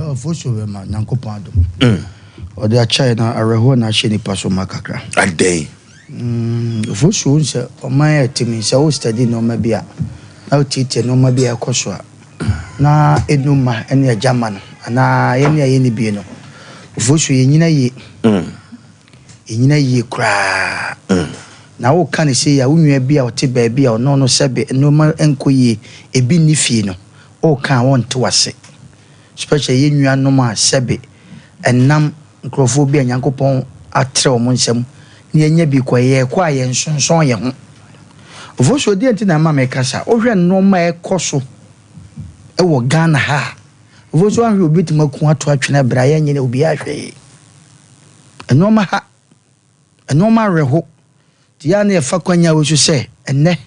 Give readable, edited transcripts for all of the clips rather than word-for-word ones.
Ɔfosuo bɛma Nyankopɔn adom. Ɔde akyɛe na awerɛhoɔ na ahyɛ nipa so ma kakra. Adɛn? Ofosuo, sɛ ɔman yɛ timi sɛ wo study nneɛma bi a na wotietie nneɛma bi a ɛkɔ so a na ɛnu ma ne agya ma no anaa yɛne a yɛne bie no, Ofosuo, yɛnyina yie. Yɛnyina yie koraa na woka ne sɛ a wo nua bi a ɔte baabi a ɔno no sɛbe nneɛma nkɔ yie, ebi nni fie no, woka a wɔnte wase, especially yɛn nuanom a sɛbe ɛnam nkurɔfoɔ bi a Nyankopɔn atrɛ wɔn nsam na yɛnya bi kɔ, yɛkɔ a yɛnsonsɔn yɛn ho. Ofosuo, deɛ nti na ɛma meka sa, wohwɛ nneɛma a ɛkɔ so ɛwɔ Ghana ha a, Ofosuo, ahwɛ obi tumi ako ato atwene berɛ a yɛnyɛ obiara hwee. Nneɛma ha, nneɛma awerɛho nti yɛa na yɛfa kwanya wɔ so sɛ ɛnnɛ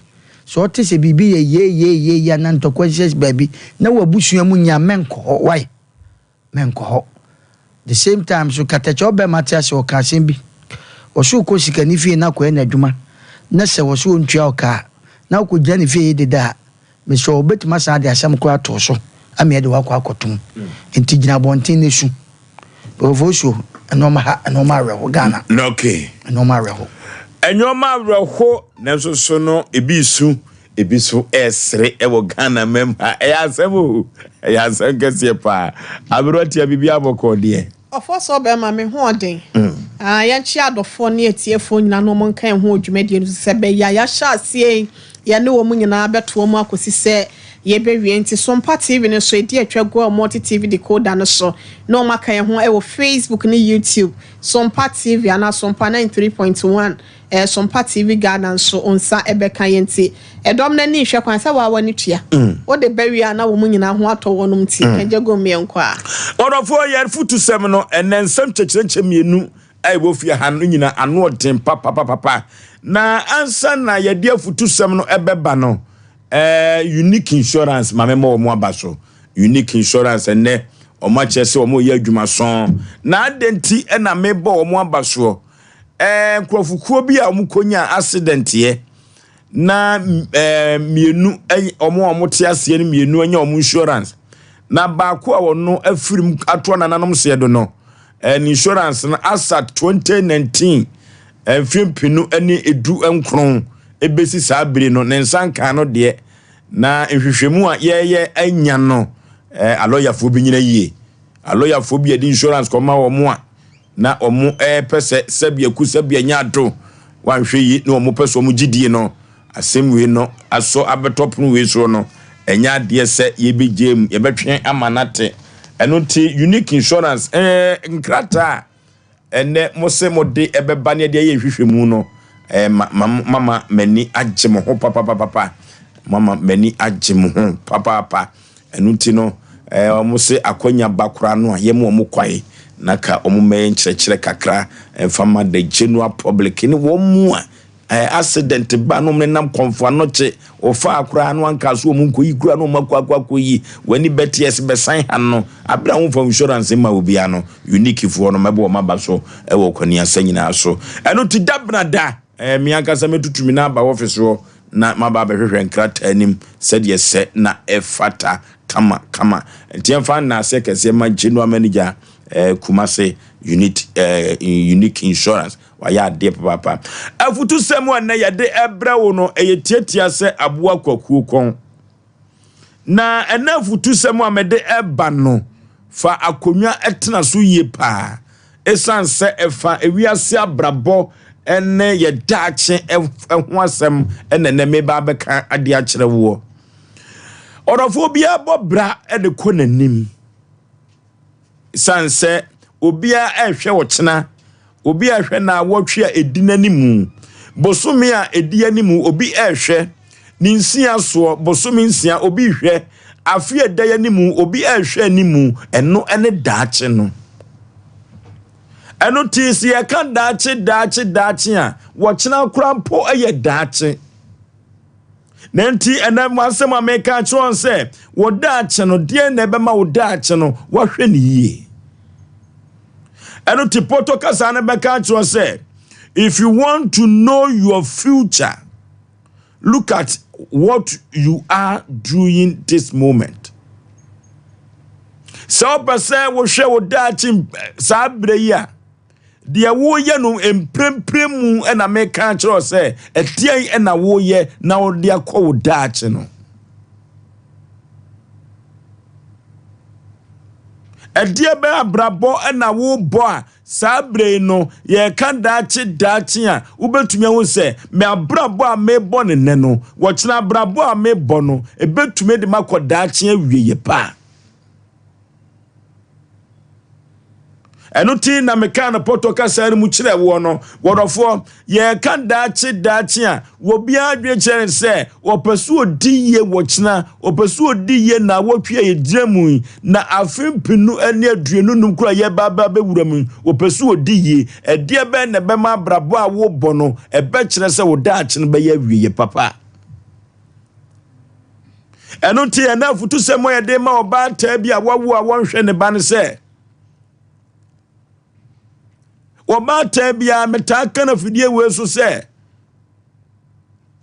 sɛ ɔte sɛ biribi yɛ yeeyeyeye ana ntɔkwa hyɛ baabi na wabusua mu nya, mɛnkɔ hɔ wae, mɛnkɔ hɔ. The same time so, katakyɛ ɔbɛma te ase, ɔka asɛm bi, ɔso kɔ sikani fie na akɔyɛ n'adwuma na sɛ wɔso ɔntua ɔka a na wokɔgyina ne fie yi deda a, mesɛ wɔbɛtumi asan de asɛm koraa ato so ama yɛde wakɔ akɔtom. Nti gyina abɔnten ne su. Ɔfosuo, nneɛma ha, nneɛma awerɛho Ghana. Nneɛma awerɛho. Ɛnneɛma awerɛho, nanso so no ebi su, ebi so ɛsere ɛwɔ Ghana mɛm ha. Ɛyɛ asɛm o, ɛyɛ asɛm kɛseɛ paa. Aberɛtia, biribi abɔkɔ deɛ? Ɔfɔ sɛ ɔbɛrima me ho ɔden. Ah, yɛnkyɛ adɔfoɔ ne atiefoɔ nyinaa na ɔmo nka yɛn ho wɔ dwumadie no so sɛ bɛyɛ a yɛahyɛ aseɛ yi, yɛne wɔn nyinaa bɛto wɔn akɔsi sɛ yɛbɛwie. Nti Sompa TV no so ɛdi atwa gu a Multi TV decoder no so na wɔn aka yɛn ho ɛwɔ Facebook ne YouTube, Sompa TV anaa Sompa 93.1, Sompa TV Ghana nso nsa ɛbɛka yɛn. Nti ɛdɔm n'ani nhwɛ kwan sɛ waawa ne tua wode bɛwie a na wɔn nyinaa ho atɔ wɔn, nti kɛgye gu mmiɛnkɔ a. Ɔdɔfoɔ, yɛn fotusɛm no ɛnɛ, nsɛm kyerɛkyerɛkyerɛ mmienu a ɛwɔ fie ha no nyina ano ɔden papapapapa. Na ansa na yɛde afutusɛm no ɛbɛba no, Unique Insurance, maame ma wɔn aba so. Unique Insurance, ɛnɛ wɔn akyerɛ sɛ wɔn yɛ adwuma sɔn na adɛn nti ɛna mebɔ wɔn aba soɔ? Nkurɔfokuo bi a wɔn kɔnya accident yɛ na mmienu, wɔn a wɔte aseɛ no mmienu anya wɔn insurance, na baako a wɔno afiri mu atoa nananom seɛ do no, ne insurance no asa 2019, mfeɛ 2019 ebesi saa bere no, ne nsa nkan no deɛ. Na nhwehwɛmu a yɛyɛ anya no, alɔyafoɔ bi nyina yie, alɔyafoɔ bi yɛde insurance kɔma wɔn a na wɔn ɛɛpɛ sɛ sɛbi aku sɛbi anya ato wanhwɛ yi na wɔn pɛ sɛ wɔn gyidie no. Asɛm wei no asɔ abɛtɔ pono wei soɔ no, ɛnyɛ adeɛ sɛ yɛbɛgye mu, yɛbɛtwe ama nate. Ɛno nti Unique Insurance, nkrataa a ɛnɛ mo sɛ mo de ɛbɛba ne ɛde ayɛ nhwehwɛmu no, ma ma mama m'ani agye mo ho papapapa, mama m'ani agye mo ho papaapa. Ɛno nti no, wɔn sɛ akɔnya ba koraa no a yɛn wɔn kwae na ka wɔn mmɛyɛ nkyerɛkyerɛ kakra mfama the general public ne wɔn mu a accident ba no nenam Kɔmfo Anɔkye ɔfaa koraa no anka so wɔn nkɔyi koraa no, wɔn akɔ akɔ akɔyi wɔn ani bɛte ɛsɛ bɛsan ha no abere a wɔmfa insurance ma obiara no. Unique foɔ no, mɛbɔ wɔn aba so ɛwɔ kwaniasa nyinaa so. Ɛno ti dabena da mi ankasa mɛtutu mi n'aba office hɔ na maba abɛhwehwɛ nkrataa anim sɛdeɛ sɛ na ɛfata kama kama. Nti yɛmfa nnaase kɛseɛ ma general manager Kumase unit, Unique Insurance. Wayɛ adeɛ papaapa. Afutusɛm a nnɛ yɛde ɛbrɛ wo no, ɛyɛ tiatia sɛ aboa kwakuo kɔn. Na ɛnɛ afutusɛm a mɛde ɛba no, fa akonnwa ɛtena so yie paa, ɛsiane sɛ ɛfa ewiase abrabɔ ɛne yɛ daakye ɛho asɛm ɛna ɛnɛ meba abɛka adeɛ akyerɛ woɔ. Ɔdɔfoɔ, biara bɔ bra ɛde kɔ n'anim, siane sɛ obiara ɛrehwɛ ɔkyena, obi a ɛhwɛ na awɔtwe a ɛdi n'anim, bosome a ɛdi anim, obi ɛrehwɛ ne nsia soɔ, bosome 6, obi hwɛ afe a ɛda anim, obi ɛrehwɛ anim. Ɛno ɛne daakye no. Ɛno ti sɛ yɛka daakye, daakye, daakye a, wɔkyena kora mpo ɛyɛ daakye. Na nti ɛnɛ mo asɛm a meka akyerɛ wɔn sɛ wɔ daakye no deɛ na ɛbɛma wo daakye no wahwɛ ne yie. Ɛno ti pɔtɔ kasa no bɛka akyerɛ sɛ, if you want to know your future, look at what you are doing this moment. Sɛ wopɛ sɛ wohwɛ wo daakye saa berɛ yi a, deɛ woreyɛ no mprempren mu na meka akyerɛ wo sɛ ɛdeɛn na woreyɛ na wode akɔ wo daakye no. Ɛdeɛ bɛn abrabɔ na wobɔ a saa berɛ yi no yɛreka daakye daakye a wobɛtumi ahu sɛ me abrabɔ a mebɔ no nnɛ no, wɔkyena abrabɔ a mebɔ no, ɛbɛtumi de makɔ daakye awieɛ paa. Ɛno ti na mekaa no pɔtɔ kasa no mu kyerɛ woɔ no, wɔdɔfoɔ, yɛreka daakye daakye a, wɔbiara adwene kyerɛ ne sɛ wɔpɛ so ɔdi yie wɔkyena, wɔpɛ so ɔdi yie na awɔtwe a yɛgyina mu yi, na afe mpenu ne 25 koro a yɛba aba bɛwura mu yi, wɔpɛ so ɔdi yie. Ɛdeɛ bɛn na ɛbɛma abrabɔ a wobɔ no ɛbɛkyerɛ sɛ wo daakye no bɛyɛ awieɛ papa? Ɛno nti ɛna afutusɛm a yɛde ma ɔbaatan bi a wawo a wɔnhwɛ ne ba no sɛ, ɔbaatan biara metaa ka no afidie wei so sɛ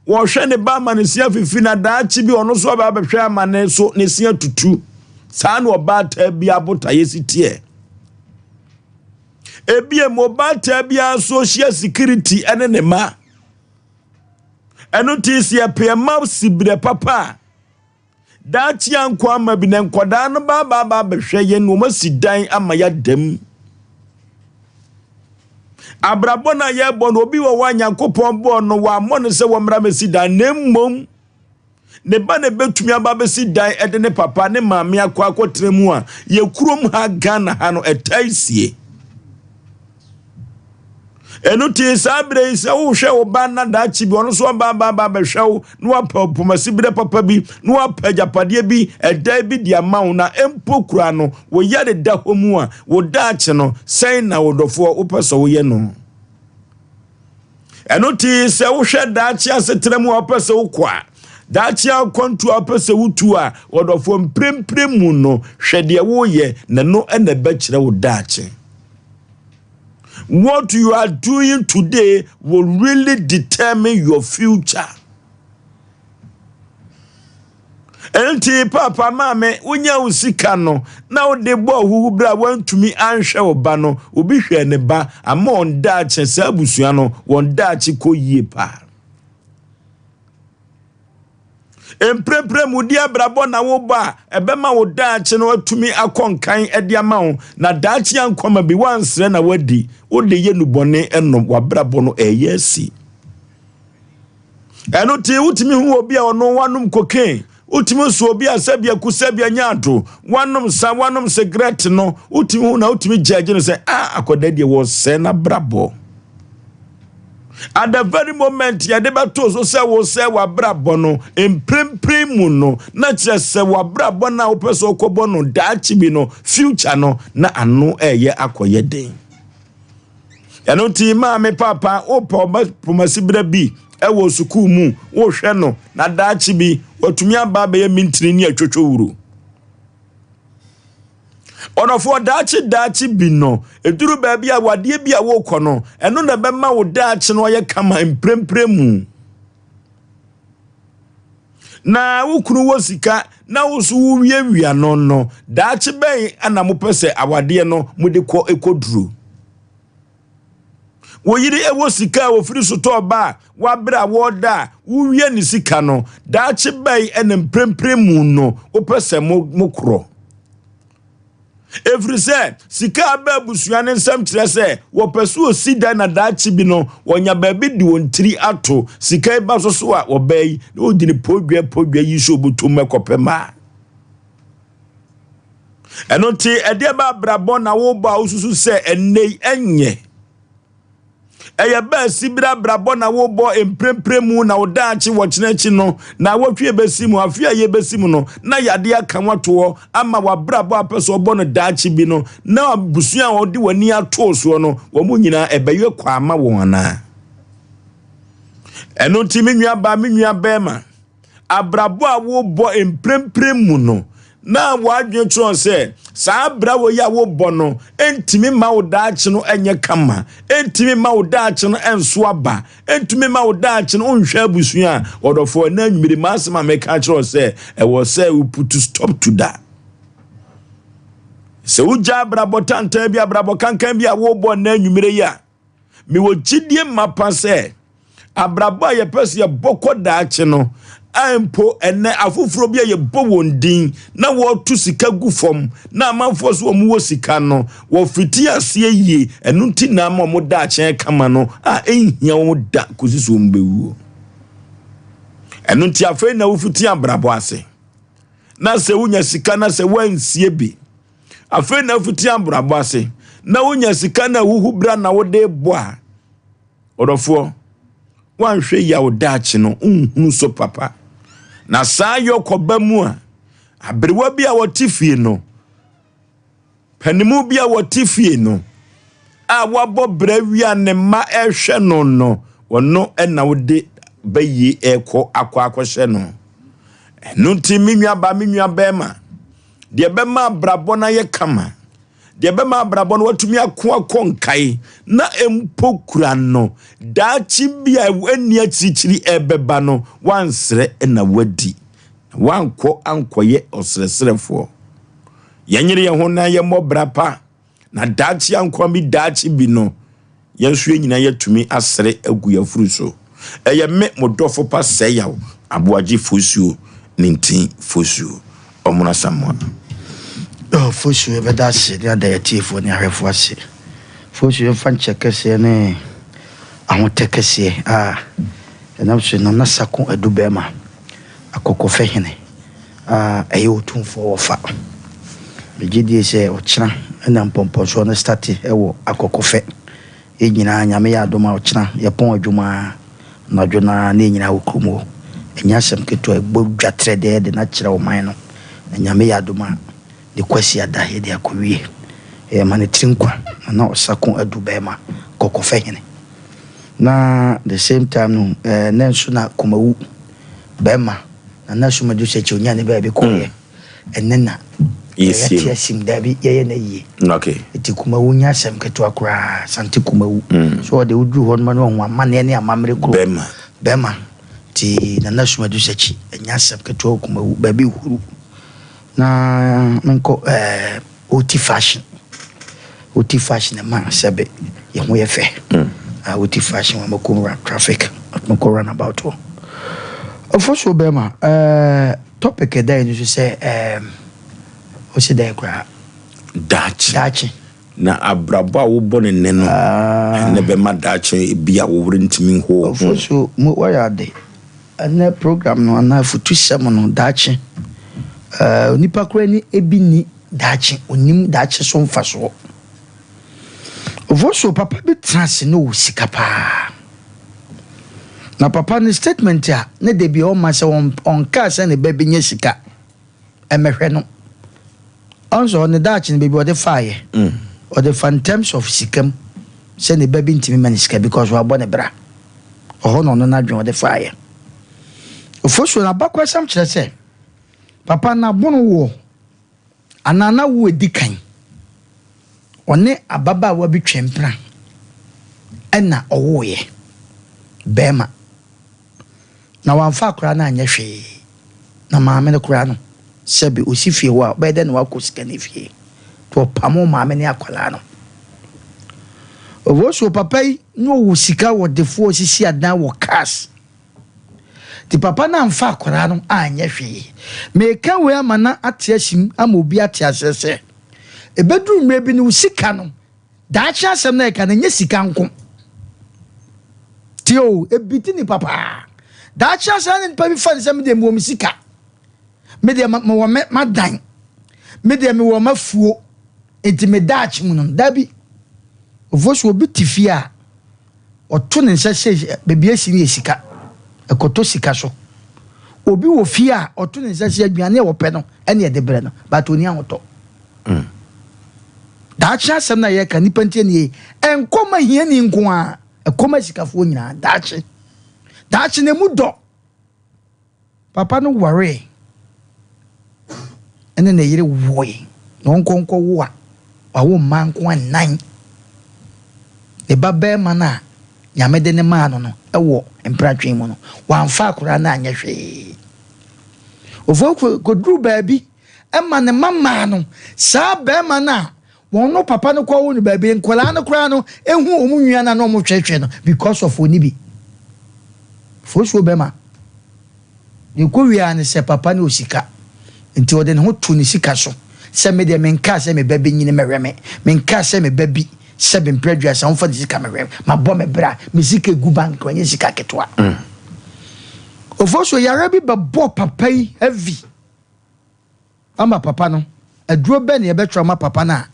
wɔhwɛ ne ba ama ne se afifi na daakye bi ɔno nso aba abɛhwɛ ama ne so ne se atutu. Saa na ɔbaatan bi abotaeɛ si teɛ. Ebiem ɔbaatan biara nso hyia security ne ne ma. Ɛno nti sɛ yɛpɛ yɛn mma siberɛ papa a, daakye ankɔ ama bi na nkwadaa no ba ba ba bɛhwɛ yɛn na wɔn asi dan ama yɛada mu. Abrabɔ no a yɛrebɔ no, obi wɔ hɔ a Nyankopɔn bɔɔ no, wammɔ no sɛ wɔmmra mɛsi dan, na mmom Ne ba na ɛbɛtumi aba abɛsi dan de ne papa ne maame akɔ akɔtena mu a, yɛ kurom ha Ghana ha no ɛtae sie. Ɛno ti saa berɛ yi sɛ wohwɛ wo ba na daakye bi ɔno nso aba aba aba abɛhwɛ wo na wapɛ pomasi berɛ papa bi na wapɛ agyapadeɛ bi ɛdan bi de ama wo na mpo kura no wo yare da hɔ mu a wo daakye no sɛn na wo dɔfoɔ wopɛ sɛ woyɛ no. Ɛno nti sɛ wohwɛ daakye asetena mu a wopɛ sɛ wokɔ a, daakye akwantu a wopɛ sɛ wotu a, ɔdɔfoɔ mprempren mu no, hwɛ deɛ woyɛ na ɛno na ɛbɛkyerɛ wo daakye. What you are doing today will really determine your future. Enti paapa maame, wonya wo sika no na wode bɔ ahuhu bere a woantumi anhwɛ wo ba no, obi hwɛɛ ne ba ama wɔn daakye, saa abusua no, wɔn daakye kɔ yie paa. Mprempren mu di abrabɔ na wobɔ a ɛbɛma wo daakye no atumi akɔ nkan de ama wo, na daakye ankɔma bi woansrɛ na woadi, wode yɛ nubɔne nom, w'abrabɔ no ɛyɛ asi. Ɛno nti wotumi hu obi a ɔno wanom cocaine, wotumi nso obi a sɛbia ku sɛbia nya ado, wanom nsa, wanom sigaret no, wotumi hu na wotumi gyɛgye no sɛ a ah, akwadaa deɛ wɔsɛe n'abrabɔ. At the very moment yɛde bɛto so sɛ wosɛ w'abrabɔ no mprempren mu no, na kyerɛ sɛ w'abrabɔ no a wopɛ sɛ wokɔbɔ no daakye bi no, future no, na ano ɛyɛ akɔyɛ den. Ɛno nti maame paapa wopɛ ɔba pomasiberɛ bi wɔ sukuu mu wohwɛ no na daakye bi watumi aba abɛyɛ mintini ne atwotwowuro. Ɔdɔfoɔ daakye daakye bi no ɛduru baabi a wadeɛ bi a wokɔ no ɛno na ɛbɛma wo daakye no ayɛ kama mprempren mu. Na wo kunu wɔ sika na wo so wowiawia no no, daakye bɛn na mopɛ sɛ awadeɛ no mode kɔ kɔduru? Wo yere wɔ sika a ofiri sotɔɔ ba a wabrɛ a wɔreda a wowia ne sika no, daakye bɛn na mprempren mu no wopɛ sɛ mokorɔ? Ɛfiri sɛ sika a aba abusua no nsam kyerɛ sɛ wɔpɛ sɛ wɔsi dan na daakye bi no wɔnya baabi de wɔn tiri ato. Sika yi ba so so a wɔbaa yi na wɔgyina podwa podwa yi so wɔbɛtum kɔpɛ mmaa. Ɛno nti ɛdeɛ ba abrabɔ na wobɔ a wosusu sɛ ɛnnɛ yi ɛnyɛ. Ɛyɛ bɛɛ sibire abrabɔ na wobɔ mprempren mu na wo daakye wɔ kyena akyi no, na awɔtwe ebesi mu, afe a yɛbɛsi mu no, na yadeɛ aka wo ato hɔ ama w'abrabɔ a pɛ sɛ ɔbɔ no daakye bi no, na abusua a wɔde w'ani atoo soɔ no, wɔn nyinaa ɛbɛyɛ kwa ama wɔn anaa? Ɛno nti me nua baa, me nua bɛrima, Abrabɔ a wobɔ mprempren mu no, na w'adwene kyerɛ sɛ saa abra wei a wobɔ no ntumi mma wo daakye no nyɛ kama, ntumi mma wo daakye no nso aba, ntumi mma wo daakye no nhwɛ abusua a ɔdɔfoɔ. Ɛna anwummere m'asɛm a meka kyerɛ wo sɛ ɛwɔ sɛ wo put stop to that. Sɛ wogya abrabɔ tantan bi, abrabɔ kankan bi a wobɔ nnɛ anwummerɛ yi a, mewɔ gyidie mapa sɛ abrabɔ a yɛpɛ sɛ yɛbɔ kɔ daakye no, a mpo ɛnɛ afoforɔ bi a yɛbɔ wɔn din na wɔreto sika gu fam na amanfoɔ so wɔn wɔ sika no, wɔfiti aseɛ yie. Ɛno nti na ama wɔn daakye kama no a ɛnhia wɔn da kɔsi so wɔn bɛwuo. Ɛno nti afei na wofiti abrabɔ ase. Na sɛ wonya sika na sɛ woansie bi, afei na wofiti abrabɔ ase na wonya sika na ahuhu bra na wode bɔ a, ɔdɔfoɔ, woanhwɛ yi a wo daakye no nhunu so papa. Na saa yɔkɔba mu a, aberewa bi a wɔte fie no, Panimu bi a wɔte fie no a wabɔ bra wie a ne mma rehwɛ no no, ɔno na wode bɛyie rekɔ akɔ akɔhyɛ no. Ɛno nti me nuabaa, me nua bɛrima, deɛ ɛbɛma abrabɔ no ayɛ kama, deɛ ɛbɛma abrabɔ no watumi ako akɔ nkae na mpo kura no, daakye bi a ɛnni akyirikyiri ɛbɛba no, wansrɛ na wadi, na wankɔ ankɔyɛ ɔsrɛsrɛfoɔ. Yɛnyere yɛn ho na yɛmmɔ bra pa, na daakye ankoa bi daakye bi no, yɛn nso yɛn nyinaa yɛatumi asere agu yɛn afuru so. Ɛyɛ me, mo dɔfo pa Sɛyaw Aboagye Fosuo ne Ntin Fosuo Ɔmono Asamoah. Oh, Fosuo, yɛbɛda ase ne ada yɛn atiefoɔ ne ahwɛfoɔ ase. Fosuo, yɛmfa nkyɛ kɛseɛ ne ahotɛ kɛseɛ a ɛnam so Nana Sako Adu Bɛɛma, Akɔkɔfɛ Hene. a ɛyɛ Otumfoɔ wɔfa. Megye die sɛ ɔkyena na mpɔmpɔnsoɔ no starte wɔ Akɔkɔfɛ. Yɛn nyinaa Nyame yɛ adom a ɔkyena yɛpɔn adwuma a anadwo no ara na yɛn nyinaa wɔ kurom hɔ. Ɛnyɛ asɛm ketewa, yɛbɔ dwa trɛdɛɛ de no akyerɛ ɔman no. Na Nyame yɛ adom a ne Kwasiada yɛde akɔwie. Yɛma no tiri nkwa na na Ɔsako Adu bɛɛma Kɔkɔfɛ hene. Na the same time no eh, nɛ nso na Kumawu bɛɛma Nana Asumadu Sekyɛ onyaa ne baabi kɔeɛ. Ɛnɛ na yɛte asim daabi yɛyɛ no ayie. Nti Kumawu nyɛ asɛm ketewa koraa Asante Kumawu. So ɔde woduru hɔ noma no wahu amanneɛ ne amammerɛ kuro. Bɛma. Bɛma. Nti Nana Asumadu Sekyi ɛnyɛ asɛm ketewa wɔ Kumawu baabi huru. Na menkɔ ɛɛ. Oti fashion Oti fashion ɛma sɛbe yɛ ho yɛ fɛ ah Oti fashion wa mako run traffic mako run about hɔ Ofosuo bɛrima eh, topic ɛda yɛ no so sɛ eh, ɔsi dɛn koraa? Daakye. Daakye. Na abrabɔ a wobɔ no nnɛ no, ɛnɛ bɛma daakye bi a wo werɛ ntumi nho wo ho. Ofosuo, mo wayɛ ade. Ɛnɛ program no anaa afutusɛm no daakye eh, onipa koraa ni ebi nni daakye, onim daakye so mfasoɔ. Ofosuo papa bi tena ase na ɔwɔ sika paa. Na papa no statement a ne da bi ɔma sɛ ɔnkaa sɛ ne ba bi nya sika ɛmɛhwɛ no. Ɔnso ɔne daakye no baabi ɔde faeɛ. Ɔde fa in terms of sika mu sɛ ne ba bi ntumi ma ne sika because wabɔ ne bra. Ɔhɔ na ɔno n'adwene ɔde faeɛ. Ofosuo no abakɔsɛm kyerɛ sɛ papa no abono woɔ anaa n'awoɔ edi kan ɔne ababaawa bi twe mpena ɛna ɔwoeɛ bɛɛma na wamfa akwadaa no anyɛ hwee na maame no koraa no sɛbe ɔsi fie hɔ a ɔbɛyɛ dɛn na wakɔ sika no fie nti ɔpamoo maame ne akwadaa no. Ofosuo papa yi na ɔwɔ sika wɔ defoɔ sisi adan wɔ cars nti papa no amfa akwadaa no anyɛ hwee. Meka wei ama no ate asim ama obi ate aseɛ sɛ ɛbɛduru mmerɛ bi no wo sika no daakye asɛm no a ɛka no ɛnyɛ sika nko. Tie o, ɛbiti nipa paa. Daakye asɛm no nipa bi fa ne sɛ medeɛ mewɔ me sika, medeɛ mewɔ me madan, medeɛ mewɔ m'afuo. Enti me daakye mu no, dabi. Ofosu obi te fie a, ɔto ne nsa sei, baabi asi no yɛ sika, ɛkɔtɔ sika so. Obi wɔ fie a, ɔto ne nsa sei, aduane a ɔpɛ no ɛne ɛde brɛ no, but ɔnni ahotɔ. Daakye asɛm no a yɛka, nnipa ntie nie, ɛnkɔ ma hiani nko ara, ɛkɔ ma sikafoɔ nyinaa, daakye. Daakye no emu dɔ. Papa no waree ne ne yere woe, na ɔnkɔ nkɔwo a, wawo mma nko ara nnan. Ne ba barima no a Nyame de no maa no no wɔ mpratwe mu no, wamfa akwadaa no anyɛ hwee. Ofo kɔduru baabi. Ma ne mma mmaa no, saa barima no a wɔn no papa no kɔwo no baabi, nkwadaa no koraa no ehu wɔn nua no a na wɔn hwehwɛ no because of wɔn bi. Fosuo bɛma. Deɛ ɛkɔ wie ara ne sɛ papa no wɔ sika nti ɔde ne ho to ne sika so sɛ me deɛ menkaa sɛ me ba bɛnyini mɛhwɛ me, menkaa sɛ me ba bi sɛ me mprɛ aduasa ɔmfa ne sika mɛhwɛ me, mabɔ me bra, me sika egu bank ɛnyɛ sika ketewa. Ofosuo yare bi bɛbɔ papa yi heavy. Ama papa no, aduro bɛn na yɛbɛtwerɛ ama papa no a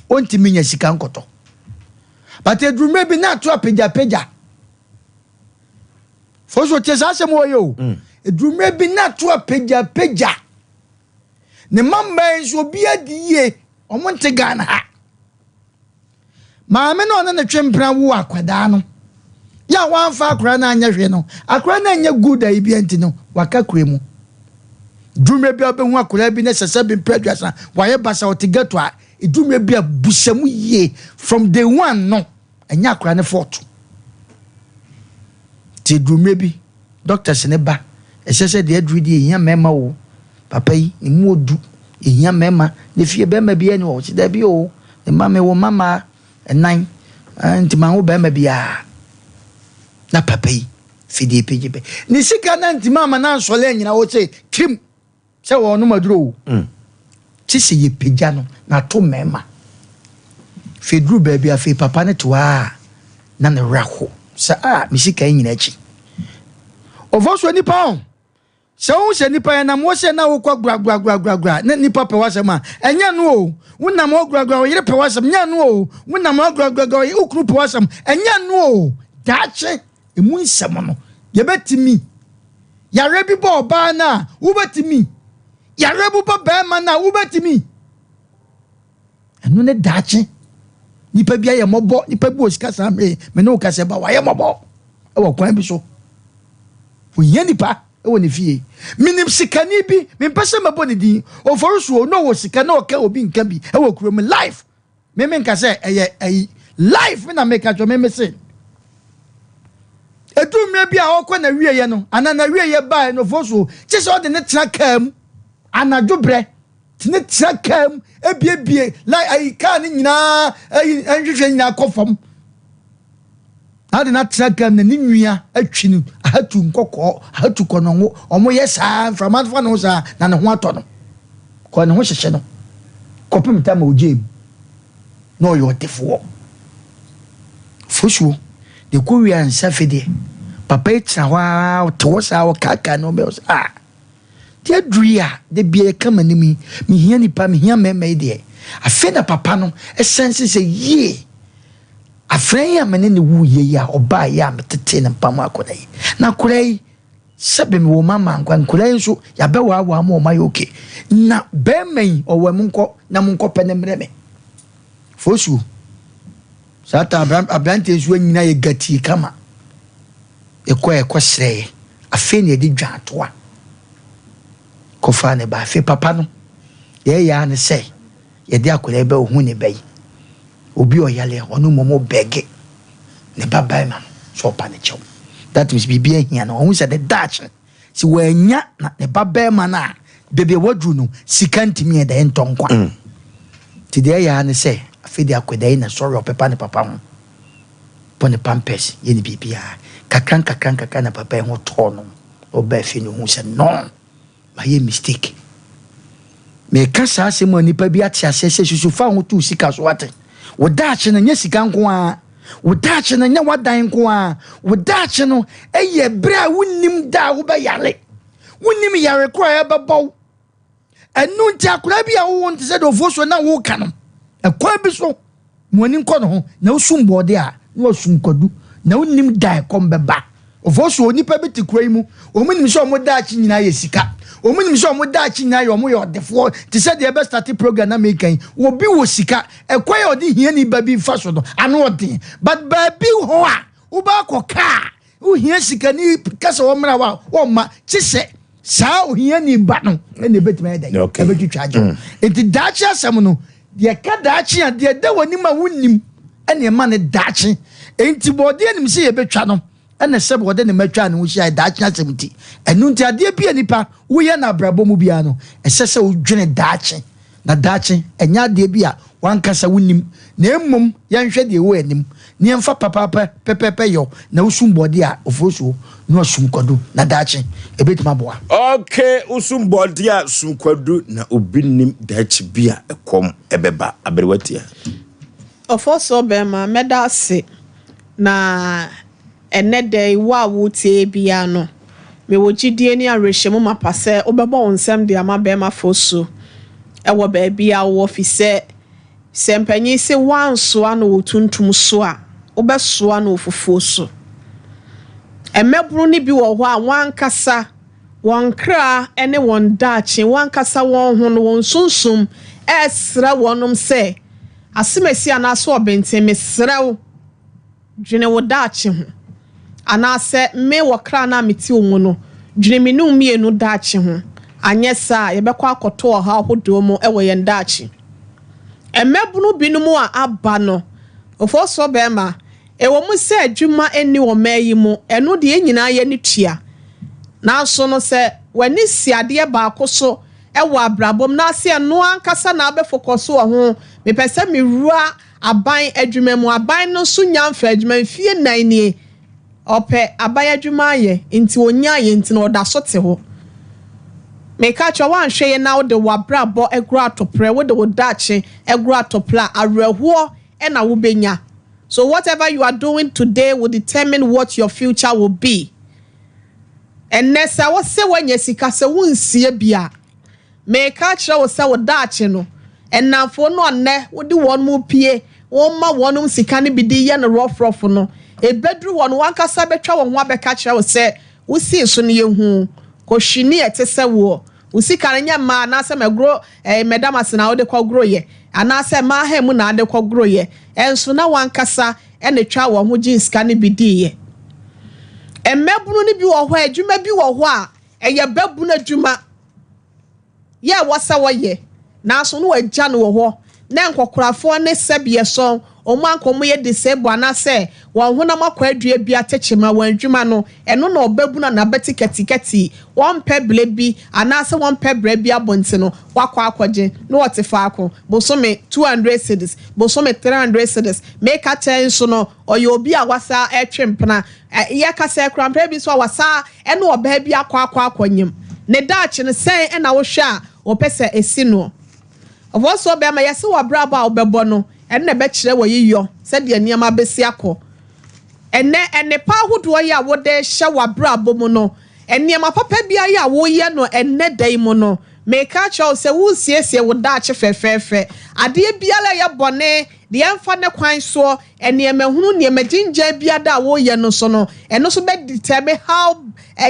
ɔntumi nya sika nkɔtɔ? But aduru mmerɛ bi na ato apagyapagya. Foso tie saa asɛm wɔ yɛ o. Aduru mmerɛ bi na ato apagyapagya. Ne mma mmaa yi nso obi adi yie, wɔn nte Ghana ha. Maame no a ɔne no twe mpena woo akwadaa no, yɛ a wamfa akwadaa no anyɛ hwee no, akwadaa no anyɛ good ayi bia nti no, waka kura mu. Dwumire bi a wobɛhu akwadaa bi na sɛ sɛ bi mpɛ aduasa, wayɛ basa ɔte ghetto a, dwumire bi a busa mu yie from day one no, ɛnyɛ akwadaa no fault. Nti dwumire bi, doctors ne ba, ɛsɛ sɛ deɛ aduru deɛ ɛhia mmarima o, papa yi, ne mu ɔdu, ɛhia mmarima, ne fie barima bi ɛni hɔ, ɔsi daabi o, Ne mma, mewɔ mma mmaa nnan, nti manwo barima biara. Na papa yi, fidie pegye pɛ. Ne sika no antumi ama no ansɔre anyina hɔ sɛ kirim sɛ wɔnom aduro o. Kye sɛ yɛpagya no na ato mmarima. Afei duru baabi afei papa no te hɔ a na ne werɛ aho sɛ a me sika yi nyina akyi. Ɔfɔ so nipa ho. Sɛ wohu sɛ nnipa yɛnam hɔ sɛ na wokɔ guragurakuragurakura na nnipa pɛ w'asɛm a, ɛnyɛ ɛno o. Wonam hɔ guragura wo yere pɛ w'asɛm, nyɛ ɛno o. Wonam hɔ guragurakura wo kunu pɛ w'asɛm, ɛnyɛ ɛno o. Daakye emu nsɛm no, yɛbɛtumi. Yareɛ bi bɔ ɔbaa no a, wobɛtumi. Yareɛ bi bɔ barima no a, wobɛtumi. Ɛno ne daakye. Nipa bi ayɛ mmɔbɔ, nipa bi wɔ sika saa mmerɛ me ne wo kasa ba wayɛ mmɔbɔ wɔ kwan bi so. Ohia nipa wɔ ne fie. Menim sikani bi, mempɛ sɛ mɛbɔ ne din. Oforisuo na ɔwɔ sika na ɔka obi nka bi wɔ kurom life. Me menka sɛ ɛyɛ ayi life me na meka kyerɛ me me se. Edu mmerɛ bi a ɔkɔ na wieɛ no anaa na wieɛ baeɛ no Oforisuo kye sɛ ɔde ne tena kaa mu anadwo berɛ tene tena kaa mu ebiebie like ayi kaa no nyinaa ayi nhwehwɛ nyinaa kɔ fam na ɔde no atena kaa mu na ne nua atwi no ahatu nkɔkɔɔ ahatu kɔnɔngo wɔn yɛ saa mframa fa ne ho saa na ne ho atɔ no kɔ ne ho hyehye no kɔpem ta ma ogye mu na ɔyɛ ɔdefoɔ fosuo de kɔ wia nsa fi deɛ papa yi tena hɔ ara ɔte hɔ saa ɔkaakaa na ɔbɛyɛ sɛ ah. Deɛ aduru yi a da biara yɛka m'anim yi, mehia nipa, mehia mmarima yi deɛ, afei na papa no sɛnse sɛ yie, afra yi a me ne no wuiɛ yi a ɔbaa yi a metetee no mpam akwadaa yi, na akwadaa yi, sɛbe mewɔ mma mmaa nkwa, nkwadaa yi nso yɛabɛwaawaa ma wɔn ayɛ okay, na barima yi ɔwɔ mu nkɔ na monkɔpɛ no mmerɛ me. Fosuo, saa ta aberanteɛ nso anyina yɛ gatii kama. Yɛkɔɛ kɔsrɛeɛ. Afei na yɛde dwaatoa kɔfaa ne ba. Afei papa no, deɛ ɛyɛ ara ne sɛ yɛde akwadaa yi bɛ ɔhu ne ba yi. Obi a ɔyare a, ɔno mmom ɔbɛge ne ba barima no sɛ ɔpa ne kyɛw. That means biribi ahia no. Ɔhu sɛ ne daakye, sɛ wannya na ne ba barima no a, baabi a waduru no, sika ntumi yɛ dɛ ntɔ nkwa. Nti deɛ ɛyɛ ara ne sɛ afei deɛ akwadaa yi na sɔre ɔpepa ne papa ho. bɔ no pampers, yɛ no biribiara. Nkakra nkakra nkakra na papa yi ho tɔɔ no. Na ɔbaa fie no ohuu sɛ no, mayɛ mistake. Meka saa asɛm a nipa bi ate aseɛ sɛ susu fa ho to sika so ate. Wo daakye no nyɛ sika nko ara. Wo daakye no nyɛ w'adan nko ara. Wo daakye no yɛ berɛ a wonnim da a wobɛyare. Wonnim yare koro a ɛbɛbɔ wo. Ɛno nti akwadaa bi a wowɔ no te sɛ deɛ ofosuo na woka no, ɛkwan bi so ma w'ani nkɔ ne ho na wosum bɔɔde a na wasum kwadu na wonnim da ɛkɔm bɛba. Ofosuo, nnipa bi te kuro yi mu, wɔn nim sɛ wɔn daakye nyinaa yɛ sika. Wɔn nim sɛ wɔn daakye nyinaa yɛ wɔn yɛ ɔdefoɔ te sɛ deɛ ɛbɛstate program na meka yi. Obi wɔ sika, ɛkwan a ɔde hiani ba bi fa so no, ano ɔden. But baabi hɔ a wobɛakɔ kaa Wohia sikani ka sɛ ɔmmra hɔ a, ɔmma, kye sɛ saa ohiani ba no na ebetumi ayɛ dɛn? Okay. Ɛbɛtwitwa agye wo. Nti daakye asɛm no, deɛ ɛka daakye a, deɛ ɛda w'anim a wonnim ɛna ɛma no daakye. Nti bɔɔdeɛ nim sɛ yɛbɛtwa no, Ɛna sɛbe ɔde ne mma twaa ne ho hyiae daakye asɛm nti. Ɛno nti, adeɛ bi a nipa woyɛ no abrabɔ mu biara no, ɛsɛ sɛ wodwene daakye. Na daakye, ɛnyɛ adeɛ bi a w'ankasa wonim, na mmom yɛnhwɛ deɛ ɛwɔ anim, na yɛmfa papaapa pɛpɛɛpɛ yɔ, na wosum bɔɔdeɛ a, ofurosuo, na wasum kwadu, na daakye, ɛbɛtumi aboa. Ok, wosum bɔɔdeɛ a, sum kwadu, na obi nnim daakye bi a ɛkɔm ɛbɛba. Aberewa tia. Ɔfɔsɔɔ bɛɛma, mɛda ase na Ɛnnɛ da yi, wo a woretie biara no, mewɔ gyidie ne awerɛhyɛmu mapa sɛ wobɛbɔ wo nsam de ama barima Fosu wɔ baabi a wowɔ fi sɛ, sɛ mpanin se woansoa no wo tuntum so a, wobɛsoa no wo fufuo so. Mmabunu no bi wɔ hɔ a wɔn ankasa wɔn kra ne wɔn daakye, wɔn ankasa wɔn ho no, wɔn sunsum resrɛ wɔnom sɛ, Asemasi anaasɛ Ɔbenten, mesrɛ wo, Dwene wo daakye ho. Anaasɛ me wɔ kra no a mete wo mu no, dwene me ne wo mmienu daakye ho, anyɛ saa a yɛbɛkɔ akɔto ɔhaw hodoɔ mu wɔ yɛn daakye. Mmabunu binom a aba no, Ofosuo barima, ɛwɔ mu sɛ adwuma nni ɔman yi mu, ɛno deɛ yɛn nyinaa yɛn ani tua. Nanso no sɛ w'ani si adeɛ baako so wɔ abrabɔ mu na sɛ ɛno ankasa na wobɛfokɔso wɔ ho, mepɛ sɛ mewura Aban adwuma mu, aban no nso nya mfaa adwuma mfie nnan nie, ɔpɛ aban adwuma ayɛ nti ɔnyaeɛ nti no ɔda so te hɔ. Meka kyerɛ wo woanhwɛ yie na wode w'abrabɔ aguro atoprɛ, wode wo daakye aguro atoprɛ a, awerɛhoɔ na wobɛnya. So whatever you are doing today will determine what your future will be. Ɛnnɛ sɛ wose woanya sika sɛ wonsie bi a, Mereka akyerɛ wo sɛ wo daakye no, nnamfo no a nnɛ wode wɔn repue, woma wɔn sika no bi de yɛ no rɔfrɔfo no, ebeduru hɔ no, w'ankasa betwa wɔn ho abɛka akyerɛ wo sɛ, Wosii so no yɛhuu kɔhwini a ɛte sɛ woɔ. Wo sika no, nyɛ mmaa anaasɛ mɛgoro ɛɛ mɛdamase na wode kɔgoroeɛ, anaasɛ mmaa ha mu na wode kɔgoroeɛ, nso na w'ankasa na etwaa wɔn ho gyee sika no bi diiɛ. Mmabunu no bi wɔ hɔ a, adwuma bi wɔ hɔ a, ɛyɛ babunu adwuma. Yɛ a ɛwɔ sɛ wɔyɛ, nanso na wɔagya no wɔ hɔ, na nkɔkorafoɔ ne sɛbeɛsɔn, wɔn a anka wɔyɛ disabled anaasɛ wɔn honam akwaadua bi atekyema wɔn adwuma no, ɛno na ɔbabunu anaa abati katikati, wɔmpɛ berɛ bi anaasɛ wɔmpɛ berɛ bi abɔ nti no, wakɔ akɔgye, na wɔte faako, bosome 200 cedis, bosome 300 cedis, meka kyɛn nso no, ɔyɛ obi a wasa retwe mpena, Yɛkasa koraa, mpɛn bi nso a wasan ne ɔbaa bi akɔ akɔ akɔnyem. Ne daakye no, sɛn na wohwɛ a wɔpɛ sɛ esi noɔ? Ɔfɔnsoɔ bɛrima, yɛse w'abrabɔ a wobɛbɔ no, ɛno na ɛbɛkyerɛ w'ayiyɔ sɛdeɛ nneɛma bɛsi akɔ. Ɛnnɛ, nnepa ahodoɔ yi a wode rehyɛ w'abrabɔ mu no, nneɛma papa biara yi a woreyɛ no ɛnnɛ da yi mu no, meka akyerɛ wo sɛ woresiesie wo daakye fɛfɛɛfɛ. Adeɛ biara a ɛyɛ bɔne, deɛ ɛmfa ne kwan soɔ, Nneɛma hunu, nneɛma gyingyan biada a woreyɛ no so no, ɛno nso bɛ determine how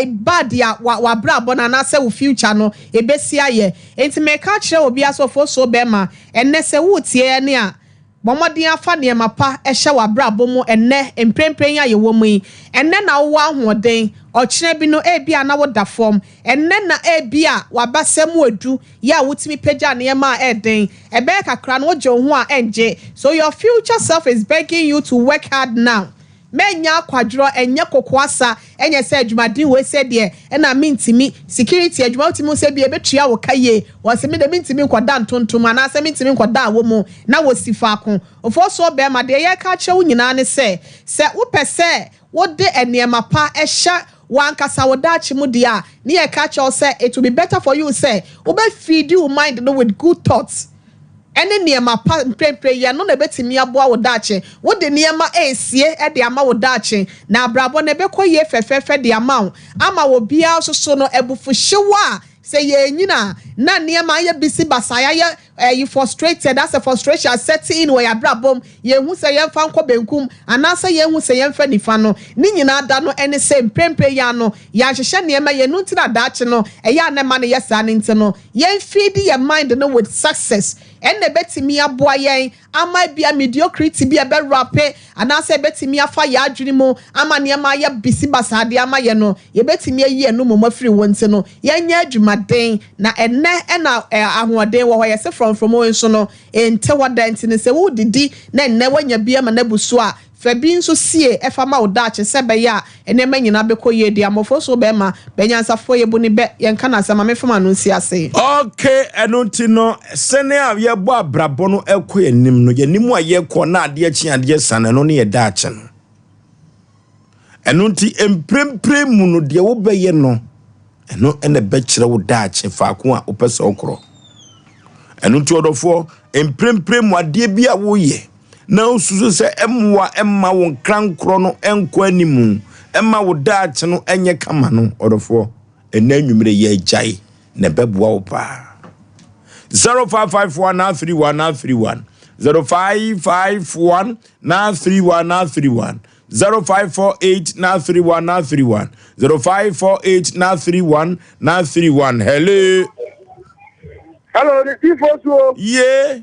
bad a w'abrabɔ no anaasɛ wo future no ɛbɛsi ayɛ. Enti meka akyerɛ obiara sɛ ɔfosuo bɛrima, ɛnnɛ sɛ woretie yɛn a, bɔ mmɔden afa nneɛma pa hyɛ w'abrabɔ mu ɛnnɛ, mprempren yi a yɛwɔ mu yi. Ɛnnɛ na wowɔ ahoɔden, ɔkyena bi no ebia na woda fam. Ɛnnɛ na ebia w'abasa mu adu, yɛ a wotumi pagya nneɛma a ɛyɛ den. Ɛbɛyɛ kakra no, wogye wo ho a ɛngye. So your future self is begging you to work hard now. Mɛnyɛ akwadworɔ, ɛnyɛ kokoasa, ɛnyɛ sɛ adwumaden wei sɛ deɛ ɛna mentumi, security adwuma wotumi hu sɛ ebia ɛbɛtua wo ka yie, wɔse me deɛ mentumi nkɔda ntontom anaasɛ mentumi nkɔda awɔ mu na wɔsi faako. Ofosuo barima, deɛ yɛreka akyerɛ wo nyinaa ne sɛ, sɛ wopɛ sɛ wode nneɛma pa hyɛ w'ankasa wo daakye mu deɛ a, ne yɛka kyerɛ wo sɛ it will be better for you sɛ wobɛ feedi wo mind no with good thoughts ɛne nneɛma pa mprempren yi, ɛno na ɛbɛtumi aboa wo daakye. Wode nneɛma resie de ama wo daakye, na abrabɔ no ɛbɛkɔ yie fɛfɛɛfɛ de ama wo, ama obiara nso so no abufuhyew a sɛ yɛrenyini a na nneɛma ayɛ bisi basaa, yɛayɛ ɛyi frustrated, asɛ frustration asɛte in wɔ yɛn abrabɔ mu, yɛnhu sɛ yɛmfa nkɔ benkum anaasɛ yɛnhu sɛ yɛmfa nifa no, ne nyinaa da no ɛne sɛ mprempren yi ara no yɛanhyehyɛ nneɛma yie, ɛno nti na daakye no ɛyɛ a na ɛma no yɛ saa no nti no, yɛn feedi yɛn mind no with success, ɛnna ɛbɛtumi aboa yɛn ama ebia mediocrity bi a ɛbɛwrape anaasɛ ɛbɛtumi afa yɛn adwene mu ama nneɛma ayɛ bisi basaa de ama yɛn no, yɛbɛtumi ayi ɛno mmom afiri hɔ nti no, yɛnyɛ adwumaden. Na ɛnnɛ na ahoɔden wɔ hɔ, yɛse frɔmfrɔm nso no, ɛnte hɔ da nti no, sɛ woredidi na ɛnnɛ woanya bi ama no abu so a, Fa bi nso sie fa ma wo daakye sɛ ɛbɛyɛ a nneɛma nyinaa bɛkɔ yie de ama wo. Fosuo bɛrima, bɛ nyansafoɔ, yɛbu ne bɛ, yɛnka no asɛm, ma memfa m'ano nsi ase. Ok, ɛno nti no, sɛnea yɛbɔ abrabɔ no kɔ yɛn anim no, yɛn anim a yɛkɔ na adeɛ kye adeɛ sa no, ɛno ne yɛn daakye no. Ɛno nti, mprempren mu no, deɛ wobɛyɛ no, ɛno na ɛbɛkyerɛ wo daakye faako a wopɛ sɛ wokorɔ. Ɛno nti, ɔdɔfoɔ, mprempren mu adeɛ bi a woyɛ na wosusu sɛ ɛmmoa mma wo nkrankorɔ no nkɔ anim, ɛmma wo daakye no nyɛ kama no, ɔdɔfoɔ, ɛnɛ anwummerɛ yɛ agyae na ɛbɛboa wo paa. 0551 931 931 0551 931 931 0548 931 931 0548 931 931 Hello. Hello, the chief also. Yeah.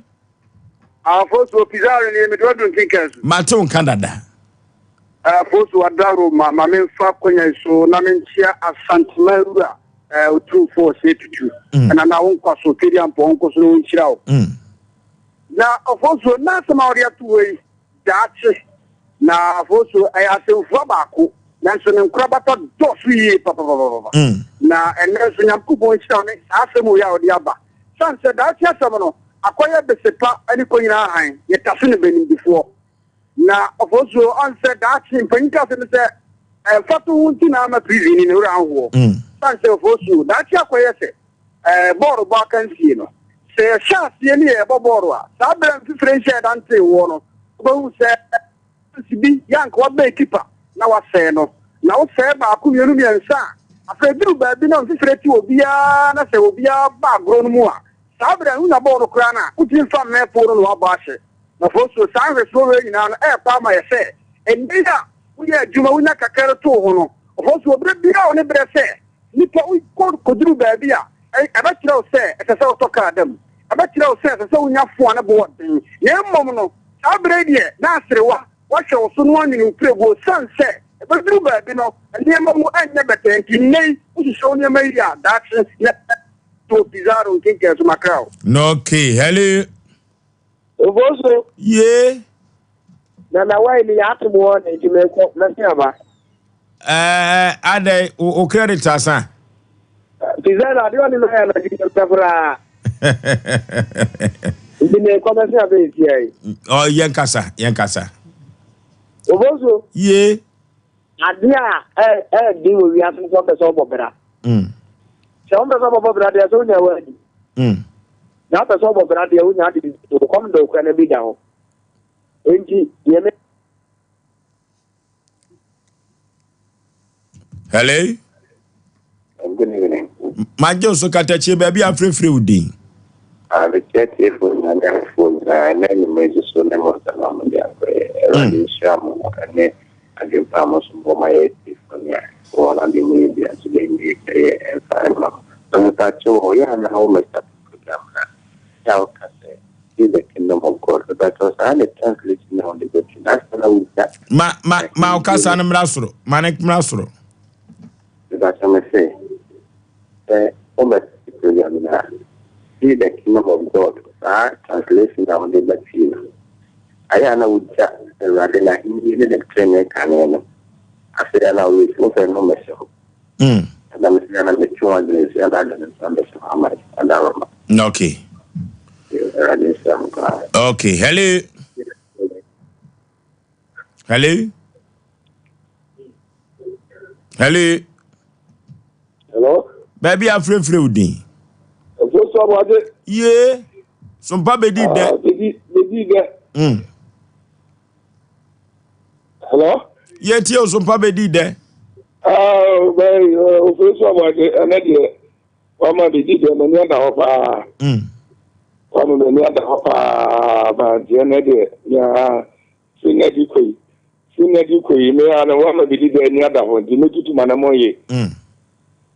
Afosuo Pizarro ni mede wadu nkenkan so. Mate wo nka dada. Afosuo adaro ma ma memfa kwanya so na menkyia Asantema wura eh, Otumfoɔ Osei Tutu. Mm. Ɛna na wo nkwa so Twedi Ampɔn nkɔ so na wɔnhyira wo. Mm. Na Afosuo na asɛm a wɔde ato hɔ yi daakye na Afosuo ɛyɛ asɛmfua baako nanso ne nkorabata dɔɔso yie papapapapa. Mm. Na ɛnɛ nso Nyankopɔn nhyira wo ne saa asɛm wei a wɔde aba. Sane sɛ daakye asɛm no akɔyɛ bese pa ne konyina hann, yɛtase no bɛnimdifoɔ. Na ɔfɔsuo ɔn sɛ daakye mpanyin ka asɛm sɛ mfatoho nti na ama prison ni ne werɛ ahoɔ. Sane sɛ ɔfɔsuo daakye akɔyɛ sɛ bɔɔlo bɔ akansie no. Sɛ yɛhyɛ aseɛ ne yɛbɔ bɔɔlo a, saa berɛ mfifire nhyɛ ɛda ntee woɔ no, wobɛhu sɛ chance bi yɛ anka wabɛn kipa na wasɛe no. Na wosɛe baako mmienu mmiɛnsa a, afei duru baabi na mfifire te obiara na sɛ obiara ba agorɔ no mu a, saa berɛ no wonya bɔɔl no koraa no a, wotumi mfa mmɛn poo no na wabɔ ahyɛ. Na afei saa nhwɛsoɔ wei nyinaa no ɛrekɔ ama yɛ sɛ ɛnnɛ yi a woyɛ adwuma wonya kakra de to wo ho no, ɔfo so berɛ biara wo ne berɛ sɛ nipa wokɔ kɔduru baabi a ɛbɛkyerɛ wo sɛ ɛsɛ sɛ wotɔ kaa da mu, ɛbɛkyerɛ wo sɛ ɛsɛ sɛ wonya fo a ne bo wɔ den. Na mmom no, saa berɛ yi deɛ na aserewa wahwɛ wo so no anwene wo pirebuo sane sɛ ɛbɛduru baabi no nneɛma mu ɛnyɛ bɛtɛɛ nti nnɛ yi wohyehyɛ wo nneɛma yi a daakye na wɔ Pizarro nkenkan so makra o. Okay, hello. Oboso. Ye. Na na wai ni ato mo na nti me kɔ mɛse aba. Eh, adai o credit asa. Pizarro ade ɔne na ya na di na koraa. Nti me kɔ mɛse aba esi ai. Oh, yɛn kasa, yɛn kasa. Oboso. Ye. Ade a ɛ den wɔ wiase sɛ ɔpɛ sɛ ɔbɔ bra. Sɛ ɔmpɛ sɛ ɔbɔbɔ bra deɛ sɛ wonya wɔ adi. Na ɔpɛ sɛ ɔbɔ bra deɛ wonya ade bi so kɔm dɔ okura na bi da hɔ. Enti deɛ me. Hello. Good evening. Magye so katakyie baabi afrɛfrɛ wo din. Mekyerɛ tiefoɔ nyinaa ne ahwɛfoɔ nyinaa ɛnɛ anwummerɛ nso so ne mo nsɛm a mode abrɛ yɛ. Awurade nhyira mo ne adwempa a mo nso mobɔ ma yɛ atiefoɔ ne ahwɛfoɔ na deɛ moyɛ biara nso deɛ nwie pɛyɛ ɛmfa mma mo. Na mepakyɛw o, yɛ a na wo Mr. Program no a, yɛ a woka sɛ see the kingdom of God. Mepakyɛw saa ne translation na wode bɛto na asɛ na wogya. Ma ma ma ɔkasa no mmra soro. Ma ne mmra soro. Mepakyɛw me se sɛ wo Mr. Program no a, see the kingdom of God saa translation na wode bɛtie no. Ayɛ a na wogya Awurade n'ahenni ne ne trenee kane no. Afei a na woresi wo fɛ no mmɛhyɛ hɔ. Ɛna mesɛ na metwe wɔn adwene si ɛna adwene nsa mmɛhyɛ hɔ ama adaworoma. Okay. Awurade nhyira mo paa. Okay, hello. Hello. Hello. Hello. Baabi afrɛfrɛ wo din. Ofosu Aboagye. Yee. Sompa bedi dɛ. Bedi bedi dɛ. Hello. Yɛ tie o sompa bedi dɛ. Ah, bɛyi Ofosu Aboagye ɛnɛ deɛ wama bedi dɛ m'ani ada hɔ paa. Wama m'ani ada hɔ paa ba deɛ ɛnɛ deɛ nyaa fi na di kɔ yi. Fi na di kɔ yi me ara no wama bedi dɛ ani ada hɔ nti metutu m'anamɔn yie.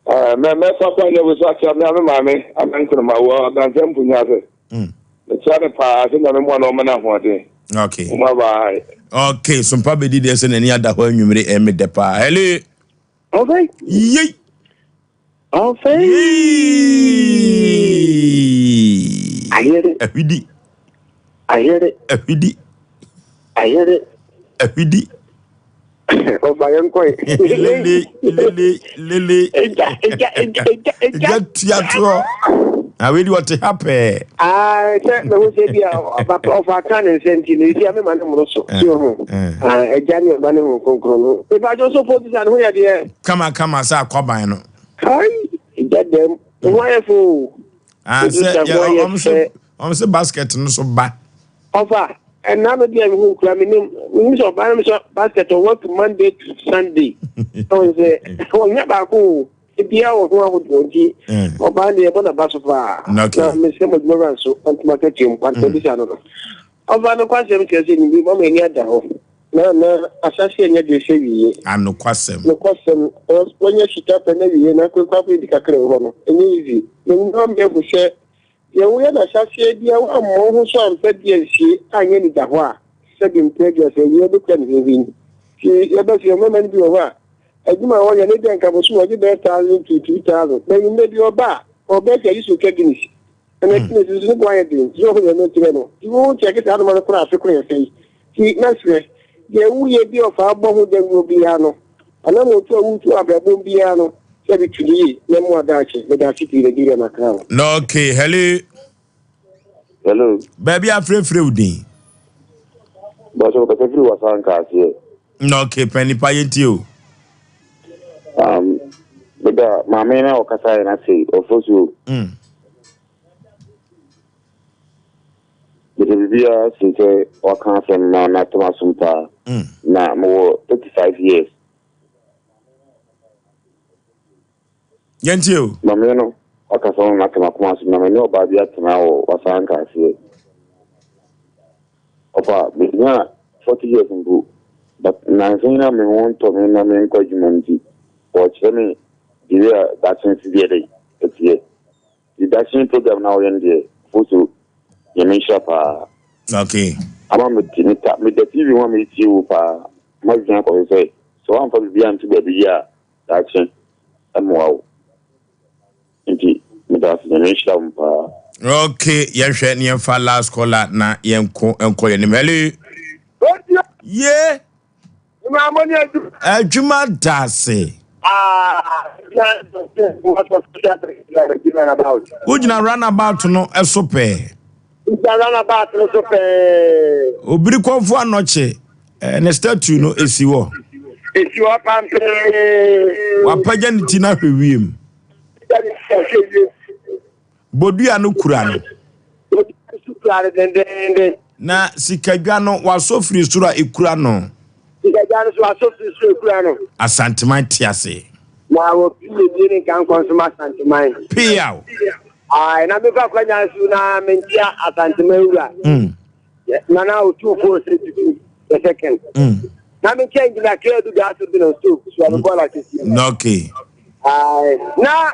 Mɛ mɛfa kwan nyɛ wosu akyia me ame maame ame nkonoma wɔ Adanse mpunya ase. Mekyia no paa sɛ Nyame mmoa no ɔma no ahoɔden. Okay. Mo bye. Okay, so mpa bedi deɛ sɛ n'ani ada hɔ anwummere ɛme dɛ paa. Hello. Okay. Yei. Okay. Yei. Ayere. Ahwidi. Ayere. Ahwidi. Ayere. Ahwidi. Ɔfa yɛn kɔe. Lele lele lele. Egya egya egya egya egya. Tua torɔ. Na wei di ɔte ha pɛɛ. Aa sɛ mehu sɛ bi a ɔfa aka ne nsa nti no esi a mema ne mmoro so. So ho. Agya ne ɔba ne ho kronkron no. Mepa so fo bisa ne ho yɛ deɛ. Kama kama sɛ akwaban no. Kai egya dɛm. Ho ayɛ fo. Ah sɛ yɛ ɔmo sɛ ɔmo sɛ basket no so ba. Ɔfa, ɛnna no deɛ mehu kura menim menim sɛ ɔbaa no sɛ basket ɔwɔ to Monday to Sunday. Ɔn sɛ ɔnyɛ baako o ebia wɔ ho ahodoɔ nti ɔbaa deɛ ɛbɔ n'aba so paa. Na mesɛ mo adwuma wura nso ɔntoma katua mu kwantɛ bisa no no. Ɔfa no kwasɛm kyerɛ sɛ ne bi mama ani ada hɔ. Na na asase ɛnyɛ deɛ sɛ wieɛ. Anokwasɛm. Nokwasɛm wɔnyɛ sika pɛ na wieɛ na akɔkɔ akɔdi kakra wɔ hɔ no ɛnyɛ easy. Menim ama ahu sɛ Deɛ woyɛ no ahyɛaseɛ biara woammɔ wo ho so amfa bi ansie anyɛ anidahɔ a, sɛbi mprɛ aduasa awia wobɛkura no hinhim. Nti yɛba fie mmarima no bi wɔ hɔ a, adwuma a wɔyɛ no ebia nka bosom wɔgye bɛyɛ thousand to 2000. Na anwummerɛ bi ɔba a, ɔba fie agye sɛ ɔtwa Guinness. Ɛna Guinness nso ne bo ayɛ den nti sɛ ɔho deɛ mɛkyerɛ no. Nti wo kyɛke saa noma no koraa afe koro yɛ sɛe. Nti mɛsrɛ, deɛ woyɛ bi a ɔfaa bɔ ho dawuro biara no, anammɔntuo a woretu wɔ abrabɔ mu biara no, sɛ bi tu no yie na mmoa daakye. Meda ase pii, Nigeria Macra o. Na okay, hello. Hello. Baabi afrɛfrɛ wo din. Bɔsɛ wɔkasa firi wasa nkaaseɛ. Na okay, pɛ nipa yɛ ntie o. Meda maame na ɔkasa yɛ n'ase ɔfo so. Mede biribiara sen sɛ waka asɛm ma no atɔ m'asom paa. Na mewɔ 35 years. Yɛntie o. Maame no ɔkasa no na atɔ m'akoma so na me ne ɔbaa bi atena wɔ wasan nkaaseɛ. Ɔfa menya 40 years mpo but nansa yi na me ho ntɔ me na menkɔ adwuma nti ɔkyerɛ me the way a daakye nso bi ɛdɛ ɛteɛ. Deduction program na ɔyɛ no deɛ foto Nyame nhyira paa. Okay. Ama me te me ta me da TV ho a me tie wo paa. Ma dwen akɔ so sɛ sɛ wamfa biribi anto baabi yie a daakye ɛmmoa wo. Nti me da ase Nyame nhyira mo paa. Okay, yɛnhwɛ ne yɛmfa last caller na yɛnko nkɔ yɛn anim. Hello. Ye. Adwuma da ase. Wogyina runabout no so pɛɛ. Obiri kɔnfo anɔkye eh, ne statue no esi hɔ. Esi hɔ pampee. Wapagya ne ti no ahwɛ wiem. Bodua no kura no. Bodua no so kura no dendeenden. Na sikadwa no, wasɔ firi soro a ekura no. Sikadwa no so wasɔ firi soro ekura no. Asanteman te ase. Na wɔpii ebie ne nka nkɔ nso ma Asanteman. Piaw. Ae, na mefa kwanya so na menkyia Asanteman wura. Nana Otumfoɔ Osei Tutu the second. Na menkyia Engineer Kredu Daso Binom Stove so a mebɔɔ no akɛseɛ. Okay. Ae, na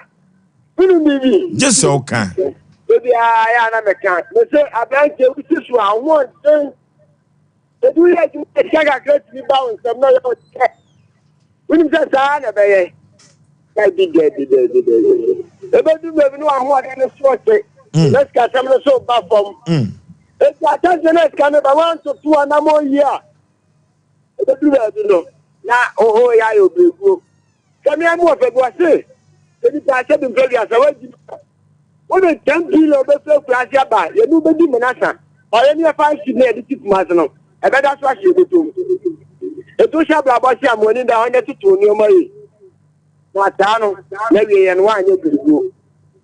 Wonim biribi? Gye sɛ woka. Da biara yɛ a na meka. Mese aberanteɛ wosi so a wo ho ɔden. Ebi woyɛ adwuma a sika kakra tumi ba wo nsam na ɔyɛ wo sɛ. Wonim sɛ saa na ɛbɛyɛ. Dabi dabi dabi dabi. Ebedu baabi no w'ahoɔden no so ɔte. Na sikasɛm no so ba fam. Eti ahyɛnse na sika no ba woantoto anammɔn yie a Ɛbɛduru baabi no, na hoho yɛ ayɛ obrɛguo. Sɛ me amu ɔfɛ bi ɔse, sɛ nipa ahyɛ bi mpɛ wiase wagyi wode 10 billion bɛfiri akuraase aba yɛne wobɛdi menasa ɔyɛ ne yɛfa nsi na yɛde ti kuma ase no ɛbɛda so ahyɛ yɛbɔtom ɛto hyɛ abrabɔ hyɛ amoani da hɔ nyɛ toto nneɛma yi na saa no na wie yɛn woanyɛ brɛguo.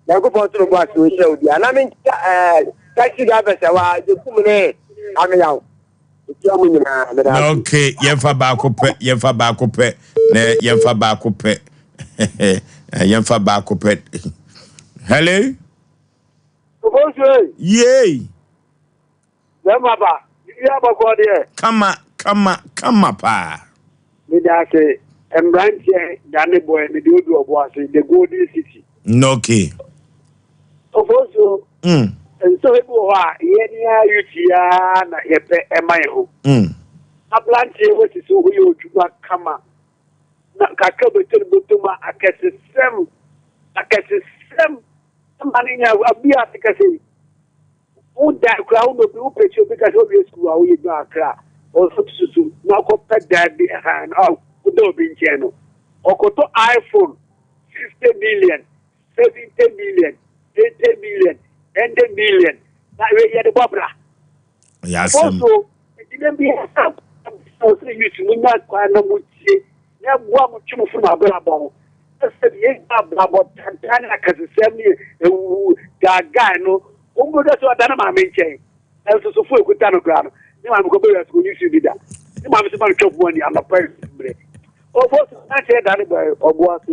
Nyankopɔn nso bɛbɔ ase ɔnhyira wo biara na menkyia ɛɛ taxi drivers ɛwɔ a gyekum ne ameyaw. Okay, yɛmfa baako pɛ, yɛmfa baako pɛ, na yɛmfa baako pɛ, yɛmfa baako pɛ. Hello? Yay! Bɛma ba, biribi abɔkɔ deɛ. Kama, kama, kama paa. Meda ase, mmeranteɛ dane bɔɛ, mede odu ɔbo ase, the golden city. Okay. Ofosuo, nsɔhwɛ bi wɔ hɔ a yɛn ara youth yi ara na yɛpɛ ɛma yɛn ho. Aberanteɛ wasi so woyɛ odwuma kama na kakra bɛtɔ no bɔtɔ mu a akɛsesɛm akɛsesɛm ma no nya abi ase kɛse yi. Wo dan koraa wo na obi wo pɛ kyɛ obi ka sɛ wowie sukuu a woyɛ adwuma kakra. Ɔsɛ susu na ɔkɔpɛ dan bi han a ɔda obi nkyɛn no, ɔkɔtɔ iPhone 50 million, 70 million, 80 million, 100 million na wei yɛde bɔ bra. Ɛyɛ asɛm. Also, ɛgyina bi a ɔsɛ youth mo nya kwan na mo tie na ɛboa mo twe mo firi mo abrabɔ ho. Ɛsɛ yɛ abrabɔ tantan ne akasesɛm ne ewu gaagaa no, wɔn bɛdɔ sɛ ɔda ne maame nkyɛn. Nanso so fo ekuta no koraa no, ne maame kɔ bɛwia so onyi su bi da. Ne maame so ma no twɛ mu ani anɔpa mmerɛ. Ɔbɔ so na kyerɛ da ne bɔ ɔbo ase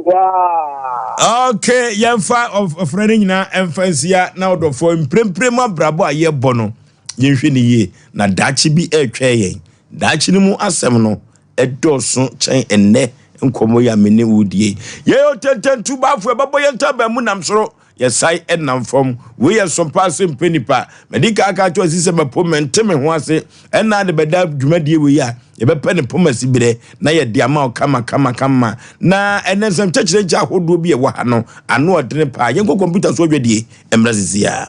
olewaa. Okay, yɛmfa ɔfrɛ no nyinaa ɛmfa nsia na ɔdɔfoɔ mprempren mu abrabɔ a yɛbɔ no yɛnhwɛ ne yie na daakye bi ɛretwɛn yɛn. Daakye no mu asɛm no ɛdɔɔso kyɛn ɛnnɛ nkɔmmɔ yi a me ne wo die. Yɛyɛ ɔtɛntɛntu baafo ɛbɛbɔ yɛn ntaban mu nam soro. Yɛsae nam fam. Wei yɛ som paa sɛ mpɛ nipa. Madi kan aka akyerɛ ɔsi sɛ mɛpo mente me ho ase. Ɛnna de bɛda dwumadie wei a yɛbɛpɛ ne poma si berɛ na yɛde ama wo kama kama kama. Na ɛnɛ nsɛm kyɛkyerɛnkyɛ ahodoɔ bi a ɛwɔ ha no ano ɔdene paa. Yɛnkɔ kɔmputa so adwadie mmra sisi a.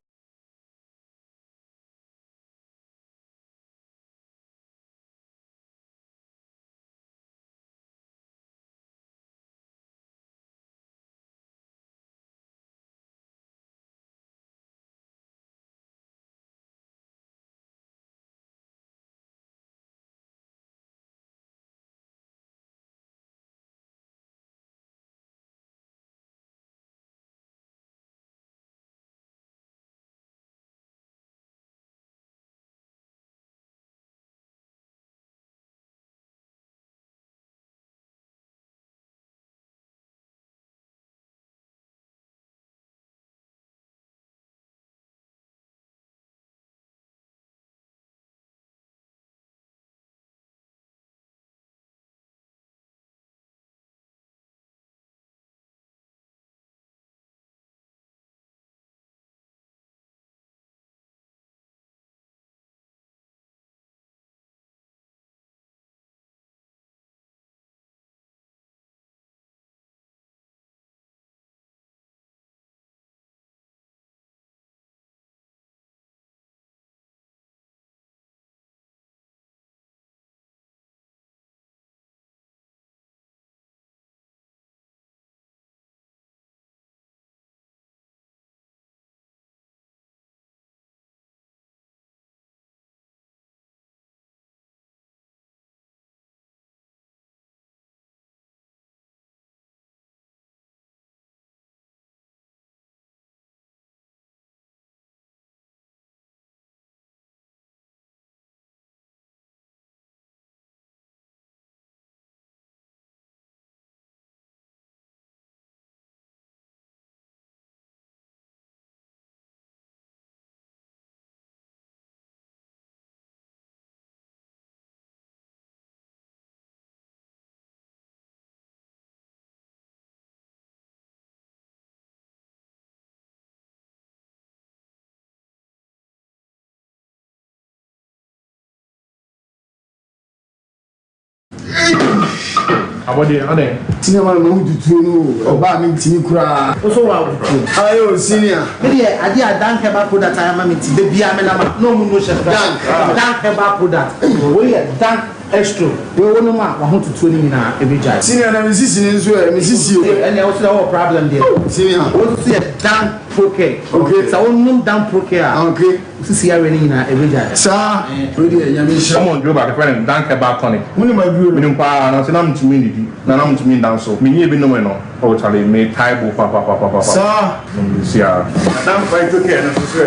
Abɔdeɛ adɛn? Senior man ma wo tutuo no o, ɔbaa me ntimi koraa. Wo so wa tutuo. Ayɛ o senior. Me deɛ adeɛ a Dank herbal product ayɛ ama me nti da biara me nam a na ɔmo no hyɛ Dank. Dank herbal product. Wei yɛ Dank Extro. Wei wo nom a wahotutuo no nyinaa ɛbɛgyae. Senior na me sisi no nso ɛ, me sisi o. Ɛnneɛ wo so deɛ wowɔ problem deɛ. Senior. Wei nso yɛ Dank Procare. Okay. Sɛ wo nom Dank Procare a. Okay. Wo sisi yareɛ no nyinaa ɛbɛgyae. Saa, wei deɛ Nyame nhyira. Wɔn duro baako yɛfrɛ no Dank Herbal Tonic. Wo nim aduro no? Menim paa, nanso na mentumi nnidi, na na mentumi nda nso. Menyɛɛ bi nomee no, oh charlie, metae bo papapapapa. Saa. Seesei ara. Na Dank Phyto Care no nso so ɛ?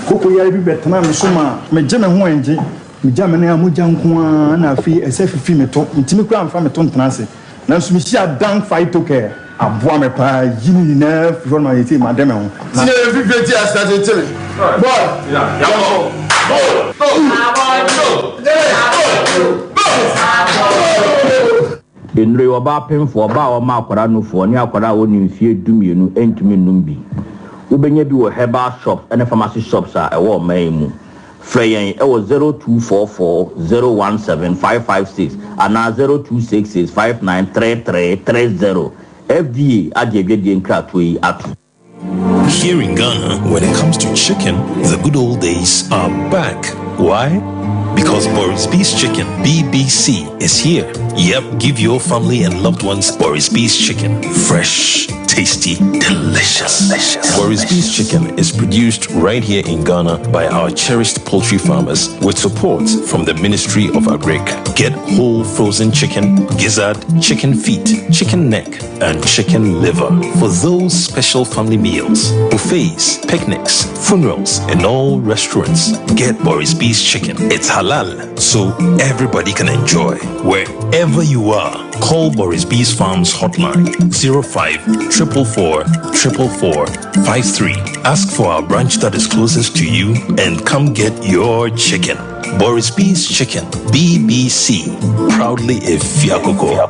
Koko yare bi bɛtenaa me so maa megye me ho ɛngye. Megya me nan a mogya nko ara na afei ɛsɛ fifi me to. Mentumi koraa mfa me to ntena ase. Nanso mehyiaa Dan Phytocare. Aboa me paa yi ne nyinaa firi hɔ no ma seesei made me ho. Na. Senior yɛ fifie ti ase tete me. Boy. Yɛnkɔ. Go. Go. Go. Go. Go. Nnuro yi, ɔbaa pemfoɔ, ɔbaa a ɔma akwadaa nufoɔ, ne akwadaa a ɔnni mfeɛ dumienu ntumi nnom bi. Wobɛnya bi wɔ herbal shops ne pharmacy shops a ɛwɔ ɔman yi mu. Frɛ yɛn wɔ 0244 017 556 anaa 0266 593330. FDA agye adwadie nkratoɔ yi atom. Here in Ghana, when it comes to chicken, the good old days are back. Why? Because Boris B's Chicken, BBC, is here. Yep, give your family and loved ones Boris B's Chicken. Fresh, tasty, delicious. delicious. Boris B's Chicken is produced right here in Ghana by our cherished poultry farmers with support from the Ministry of Agric. Get whole frozen chicken, gizzard, chicken feet, chicken neck, and chicken liver for those special family meals, buffets, picnics, funerals, and all restaurants. Get Boris B's Chicken. It's halal, so everybody can enjoy. Wherever you are, call Boris B's Farms hotline 05 444 444 53. Ask for our branch that is closest to you and come get your chicken. Boris B's Chicken, BBC, proudly a Fiakoko.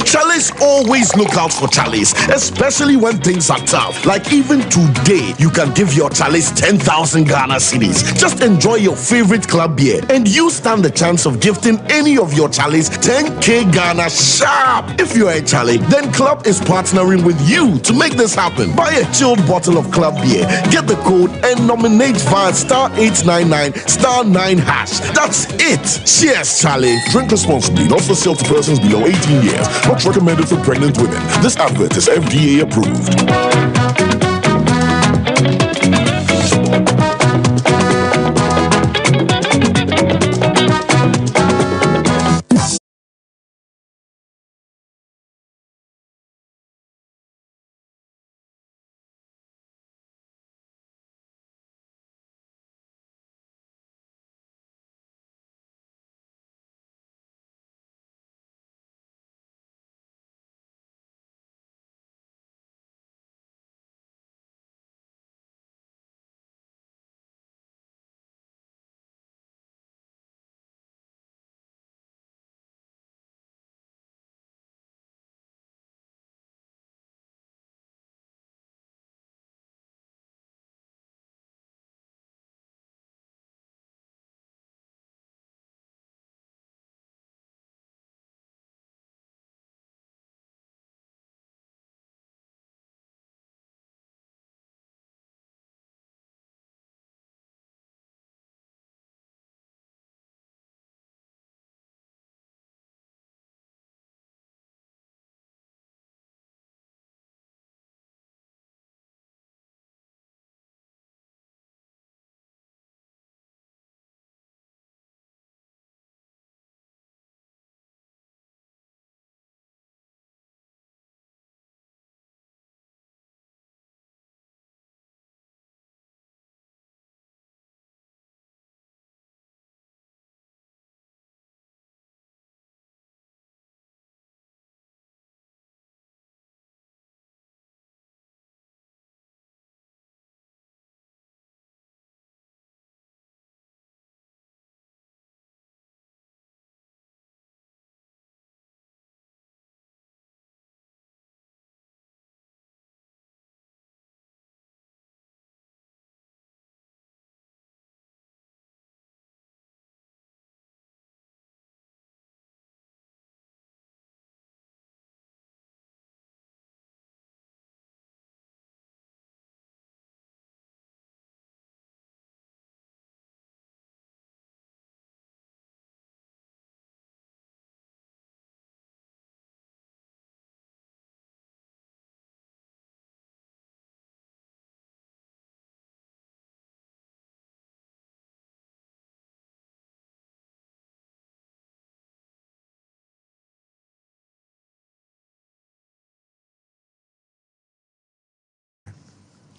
Chalice always look out for Chalice, especially when things are tough. Like even today, you can give your Chalice 10,000 Ghana cedis. Just enjoy your favorite club beer, and you stand the chance of gifting any of your Chalice 10k Ghana sharp. If you're a Charlie, then Club is partnering with you to make this happen. Buy a chilled bottle of Club beer, get the code, and nominate via star 899 star 9 hash. That's it. Cheers, Charlie. Drink responsibly, not for sale to persons below 18 years. Not recommended for pregnant women. This advert is FDA approved.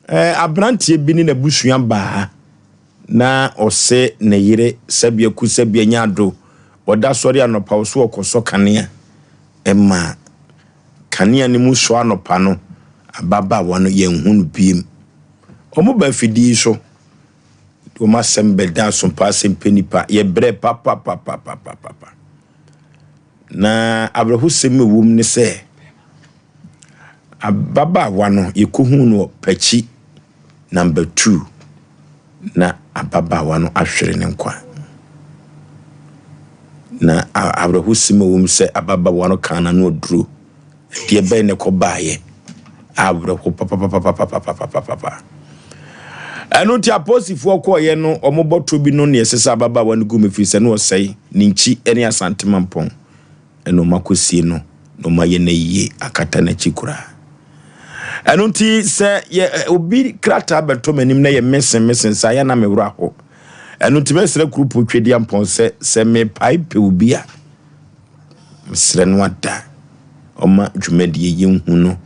Eh, aberanteɛ bi ne n'abusua baa ha na ɔse ne yere sɛbea ku sɛbea nya ado ɔda sɔre anɔpa ɔso ɔkɔsɔ kanea ɛma kanea no mu sɔ anɔpa no ababaawa no yɛnhu no biem wɔn ba afidie so de wɔn asɛm bɛda asompa asɛm pɛ nipa yɛbrɛ papapapapapapa na awerɛhosɛm ɛwom ne sɛ Ababaawa no, yɛkɔhuu no wɔ Pakyi number 2 na ababaawa no ahwere ne nkwa. Na awerɛhosɛm a ɛwɔ mu sɛ ababaawa no kaa n'ano aduro. Ɛdeɛ bɛn na ɛkɔbaeɛ Awerɛho papapapapapapapapa. Ɛno nti apolisifoɔ kɔɔeɛ no wɔn bɔtɔ bi no na ɛsesa ababaawa no gu mu ɛfiri sɛ na ɔsɛe ne nkyi ne Asante Mampɔn ɛna wɔn akɔsie no na wɔn ayɛ no ayie akata n'akyi koraa. Ɛno nti sɛ yɛ obi krataa bɛtɔ m'anim na yɛ mesen mesen saa yɛ na me werɛ aho. Ɛno nti mɛsrɛ Kurupo Twedeampɔn sɛ sɛ mepae pɛ obi a Mesrɛ no ada ɔma dwumadie yi nhu no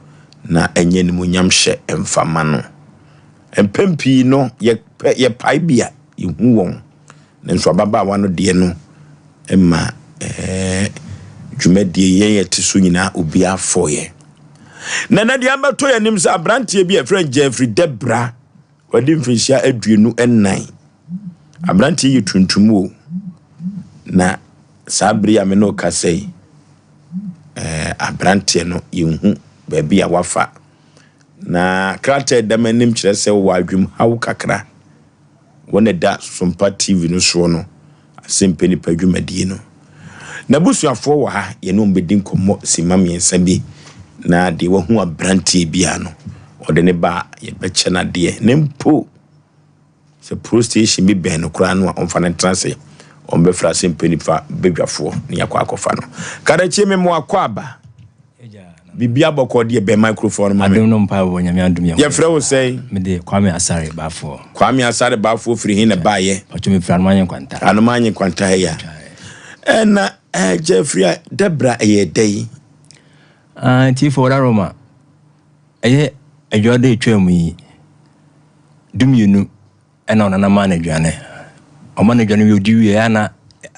na ɛnyɛ animuonyam hyɛ mfa ma no. Mpɛn pii no yɛpɛ yɛpae bi a yɛhu wɔn, nanso ababaawa no deɛ no ma ɛɛ dwumadie yɛn yɛte so nyinaa obiara fɔeɛ. Na na deɛ abɛtɔ yɛn anim sɛ aberanteɛ bi a yɛfrɛ no Jeffrey Debra Wadi mfirihyia 24. Aberanteɛ yi yɛ tuntum o. Na saa bere yi a me ne wo kasa yi, ɛɛ aberanteɛ no yɛnhu baabi a wafa. Na krataa a ɛda m'anim kyerɛ sɛ ɔwɔ adwemhaw kakra. Wɔn na ɛda Sompa TV no soɔ no, Asɛmpɛ Nipa dwumadie no. N'abusuafoɔ wɔ ha, yɛne wɔn bɛdi nkɔmmɔ simma mmiɛnsa bi, na deɛ wahu aberanteɛ biara no, ɔde ne ba a, yɛbɛkyɛ no adeɛ. Na mpo, sɛ pro station bi bɛn no koraa no a, ɔmfa no ntena ase. Wɔbɛfrɛ Asɛmpɛ Nipa badwafoɔ na yɛakɔ akɔfa no. Karakyie me mmoa kɔ aba. Biribi abɔkɔ deɛ bɛn microphone no ma me. Adom no mpaebɔ wɔ Nyame adom yɛ ho. Yɛfrɛ wo sɛn? Me de Kwame Asare Baafoɔ. Kwame Asare Baafoɔ firi he na baayɛ? Pacho me firi Anomanye Nkwanta. Anomanye Nkwanta ha ya. Ɛna eh, Jeffrey a Debra ɛyɛ dɛ yi. Ah, tiefo wɔda Roma. Ɛyɛ adwuma da etwa mu yi. Dumienu Ɛna ɔnana maa no aduane. Ɔma no aduane wie odi wie a na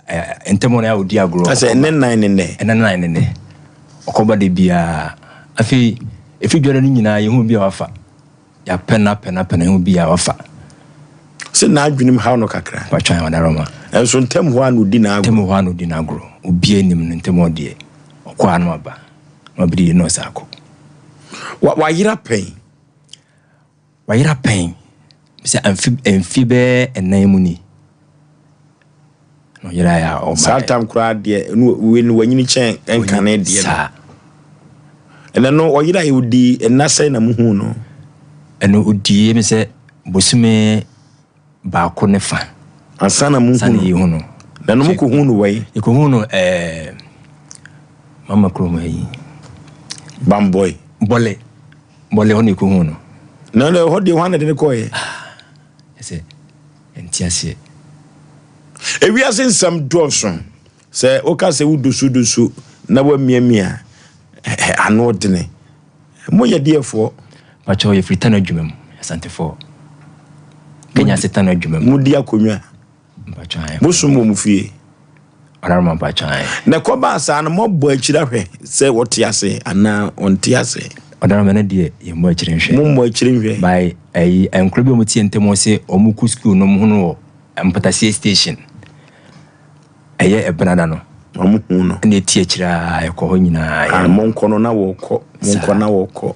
ntɛm hɔ na ɔdi agorɔ. Asɛ ne nan ne nɛ. Ɛna nan ne nɛ. Ɔkɔba de biara. Afei efi dware no nyinaa yɛhu bi a wafa. Yɛapɛ no apɛ no apɛ no yɛhu bi a wafa. Sɛ n'adwenem haw no kakra. Patwan ɔdaroma. Ɛnso ntɛm hɔ a na odi n'agorɔ. Ntɛm hɔ a na odi n'agorɔ. Obiara nim no ntɛm hɔ deɛ ɔkɔ a na waba. Na wabɛdidi na ɔsan akɔ. Wayera pɛn. Wayera pɛn sɛ mfe mfe bɛyɛ nnan mu ni na ɔyeraeɛ a ɔbaeɛ. Saa tam koraa deɛ no wei no wanyini kyɛn nkane deɛ no. Saa. Ɛnɛ no ɔyeraeɛ ɔdii nna sɛn na muhuu no? Ɛno ɔdii mi sɛ bosome baako ne fa. Ansa na muhu no. Yɛhu no. Na no mokɔhu no wɔ yi? Yɛkɔhu no ɛɛ mama kurom ha yi. Bambɔe. Bɔle. Bɔle hɔ na yɛkɔhuu no. Na na ɛhɔ deɛ hwan na ɛde no kɔeɛ? Ah, ɛsɛ ɛnte aseɛ. Ewiase nsɛm dɔɔso. Sɛ woka sɛ wodusudusu na woamiamia a, ano dene. Moyɛ deɛfoɔ? Pakyɛw, yɛfiri Tano adwuma mu, Asantefoɔ. Kenya ase Tano adwuma mu. Modi akonnwa? Mosom wɔ mo fie? Na ɛkɔbaa saa no, moabɔ akyiri ahwɛ sɛ ɔte ase anaa ɔnte ase? Ɔdaroma no deɛ yɛmmɔ akyiri nhwɛ. Mommɔ akyiri nhwɛ. By ɛyi nkora bi a wɔte ntam hɔ sɛ wɔkɔ sukuu no wɔn ho wɔ Mpataseɛ station. Ɛyɛ ɛbenada no. Wɔn hu no. Ɛna ɛti akyiri a ɛkɔ hɔ nyinaa. Ah, monkɔ no na wɔkɔ. Monkɔ na wɔkɔ.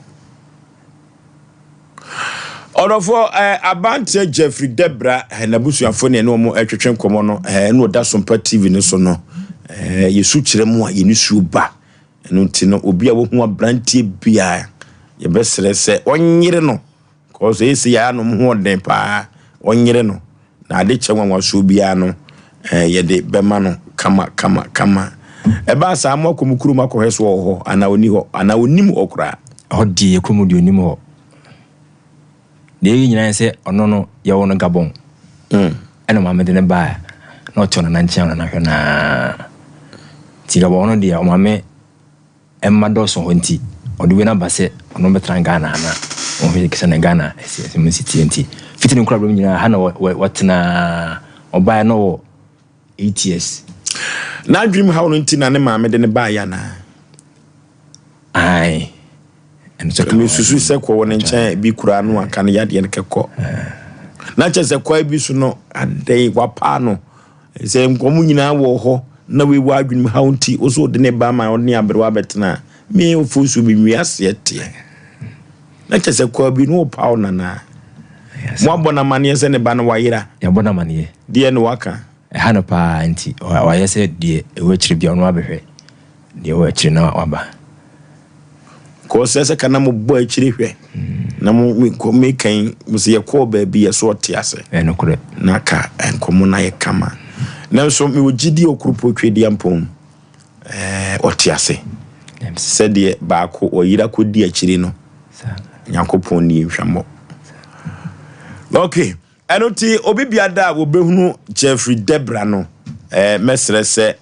Ɔdɔfoɔ eh, abanteɛ Jeffrey Debra eh, n'abusuafoɔ ne ɛne wɔn ɛtwetwe nkɔmmɔ no eh, ɛna ɔda Sompa TV no so no eh, yɛsu kyerɛ mu a yɛne suo ba. Ɛno nti no obi a wahu aberanteɛ biara yɛbɛsrɛ sɛ ɔnyere no kɔɔ sɛ ɛsɛ yɛ anom ho ɔden paa ɔnyere no Na ade kyɛ nwanwasoɔ biara no, yɛde bɛma no kama kama kama. Ɛbaa saa, moakɔ mo kurom akɔhwɛ so ɔwɔ hɔ anaa ɔnni hɔ, anaa ɔnnim hɔ koraa? Ɛhɔ deɛ yɛ kurom deɛ ɔnnim hɔ. Deɛ ɛyɛ nyinaa ne sɛ ɔno no yɛwoo no Gabon. Ɛna maame de no baeɛ na ɔte ɔnana nkyɛn ɔnana hwɛ no ara. Nti Gabon no deɛ ɔmaame mma dɔɔso hɔ nti ɔde wei no aba sɛ ɔno bɛtena Ghana ha na ɔhwɛ sɛnea Ghana ɛsɛ mu si teɛ nti fiti ne nkorabere mu nyinaa ha na wɔtena ɔbaeɛ na ɔwɔ 8 years. N'adwenem haw no nti na ne maame de no baeɛ anaa? Ae. Ɛno nso ka ho. Mesusu sɛ kɔ wɔ ne nkyɛn bi koraa no anka ne yadeɛ no kɛkɔ. Na kyerɛ sɛ kwae bi so no adɛn wapaa no. Sɛ nkɔm nyinaa wɔ hɔ na wei wɔ adwenem haw nti wo so wode ne ba ma ɔne aberewa abɛtena a, me ofosu me nwi aseɛ teɛ. Na kyerɛ sɛ kwae bi no wopaw no anaa? Moabɔ no amaneɛ sɛ ne ba no wayera? Yɛabɔ no amaneɛ. Deɛ na waka? Ɛha no paa nti wayɛ sɛ deɛ ɛwɔ akyire biara ɔno abɛhwɛ deɛ ɛwɔ akyire na waba. Kɔɔ sɛ sɛ ka na mo bɔ akyire hwɛ na mo mekɔ mekan mo sɛ yɛkɔɔ baabi yɛ so ɔte ase. Ɛnokorɛ. Na ka nkɔmɔ no ayɛ kama. Nanso mewɔ gyidie wɔ Kuropɔn Twedeampɔn mu. Ɛɛ ɔte ase. Sɛdeɛ baako ɔyera kɔdi akyire no. Nyankopɔn nie nhwammɔ. Okay. Ɛno nti obi biada a wɔbɛhunu Jeffrey Debra no, eh, mɛsrɛ sɛ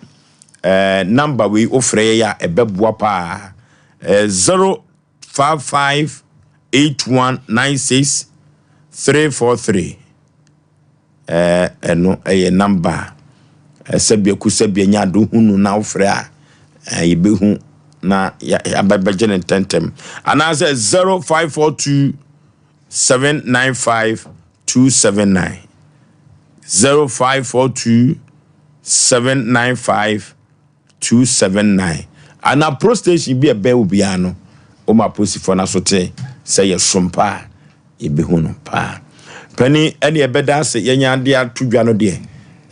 eh, number wei wofrɛ yɛ a ɛbɛboa paa. Eh, 055 8196 343. Eh, ɛno ɛyɛ number a sɛbea ku sɛbea nya ade hunu na wofrɛ a eh, yɛbɛhu na yɛabɛgye no ntɛntɛm. Anaasɛ 0542 795 279 0542 795 279 anaa pro station bi a ɛbɛn wo biara no woma apolisifoɔ no aso te sɛ yɛsom paa yɛbɛhu no paa pani ɛne ɛbɛda ase yɛnya adeɛ ato dwa no deɛ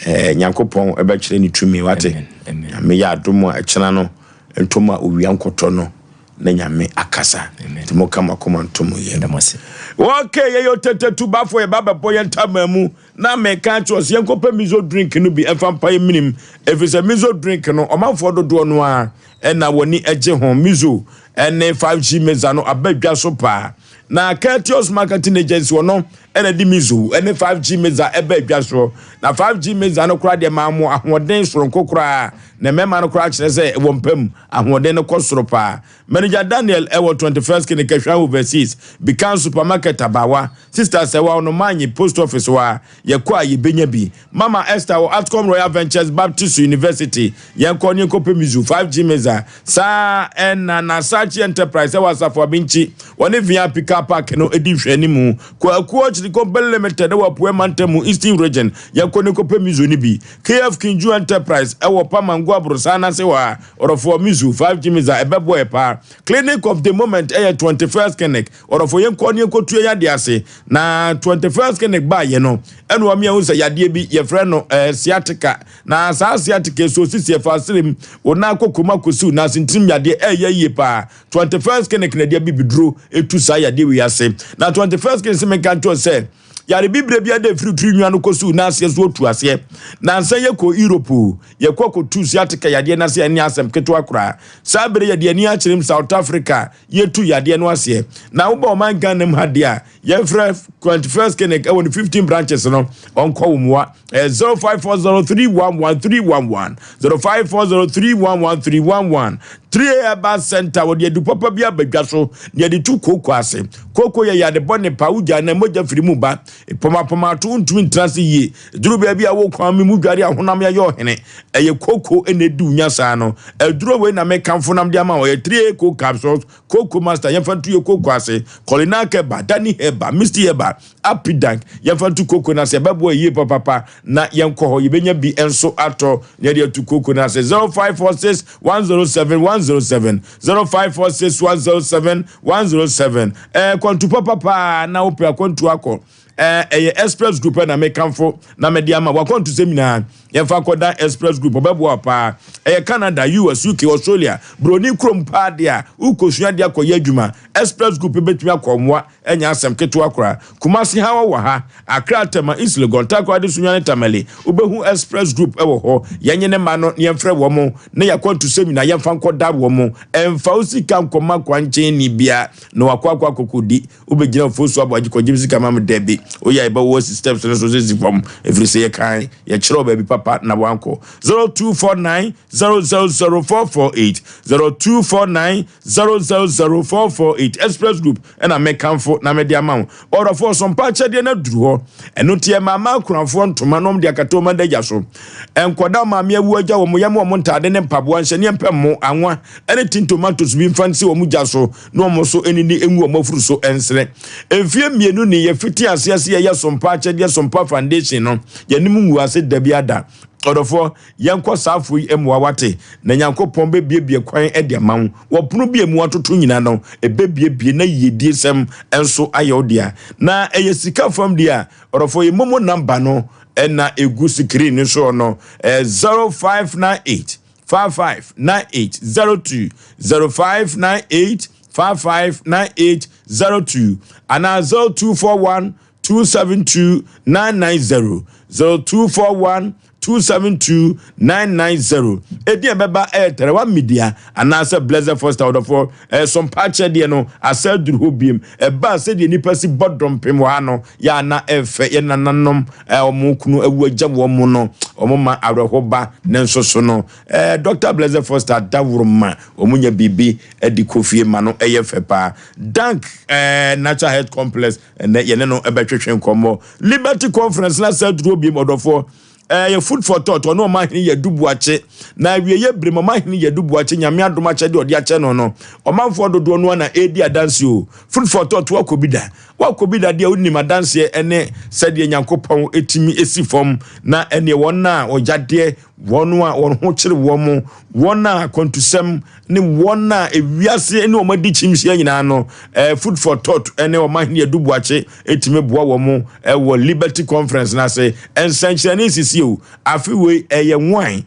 ɛɛ nyankopɔn ɛbɛkyerɛ ne tumi wate nyame yɛ adom a ɛkyena no ntom a owia nkɔtɔ no na nyame akasa nti mo ka mo akoma nto mo yam ok yɛyɛ otetetu bafo yɛba bɛbɔ yɛn ntama mu na meka kyerɛ sɛ yɛnkɔpɛ miso drink no bi ɛmfa mpa yɛ minim ɛfiri sɛ miso drink no ɔmanfoɔ dodoɔ no a ɛna wɔni agye ho miso ɛne 5G meza no aba dwa so paa na Curtius Marketing Agency ɔno ɛna de miso ɛne 5G meza ɛba dwa soɔ na 5G meza no koraa deɛ maa mo ahoɔden soronko koraa na mmarima no koraa kyerɛ sɛ wɔ mpam Ahoɔden no kɔ soro paa. Manager Daniel ɛwɔ 21st Clinic Kɛhwɛn Overseas, Bikan Supermarket Abawa, Sister Sɛwa Onomanyi Post Office hɔ a, yɛkɔ a yɛbɛnya bi. Mama Esther wɔ Atcom Royal Ventures Baptist University, yɛnkɔ ne yɛnkɔpɛ Mizu 5G Meza. Saa ara na Nasachi Enterprise ɛwɔ Asafo Abinkyi, wɔne VIP Car Park no di nhwɛanimu. Kwaku Orchard Company Limited ɛwɔ Apueɛ Mantam mu, Eastern Region, yɛnkɔ ne yɛnkɔpɛ Mizu no bi. KF Kinju Enterprise ɛwɔ Pamango Aborosan no ase hɔ a, Ɔdɔfoɔ Mizu 5G Miza ɛbɛboa yɛ paa. Clinic of the moment ɛyɛ 21st Clinic. Ɔdɔfoɔ yɛnkɔ ne yɛnkɔtua yadeɛ ase. Na 21st Clinic baayɛ no, ɛna wɔn yɛn ho sɛ yadeɛ bi yɛfrɛ no eh, sciatica. Na saa sciatica so sisi ɛfa asrem, wo nan kɔkɔ mu akɔsiw na asentirim yadeɛ ɛyɛ yie paa. 21st Clinic na ɛde abibiduro etu saa yadeɛ wei ase. Na 21st Clinic sɛ menka ntoɔ sɛ Yare bibire biara da efiri tiri nwa no kɔsi wo nan aseɛ so otu aseɛ. Nansa yɛkɔɔ Europe o, yɛkɔ kɔtuu sciatica yadeɛ no aseɛ ɛnyɛ asɛm ketewa koraa. Saa bere yɛde ani akyerem South Africa yɛtu yadeɛ no aseɛ. Na woba ɔman Ghana mu ha deɛ a, yɛmfrɛ 21st Clinic ɛwɔ ne 15 branches no, ɔnkɔ wo mmoa. Ɛyɛ 0540311311, 0540311311. 3A Herbal Center wɔde adu papa bi aba dwa so na yɛde tu kooko ase. Kooko yɛ yade bɔne paa, wogyae na mogya firi mu ba. Pɔmapɔmato wontumi ntena ase yie. Duru baabi a wokwan me mu dware a honam yɛyɛ ɔhene. Ɛyɛ kooko na edi wo nya saa no. Aduro wei na mekamfo nam de ama wo. Ɛyɛ 3A Coke Capsules, Kooko Master, yɛmfa nto yɛ kooko ase. Kolinak Herbal, Dani Herbal, Misty Herbal, Apidank, yɛmfa nto kooko no ase. Ɛbɛboa yie papapa na yɛnkɔ hɔ. Yɛbɛnya bi nso atɔ na yɛde ato kooko no ase. 0546 107 107 0546 107 107 ɛɛ kwantu papa paa na wopɛ akwantu akɔ ɛɛ ɛyɛ express group na mekamfo na mede ama wakwantu sɛm nyinaa yɛmfa nkɔdan express group ɔbɛboa paa ɛyɛ Canada US UK Australia broni kurom paa deɛ a wokɔsua deɛ akɔyɛ adwuma express group bɛtumi akɔ mmoa Ɛnyɛ asɛm ketewa koraa. Kumasi ha wɔ ha, Accra, Tema, East Legon, Takoradi, Sunyani, Tamale. Wobɛhu Express Group wɔ hɔ. Yɛnye ne mma no na yɛmfrɛ wɔn na yɛakwantusɛm nyinaa yɛmfa nkɔda wɔn. Ɛmfa wo sika nkɔma kwankyɛnni biara na wakɔ akɔ akɔkɔdi. Wobɛgyina Ofosu Aboagye kɔgye me sika ma me? Dabi. Woyɛ a yɛbɛwo wo asi steps no so sɛ si fam ɛfiri sɛ yɛkan yɛkyerɛ wo baabi papa na woankɔ. 0249 000 448 0249 000448 Express Group na mekamfo na mede ama wo. Ɔdɔfoɔ, ɔsompa akyɛdeɛ no aduru hɔ. Ɛno nti ɛma ama akunafoɔ ntoma na wɔde akata wɔn adagya so. Nkwadaa maame awu agya wɔn yam wɔn ntaade ne mpaboa nhyɛ ne mpɛ mmo, anwa ne tin tomatoes bi mfa nsi wɔn gya so na wɔn nso nini ngu wɔn afuru so nsrɛ. Mfeɛ mmienu ni yɛfiti aseɛ sɛ yɛyɛ Sompa Akyɛdeɛ Sompa Foundation no, yɛnim ngu ase da bi ada. Ɔdɔfoɔ, Yɛnkɔ saafo yi mmoa wate, na Nyankopɔn bɛbiebie kwan de ama wo. Wɔ pono bi a emu atoto nyina no, ɛbɛbiebie na yiedie-sɛm nso ayɛ wo dea. Na ɛyɛ sika fam deɛ a, ɔdɔfoɔ yi momo number no na ɛgu screen no soɔ no, ɛyɛ 0598 55 98 02, 0598. 55 98 02 anaa 0241 272 990 0241 272 990. Edin a ɛbɛba ɛyɛ Tɛrɛwa Media anaasɛ Blessed Foster ɔdɔfoɔ. Ɛyɛ sompa akyɛdeɛ no asa aduru hɔ biem. Ɛbaa sɛdeɛ nnipa si bɔ dɔmpem wɔ ha no yɛ a na ɛfɛ. Yɛn nananom a wɔn kunu awu agya wɔn no, wɔn ma awerɛho ba. Nanso so no, ɛɛ Dɔkta Blessed Foster daworo ma wɔn nya biribi de kɔ fie ma no yɛ fɛ paa. Dank ɛɛ Natural Health Complex ɛnɛ yɛne no bɛtwetwe nkɔmmɔ. Liberty Conference no asa aduru hɔ biem ɔdɔfoɔ. Ɛyɛ food for thought ɔne ɔmanhene Yadu Boakye na awieɛ berem ɔmanhene Yadu Boakye Nyame adom akyɛdeɛ ɔde akyɛ no no ɔmanfoɔ dodoɔ no ara na ɛredi adanseɛ o Food for thought woakɔ bi da woakɔ bi da deɛ wonim adanseɛ ɛne sɛdeɛ Nyankopɔn ɛtumi si fam na ɛneɛ wɔn a ɔyadeɛ wɔn a wɔn ho kyere wɔn wɔn a akwantusɛm ne wɔn a ewiase ne wɔn adi kyimhyia nyinaa no, eh, Food for Thought ne Ɔmanhene Adu Boakye etumi boa wɔn wɔ Liberty Conference no ase. Nsɛnkyerɛnne sisi o, afe wei ɛyɛ wine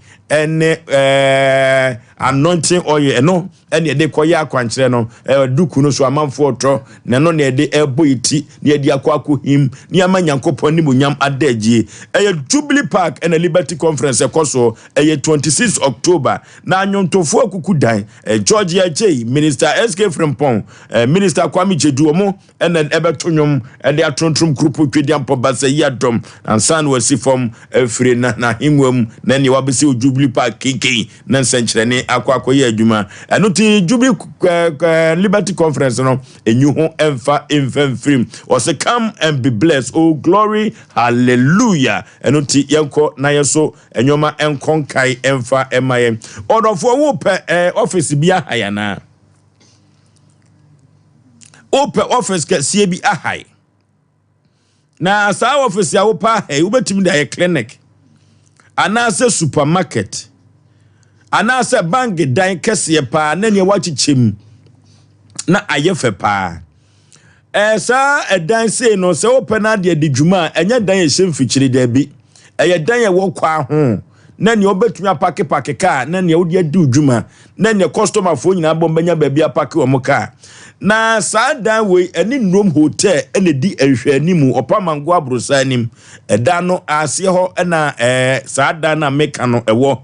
ne eh, anointing oil ɛno ɛne ɛde kɔyɛ akwankyerɛ no eh, duku no so amanfoɔ tɔ na ɛno na ɛde ɛbɔ yɛ ti na yɛde akɔ akɔhim ne ama Nyankopɔn animuonyam ada adie. Ɛyɛ Jubilee Park ɛna Liberty Conference ɛkɔ soɔ ɛyɛ 26 October Na nnwontofoɔ akuku dan, George Adjei, Minister SK Frimpong, Minister Kwame Gyedu, wɔn na ɛbɛto nnwom de atontom Kurupo Twedeampɔ Basayi Adom ansa na wasi fam afiri na n'ahengua mu na nea wabɛsi wɔ Jubilee Park kenkei na nsɛnkyerɛnne akɔ akɔyɛ adwuma. Ɛno ti Jubilee Liberty Conference no enyi ho mfa mfa mfirim. Ɔsɛ come and be blessed. Oh glory hallelujah. Ɛno ti yɛnkɔ na yɛ so Nneɛma nkɔ nkae mfa mma yɛn. Ɔdɔfoɔ wopɛ ɛɛ ɔfisi bi ahae anaa? Wopɛ ɔfisi kɛseɛ bi ahae? Na saa ɔfisi a wopɛ ahae wobɛtumi de ayɛ clinic anaasɛ supermarket anaasɛ bank dan kɛseɛ paa na nea wakyekyɛ mu na ayɛ fɛ paa. Ɛɛ saa ɛdan sei no, sɛ wopɛ no adeɛ di dwuma a, ɛnyɛ dan a ɛhyɛ mfikyiri, daabi. Ɛyɛ dan a ɛwɔ kwa ho, na nea wobɛtumi apakepake kaa, na nea wode adi wo dwuma, na nea kɔstɔmafoɔ nyinaa bɔm bɛnya baabi apake wɔn kaa. Na saa dan wei, ɛne Nnuom Hotel na ɛdi nhwɛanimu, Ɔpamango Aborosan anim. Ɛdan no aseɛ hɔ na ɛɛ saa dan no a meka no ɛwɔ.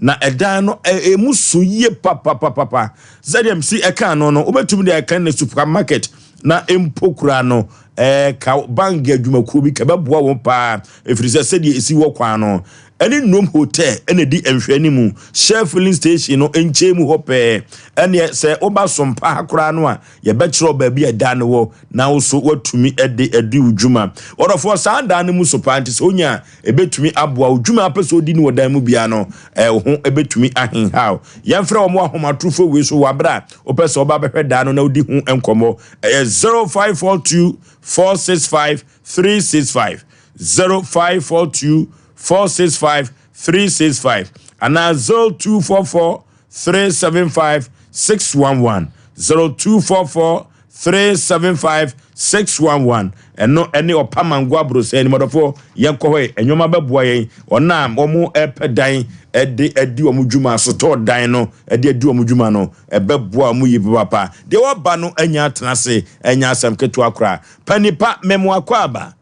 Na ɛdan no ɛmu so yie papapapapa. Sɛdeɛ msi ɛka no no, wobɛtumi de aka ne supermarket na mpo koraa no ɛɛ ka bank adwumakuo bi ka bɛboa wɔn paa ɛfiri sɛ sɛdeɛ ɛsi wɔ kwan no ɛne Nnom Hotel ɛna ɛdi nhwɛani mu Shell filling station no nkyɛn mu hɔ pɛɛ ɛneɛ sɛ woba Sompa ha koraa no a yɛbɛkyerɛ wo baabi a ɛdan no wɔ na wo so woatumi de adi wo dwuma. Ɔdɔfoɔ saa dan no mu so paa nti sɛ wonya a ɛbɛtumi aboa wo dwuma a wopɛ sɛ wodi no wɔ dan mu biara no eh, wo ho bɛtumi ahenhaw. Yɛmfrɛ wɔn wɔ ahomatorofo wei so wɔ aberɛ a wopɛ sɛ woba bɛhwɛ dan no na wodi ho nkɔmmɔ. Ɛyɛ 0542 465 365, 0542 465 365 anaa 0244 375 611, 0244 375 611. Ɛno ɛne Ɔpamango Abrosɛn anim. Ɔdɔfoɔ, yɛnkɔ hɔ ɛ, nneɛma bɛboa yɛn. Wɔn a wɔn ɛpɛ dan ɛde adi wɔn dwuma, sotɔɔ dan no ɛde adi wɔn dwuma no, ɛbɛboa wɔn yie papaapa. Deɛ wɔba no anya atena ase, ɛnyɛ asɛm ketewa koraa. Pa nipa, mɛmo akɔ aba.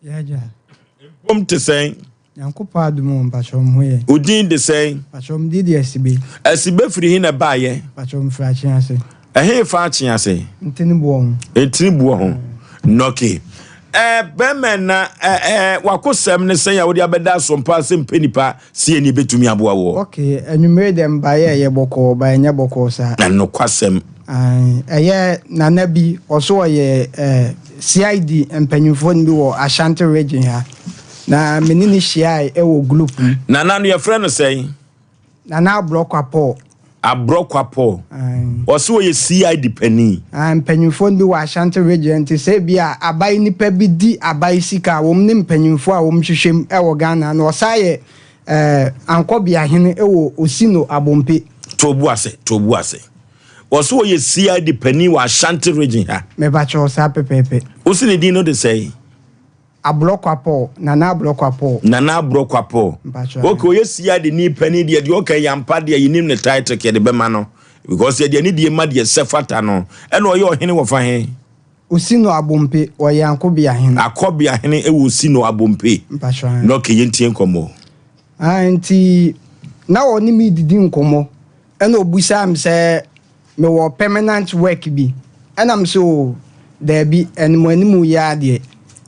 Yɛ agya. Mpom te sɛn? Nyankopɔn adom o, mpakyɛw me ho yɛ. Wo din de sɛn? Mpakyɛw me din de Asibe. Asibe firi he na ɛbaeɛ? Mpakyɛw me firi Akyease. Ɛhe fa Akyease? Ntini boɔ ho. Ntini boɔ ho. Nɔke. Ɛɛ bɛmɛ na ɛɛ wakosɛm ne sɛn a wode abɛda asompa sɛ mpɛ nipa Seɛ ni ɛbɛtumi aboa woɔ. Ok, anwummere deɛ mebaeɛ ɛyɛ bɔkɔɔ but ɛnyɛ bɔkɔɔ saa. Na nokwasɛm. Ae, ɛyɛ nana bi, ɔso ɔyɛ eh, CID mpanyinfoɔ no bi wɔ Ashanti region ha. Na me ne no hyiae ɛwɔ group mu. Nana no yɛfrɛ no sɛn? Nana Abrɔkwa Paul. Abrɔkwa Paul. Ɔse ɔyɛ CID panin. Ae, mpanyinfoɔ no bi wɔ Ashanti region nti sɛ ebi a aban nipa bi di aban sika a, wɔn ne mpanyinfoɔ a wɔn hwehwɛ mu wɔ Ghana na ɔsan yɛ eh, Ankɔbeahene wɔ Osino Abompe. To bo ase, to bo ase. Ɔse ɔyɛ CID panin wɔ Ashanti region ha. Mepakyɛw, saa pɛpɛɛpɛ. Wose ne din no de sɛn? Aborɔkwa Paul, Nana Aborɔkwa Paul. Nana Aborɔkwa Paul. Mpakyɛw. Ok, ɔyɛ CID ni panin deɛ, deɛ ɔka yi ampa deɛ, yɛnim ne title yɛde bɛma no. Because yɛde anidie ma deɛ sɛ fata no. Ɛna ɔyɛ ɔhene wɔ fa he? Osino Abompe, ɔyɛ Akobea hene. Akɔbea hene wɔ Osino Abompe. Mpakyɛw aane. Na okay, yɛntie nkɔmmɔ. Ah, nti na ɔne me didi nkɔmmɔ, ɛna ɔbisaa me sɛ mewɔ permanent work bi, ɛna me sɛ oh, daabi, animuanimu yi ara deɛ,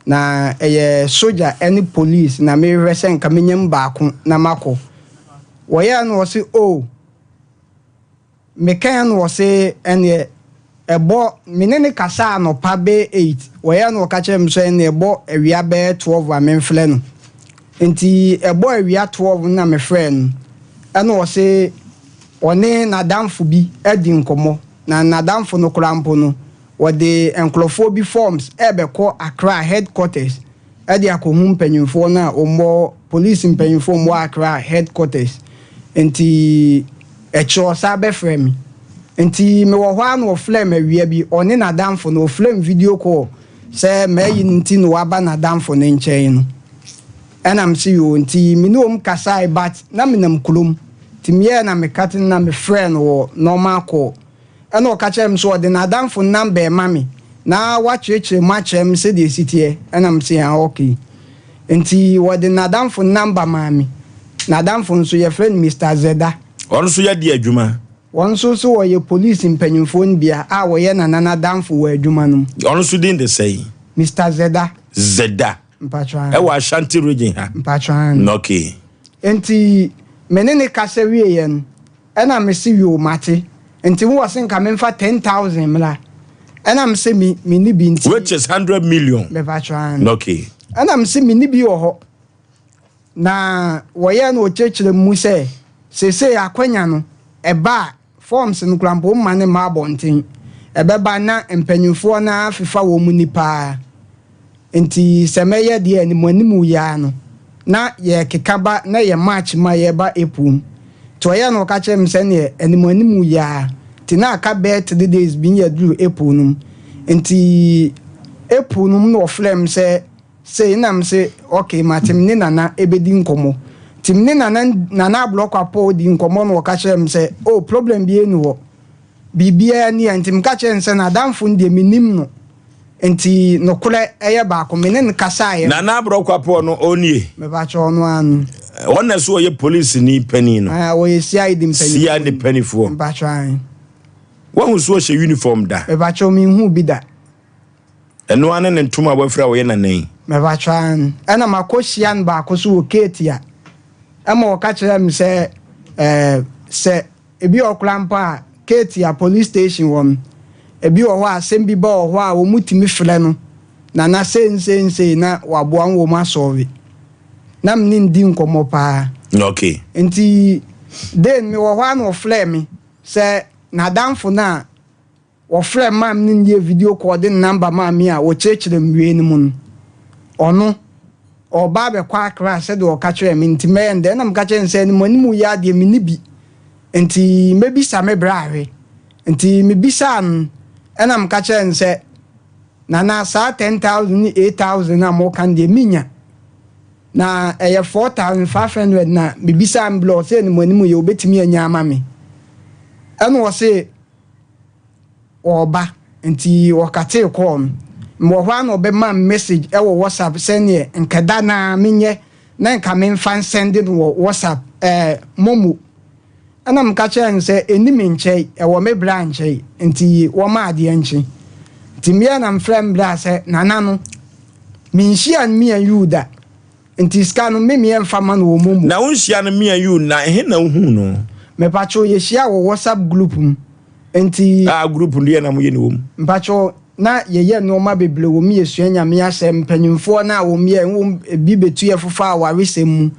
na ɛyɛ sogya ne police na mehwehwɛ sɛ nka menya mu baako na makɔ. Wɔyɛɛ no ɔse oh, Mekɛɛ no ɔse ɛneɛ ɛbɔ me ne no kasaa anɔpa bɛyɛ 8 wɔyɛɛ no ɔka kyerɛɛ me sɛ ɛneɛ ɛbɔ awia bɛyɛ 12 a memfrɛ no nti ɛbɔ awia 12 no na mefrɛɛ no ɛna ɔse ɔne nadamfo bi adi nkɔmmɔ na nadamfo no koraa mpo no wɔde nkorɔfoɔ bi forms ɛɛbɛkɔ Accra headquarters de akɔhu mpanyimfoɔ no a wɔwɔ police mpanyimfoɔ a wɔwɔ Accra headquarters nti ɛkyerɛ ɔsan bɛfrɛ me nti mewɔ hɔ ara na ɔfrɛ me awia bi ɔne n'adamfo no ɔfrɛ me video call sɛ mayi no nti na waba n'adamfo no nkyɛn no ɛna mese yoo nti me ne wɔn kasae but na menam kurom nti meyɛɛ na mekate no na mefrɛ no wɔ normal call Ɛnna ɔka kyerɛɛ me sɛ ɔde n'adamfo namba rema me na wakyerɛkyerɛ mu akyerɛ me sɛdeɛ ɛsi teɛ. Ɛnna mese, Ah, okay. Enti wɔde n'adamfo namba maa me. N'adamfo nso, yɛfrɛ no Mister Zeda. Ɔno nso yɛ deɛ adwuma? Wɔn nso so wɔyɛ polisi mpanimfoɔ no bi a wɔyɛ Nana n'adamfo wɔ adwuma no mu. Ɔno nso din de sɛn? Mister Zeda. Zeda. Mpakyɛw aane. Ɛwɔ Ashanti region ha? Mpakyɛw aane. Okay. Enti me ne no kasa wieeɛ no, Ɛna me se yoo mate nti wo ɔse nka menfa 10,000 mmra ɛna me se me menni bi nti. Which is 100 million. Mepakyɛw aane. Okay. Ɛna me se menni bi wɔ hɔ na wɔyɛɛ no ɔkyerɛkyerɛ mu sɛ seesei akwanya no ɛba a forms no koraa mpo womma no mma abɔnten ɛbɛba na mpanyinfoɔ no ara fefa wɔn mu nipa ara. Nti sɛ mɛyɛ deɛ animuanimu yi ara no, na yɛrekeka ba na ɛyɛ March mu a yɛreba April mu. Nti ɔyɛɛ na ɔka kyerɛɛ me sɛ neɛ animuanimu yi ara, nti na aka bɛyɛ 3 days bi ne yɛaduru April no mu. Nti April no mu na ɔfrɛɛ me sɛ sei na mese okay mate me ne Nana ɛbɛdi nkɔmmɔ. Nti me ne Nana Nana Ablɔkwa Paul dii nkɔmmɔ na ɔka kyerɛɛ me sɛ oh problem biara nni hɔ, biribiara nni ha. Nti meka kyerɛɛ no sɛ n'adamfo no deɛ mennim no. Nti nokorɛ ɛyɛ baako. Me ne no kasaeɛ no. Nana Aborɔ Kwapoɔ no ɔnie? Mepakyɛ ɔno ara no. Ɔno na ɛso ɔyɛ polisini panin no? Ae ɔyɛ CID mpanyinfoɔ. CID panifoɔ. Mepakyɛ ae. Wahu so ɔhyɛ uniform da? Mepakyɛ menhuu bi da. Ɛno ara ne ne ntoma a wafira a ɔyɛ nana yi? Mepakyɛ ae. Ɛna makɔ hyia no baako so wɔ Ketia. Ɛma ɔka kyerɛɛ me sɛ ɛɛ sɛ. Ebi wɔ hɔ koraa mpo a, Kate a police station wɔ no, ebi wɔ hɔ a asɛm bi ba wɔ hɔ a wɔtumi frɛ no, Nana sei ne sei ne sei na waboa wɔn wɔn asɔlve. Na me ne no di nkɔmmɔ paa. Okay. Nti, then mewɔ hɔ a na ɔfrɛɛ me sɛ n'adamfo no a Wɔfrɛɛ maa me ne no yɛɛ video call de ne number maa me a wɔkyerɛkyerɛ me wei no mu no, ɔno ɔreba abɛkɔ Accra sɛdeɛ ɔka kyerɛɛ me nti mɛyɛ no dɛn? Ɛna meka kyerɛɛ no sɛ animuanimu yi ara deɛ menni bi nti mɛbisa me bra ahwɛ. Nti mebisaa no ɛna meka kyerɛɛ no sɛ Nana saa 10,000 ne 8,000 a moka no deɛ mennya na ɛyɛ 4,500 na mebisaa me bra ɔsɛ animuanimu yɛ ɔbɛtumi anya ama me ɛna ɔse ɔreba nti ɔkatee call no. Mewɔ hɔ ara na ɔbɛma me message wɔ WhatsApp sɛdeɛ nka da no ara menyɛ na nka memfa nsɛnde no wɔ WhatsApp ɛɛ momo. Ɛna meka kyerɛɛ no sɛ ɛnni me nkyɛe, ɛwɔ me bra nkyɛe nti wɔma adeɛ nkye. Nti meɛ na mefrɛ me bra sɛ Nana no menhyia no me and you da. Nti sika no me meɛ nfa ma no wɔ momo. Na wo nhyia no me and you na ɛhe na wo huu no? Mepakyɛw yɛhyia wɔ WhatsApp group mu nti. Ah group no deɛ na mo yɛ no wɔ mu? Mpakyɛw na yɛyɛ nnoɔma bebree wɔ mu yɛsua Nyame asɛm mpanyinfoɔ no a wɔn yɛ wɔn ebi bɛtu yɛ fo fa awaresɛm mu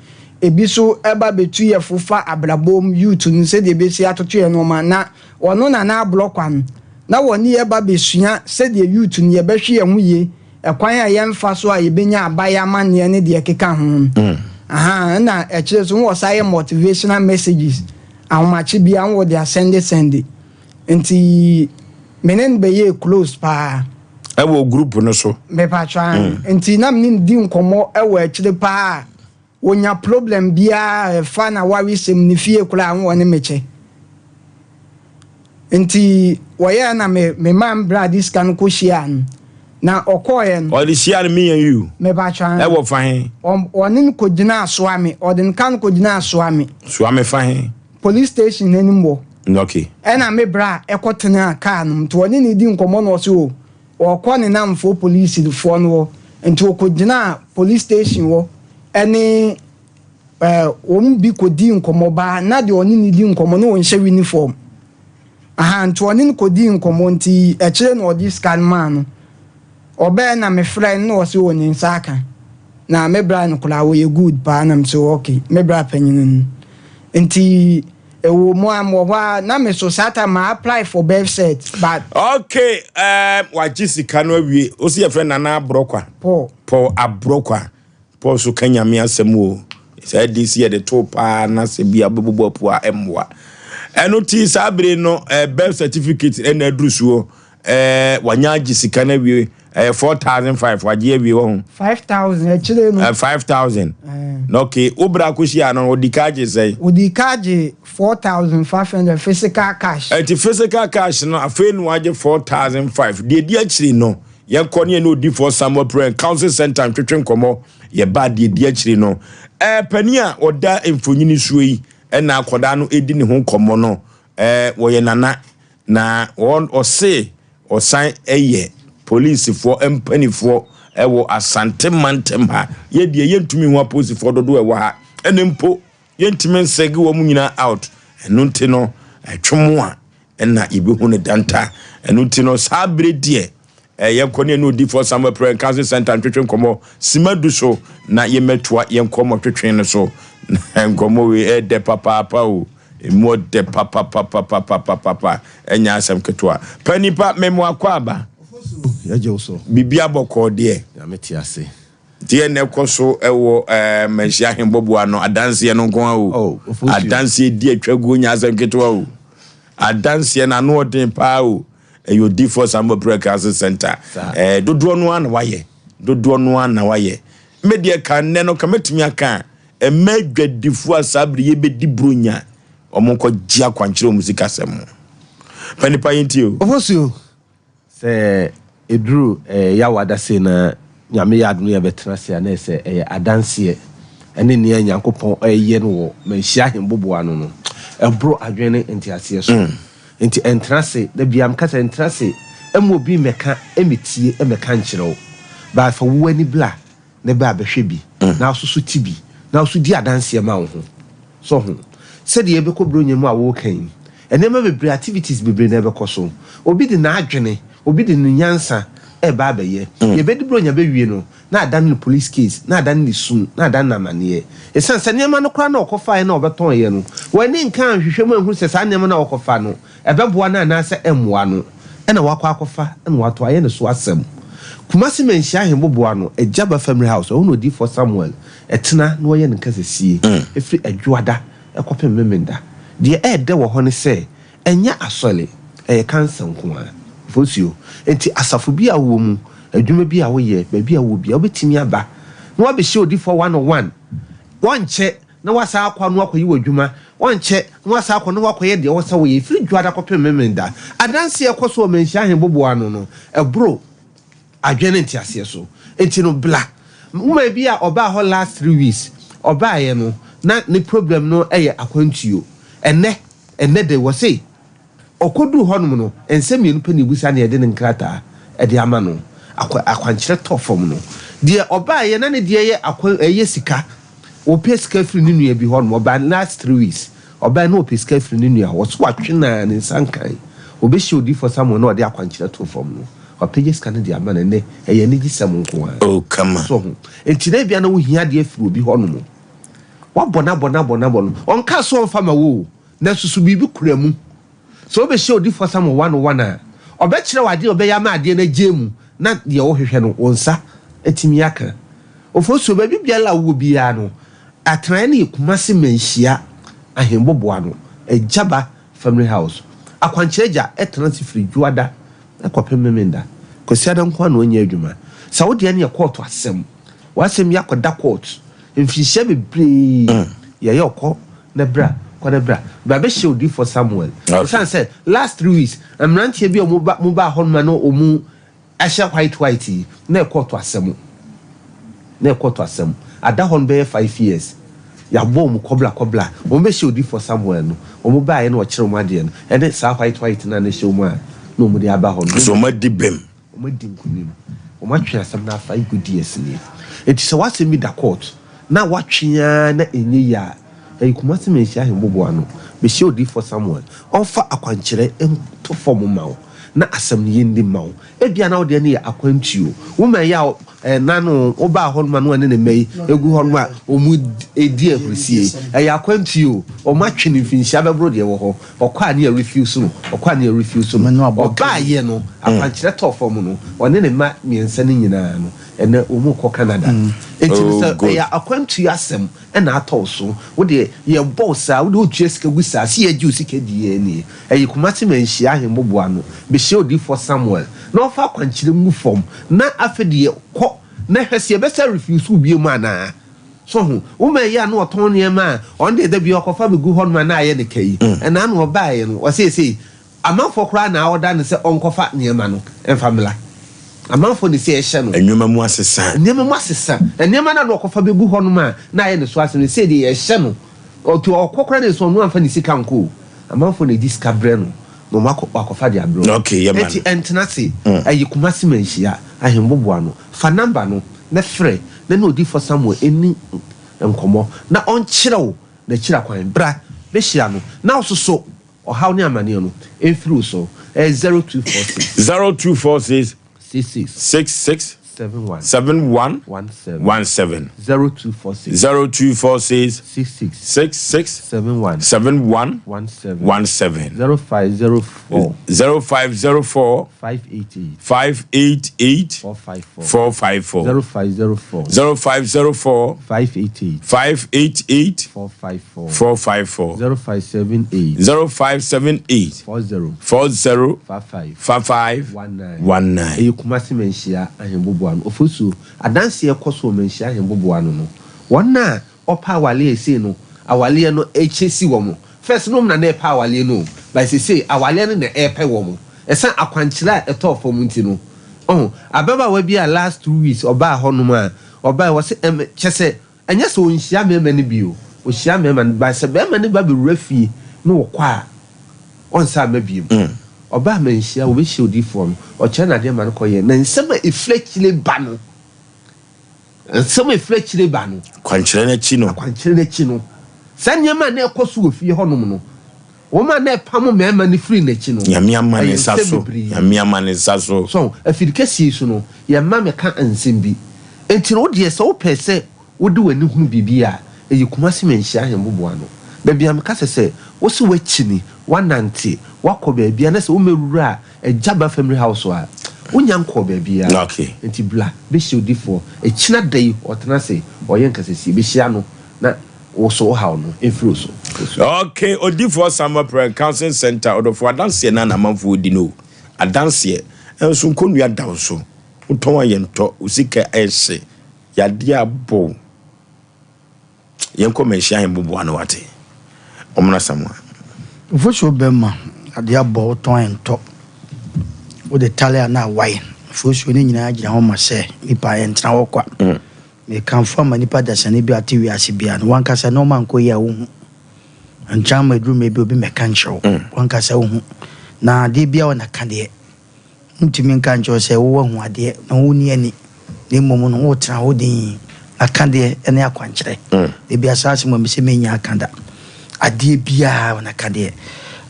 ebi so ɛba bɛtu yɛ fo fa abrabɔ mu youth no sɛdeɛ ɛbɛsi atoto yɛ nnoɔma na ɔno na na ablɔ kwan na wɔne yɛ ba bɛsua sɛdeɛ youth no yɛbɛhwe yɛn ho yie Ɛkwan a yɛmfa so a yɛbɛnya abayɛ amanneɛ ne deɛ ɛkeka ho no. Ahaa, ɛna akyire nso wɔ san yɛ motivational messages, ahomakye biara wɔ de asɛnde sɛnde. Nti me ne no bɛyɛɛ close paa. Ɛwɔ group no so? Mepatwɔ aane. Nti na me ne no di nkɔmmɔ wɔ akyire paa. Ɔnya problem biara a ɛfa n'awaresɛm, ne fie koraa a, wɔ ne me kyɛ. Nti wɔyɛɛ na me me maa me bra de sika no kɔ hyiaa no. Na ɔkɔɔeɛ no. Ɔde hyiaa no me and you. Mepakyɛ ahe. Ɛwɔ fa he? Ɔne no kɔ gyinaa Soame. Ɔde ne ka no kɔ gyinaa Soame. Soame fa he? Police station n'anim hɔ. Okay. Ɛna me bra ɛkɔ tenaa kaa no mu. Nti ɔne no di nkɔmmɔ na ɔse o ɔɔkɔ ne namfoɔ polisifoɔ no hɔ. Nti ɔkɔ gyinaa police station hɔ ɛne ɛɛ wɔn mu bi kɔdii nkɔmmɔ baa na deɛ ɔne no di nkɔmmɔ no ɔnhyɛ uniform. Aha nti ɔne no kɔdii nkɔmmɔ nti akyire na ɔde sika no maa no. Ɔbɛɛ na mefrɛ no na ɔse o ne nsa aka. Na me bra no koraa ɔyɛ good paa na mese okay me bra panyini no. Nti ɛwɔ mu a mewɔ hɔ a na me so saa time ma apply for birth cert but. Okay um, wagye sika no awie. Wosi yɛfrɛ Nana Aborɔkwa. Paul. Paul Aborɔkwa. Paul nso ka Nyame asɛm o. Saa din si yɛde to paa na sɛ bia wobɛbobɔ apu a ɛmmoa. Ɛno ti saa bere no eh, birth certificate ɛna aduru soɔ eh, wanya agye sika no awie ɛyɛ 4005 wagye awie wɔ ho. 5000 akyire no. Eh, 5000. Eh. Na okay, wo bra akɔhyia no ɔdi ka agye sɛn? Ɔdi ka agye 4500 physical cash. Ɛnti physical cash no afei na wagye 4005 deɛ ɛdi akyire no Yɛnkɔ ne yɛne odiyifoɔ Samuel Prɛn Council Center ntwetwe nkɔmmɔ. Yɛba deɛ ɛdi akyire no. Ɛɛ panin a ɔda mfonini soɔ yi ɛna akwadaa no ɛdi ne ho nkɔmmɔ no. Ɛɛ wɔyɛ nana na wɔn ɔse ɔsan ɛyɛ polisifoɔ mpanifoɔ ɛwɔ Asante mantam ha. Yɛ deɛ yɛntumi hu apolisifoɔ dodoɔ ɛwɔ ha ɛna mpo yɛntumi nsɛge wɔn nyinaa out. Ɛno nti no ɛtwom a ɛna yɛbɛhu no danta. Ɛno nti no, saa bere deɛ, eh, yɛnkɔ ne ɛne odifoɔ Samuel Prayer and Counseling Center ntwetwe nkɔmmɔ sima du so na yɛmmɛtoa yɛn nkɔmmɔ twetwe no so. Na nkɔmmɔ wei ɛdɛ papaapa o. Emu ɔdɛ papapapapapapapa. Ɛnyɛ asɛm ketewa. Pa nipa, memo akɔ aba. Yɛgye wo so. Biribi abɔkɔɔ deɛ. Nyame te ase. Deɛ na ɛkɔ so wɔ ɛɛ Manhyia Ahembɔboa no adanseɛ no nko ara o. Oh, Ofosuo. Adanseɛ di atwa guo nyɛ asɛm ketewa o. Adanseɛ no ano ɔden paa o. Ɛyɛ Odiyifoɔ Samuel Prayer Council Center. Saa. Ɛɛ dodoɔ no ara na wayɛ. Dodoɔ no ara na wayɛ. Me deɛ ka nnɛ no ka mɛtumi aka a, mma adwadifoɔ a saa bere yɛbɛdi buronya, wɔn nkɔgye akwankyerɛ wɔn sikasɛm ho. Pɛ nipa yɛntie o. Ofosuo. Sɛ ɛduru Yawa da sei na Nyame yɛ adom na yɛbɛtena ase a, na ɛyɛ sɛ ɛyɛ adanseɛ ɛne nea Nyankopɔn ɛreyɛ no wɔ Manhyia Ahemboboa ano no, ɛboro adwene ne nteaseɛ so. Nti ɛntena ase, da biara meka sɛ ɛntena ase mma obi mmɛka, mmɛtie, mmɛka nkyerɛ wo, but fa wo ani bla na bɛ a bɛhwɛ bi, na wo so te bi, na wo so di adanseɛ ma wo ho. So ho? Sɛdeɛ yɛbɛkɔ Buronya mu a woreka yi, nneɛma bebree, activities bebree na ɛbɛkɔ so. Obi de n'adwene, obi de ne nyansa reba abɛyɛ. Yɛbɛdi Buronya bɛwie no, na adane no police case, na adane no su, na adane no amaneɛ. Ɛsiane sɛ nneɛma no koraa na ɔkɔfaeɛ na ɔbɛtɔneeɛ no, wanni nka anhwehwɛ mu anhunu sɛ saa nneɛma no a ɔkɔfa no, Ɛbɛboa no anaasɛ ɛmmoa no na wakɔ akɔfa na watɔ ayɛ ne so asɛm. Kumasi Manhyia Ahemboboa no, Agyaba Family House, ɛhɔ na Odiyifoɔ Samuel tena na ɔyɛ ne nkasasie firi Adwoada kɔpem Memenda. Deɛ ɛyɛ dɛ wɔ hɔ ne sɛ, ɛnyɛ asɔre, ɛyɛ kansa nko ara. Mfonsuo. Enti asafo bi a wowɔ mu, adwuma bi a woyɛ, baabi a wowɔ biara, wobɛtumi aba na woabɛhyia odiyifoɔ one on one. Wɔnkyɛ na woasan akɔ na woakɔyɛ w'adwuma, wɔnkyɛ na woasan akɔ na woakɔyɛ deɛ ɛwɔ sɛ woyɛ, ɛfiri Dwoada kɔpem Memenda. Adanseɛ a ɛkɔ so wɔ Manhyia Ahemboboa ano no, ɛboro adwene ne nteaseɛ so. Enti no, bla. Woman bi a ɔbaa hɔ last 3 weeks, ɔbaeɛ no, na ne problem no yɛ akwantuo. Ɛnnɛ, ɛnnɛ da yi, wɔse Ɔkɔduu hɔnom no, nsɛm mmienu pɛ na ɛbisa na yɛde ne nkrataa de ama no. Akwa, akwankyerɛ tɔ fam no, deɛ ɔbaeɛ na ne deɛ yɛ akwa, ɛyɛ sika. Ɔpɛ sika firi ne nua bi hɔnom. Ɔbaa last 3 weeks. Ɔbaeɛ na ɔpɛ sika firi ne nua hɔ. Ɔse watwe no ara, ne nsa nkae. Ɔbɛhyia odiyifoɔ Samuel na ɔde akwankyerɛ too fam no, wapagya sika no de ama no. Ɛnnɛ, ɛyɛ anigyesɛm nko ara. Oh, kama. So ho? Enti na ebia na wohia adeɛ afiri obi hɔnom. Wabɔ no abɔ no abɔ no abɔ no. Ɔnkaa sɛ ɔmfa ma wo o. Nanso so biribi kura mu? Sɛ wobehyia odiyifo Samuel one on one a, ɔbɛkyerɛ wo ade a ɔbɛyɛ ama adeɛ no agyae mu na deɛ wohwehwɛ no, wo nsa atumi aka. Ofosuo, baabi biara a wowɔ biara no, atenaeɛ no yɛ Kumasi Manhyia Ahemboboa no, Agyaba Family House. Akwankyerɛ Agya tena ase firi Dwoada kɔpem Memenda. Kwasiada nko ara na ɔnyɛ adwuma. Sɛ wo deɛ no yɛ kɔɔto asɛm, w'asɛm yi akɔda kɔɔto mfinhyia bebree, yɛyɛ ɔkɔ na bra. Kɔ na bra. Bra bɛhyia odiyifoɔ Samuel. Ɛsiane sɛ last 3 weeks mmeranteɛ bi a wɔn ba mo baa hɔnom a na wɔn ahyɛ white white yi na ɛkɔɔto asɛm. Na ɛkɔɔto asɛm. Ada hɔ no bɛyɛ 5 years. Yɛabɔ wɔn kɔbla kɔbla. Wɔn bɛhyia odiyifoɔ Samuel no. Wɔn baeɛ na ɔkyerɛ wɔn adeɛ no. Ɛne saa white white no a na ɛhyɛ wɔn a na wɔn de aba hɔ no. So wɔn adi bem. Wɔn adi nkunim. Wɔn atwe asɛm no 5 good years nie. Enti sɛ w'asɛm bi da court na watwe ara na ɛnyɛ yie a, ɛyɛ Kumasi Manhyia Ahemboboa no. Bɛhyia Odiyifoɔ Samuel. Ɔmfa akwankyerɛ nto fam mma wo na asɛm no yɛnni mma wo. Ebia na wo deɛ no yɛ akwantuo. Wo man yi a ɛna no wobaa hɔnom a na wɔne ne mma yi gu hɔnom a wɔredi ahurisie yi, ɛyɛ akwantuo o. Wɔatwe no mfinhyia bɛboro deɛ ɛwɔ hɔ. Ɔkɔ a ne yɛ refuse no, ɔkɔ a ne yɛ refuse no. Ɔbaeɛ no, akwankyerɛ tɔɔ fam no, ɔne ne mma mmiɛnsa no nyinaa no, ɛnnɛ wɔrekɔ Canada. Enti no sɛ ɛyɛ akwantuo asɛm na atɔ wo so, wo deɛ yɛbɔ wo saa, wo deɛ wotua sika gu saa, sɛ yɛgye wo sika di yɛn nie. Ɛyɛ Kumasi Manhyia Ahemmoboa ano, bɛhyia Odiyifoɔ Samuel na ɔmfa akwankyerɛ ngu fam, na afei deɛ kɔ na hwɛ sɛ yɛbɛsan refuse wo bio anaa. So ho? Wo man yi a na ɔtɔn nneɛma a ɔno deɛ da biara ɔkɔfa bɛgu hɔnom a na ayɛ ne ka yi, ɛnaa na ɔbaeɛ no, ɔseesei amanfoɔ koraa na aɔda no sɛ ɔnkɔfa nneɛma no mfa mmra. Amanfoɔ na ɛsei ɛhyɛ no. Nneɛma mu asesa. Nneɛma mu asesa. Nneɛma no a na ɔkɔfa bɛgu hɔnom a na ayɛ ne so asɛm no, seesei deɛ yɛhyɛ no. Ɔto ɔkɔ koraa na ɛsɛ ɔno amfa ne sika ankɔ o. Amanfoɔ na ɛde sika brɛ no na wɔn akɔ wakɔfa de abrɛ wɔn. Okay, yɛ ma no. Enti ɛntena ase. Ɛyɛ Kumasi Manhyia, Ahemboboa no. Fa number no na frɛ na ne odiyifoɔ Samuel nni nkɔmmɔ na ɔnkyerɛ wo n'akyiri akwan. Bra bɛhyia no na ɔsoso ɔhaw ne amaneɛ no mfiri wo so. Ɛyɛ 0246. 0246. 66. 66. 71. 71. 17. 17. 0246. 0246. 66. 66. 71. 71. 17. 17. 0504. 0504. 588. 588. 454. 454. 0504. 0504. 588. 588. 454. 454. 0578. 0578. 40. 40. 55. 55. 19. 19. Ɛyɛ Kumasi Manhyia Ahemboboa no. Ofosuo, adanseɛ kɔ so wɔ Manhyia Ahemboboa no no. Wɔn a wɔpɛ awaleɛ seesei no, awaleɛ no ɛkyɛ si wɔn. First no wɔn na na ɛpɛ awaleɛ no o, but seesei awaleɛ no na ɛrepɛ wɔn. Ɛsan akwankyerɛ a ɛtɔɔ fam nti no. Ɔho, ababaawa bi a last 2 weeks ɔbaa hɔnom a, ɔbaeɛ wɔse ɛm kyɛ sɛ ɛnyɛ sɛ ɔnhyia mmarima no bi o, ɔhyia mmarima no but sɛ barima no ba bɛwura fie na ɔkɔ a, ɔnsan mma biom. Ɔbaa Manhyia, wɔbɛhyia odiyifoɔ no, ɔkyerɛ no adeɛ ma no kɔyɛ, na nsɛm a ɛfiri akyire ba no, nsɛm a ɛfiri akyire ba no, Akwankyerɛ no akyi no. Akwankyerɛ no akyi no, saa nneɛma a na ɛkɔ so wɔ fie hɔnom no, wɔn a na ɛpamo mmarima no firi n'akyi no, Nyame ama ne ɛyɛ nsa nsɛm so. bebree. Nyame ama ne nsa so. So, afiri kɛseɛ yi so no, yɛmma meka nsɛm bi. Enti no, wo deɛ sɛ wopɛ sɛ wode w'ani hunu biribi a, ɛyɛ Kumasi Manhyia Ahemboboa no. Baabi a meka sɛ sɛ wose woakyini, woanante, woakɔ baabi a na sɛ wommɛwura Agyaba Family House a, wonnya nkɔɔ baabiara. Enti bra bɛhyia odifoɔ. Ɛkyina da yi ɔtena ase, ɔyɛ nkasasie. Bɛhyia no na wo so wo haw no mfiri wo so. Okay, Odifoɔ Samuel Prayer and Counseling Center, ɔdɔfoɔ adanseɛ no a na amanfoɔ di no o. Adanseɛ. Nso nkonnua da wo so. Wotɔn a yɛntɔ, wo sika ɛhye, yadeɛ abɔ wo. Yɛnkɔ manhyia ahemboboa no wate. Ɔmena Samoa. Mfosuo bɛma adeɛ abɔ wo tɔn ɛntɔ. Wode tale a na awae. Mfosuo no nyinaa gyina hɔ ma sɛ nipa yɛntena hɔ kwa. Mekamfo ama nipa dasani bi a ɔte wiase biara no, wankasa nneɛma nkɔ yie a wohu. Nkyɛn ama aduru mmerɛ bi obi mmɛka nkyerɛ wo. Wankasa wohu. Na adeɛ biara wɔ n'akadeɛ. Wontumi nka nkyerɛ wo sɛ woahu adeɛ na wonni ani, na mmom no wotena hɔ dinn. N'akadeɛ ne akwankyerɛ. Da bi saa asɛm a mese mennya aka da. Adeɛ biara wɔ n'akadeɛ.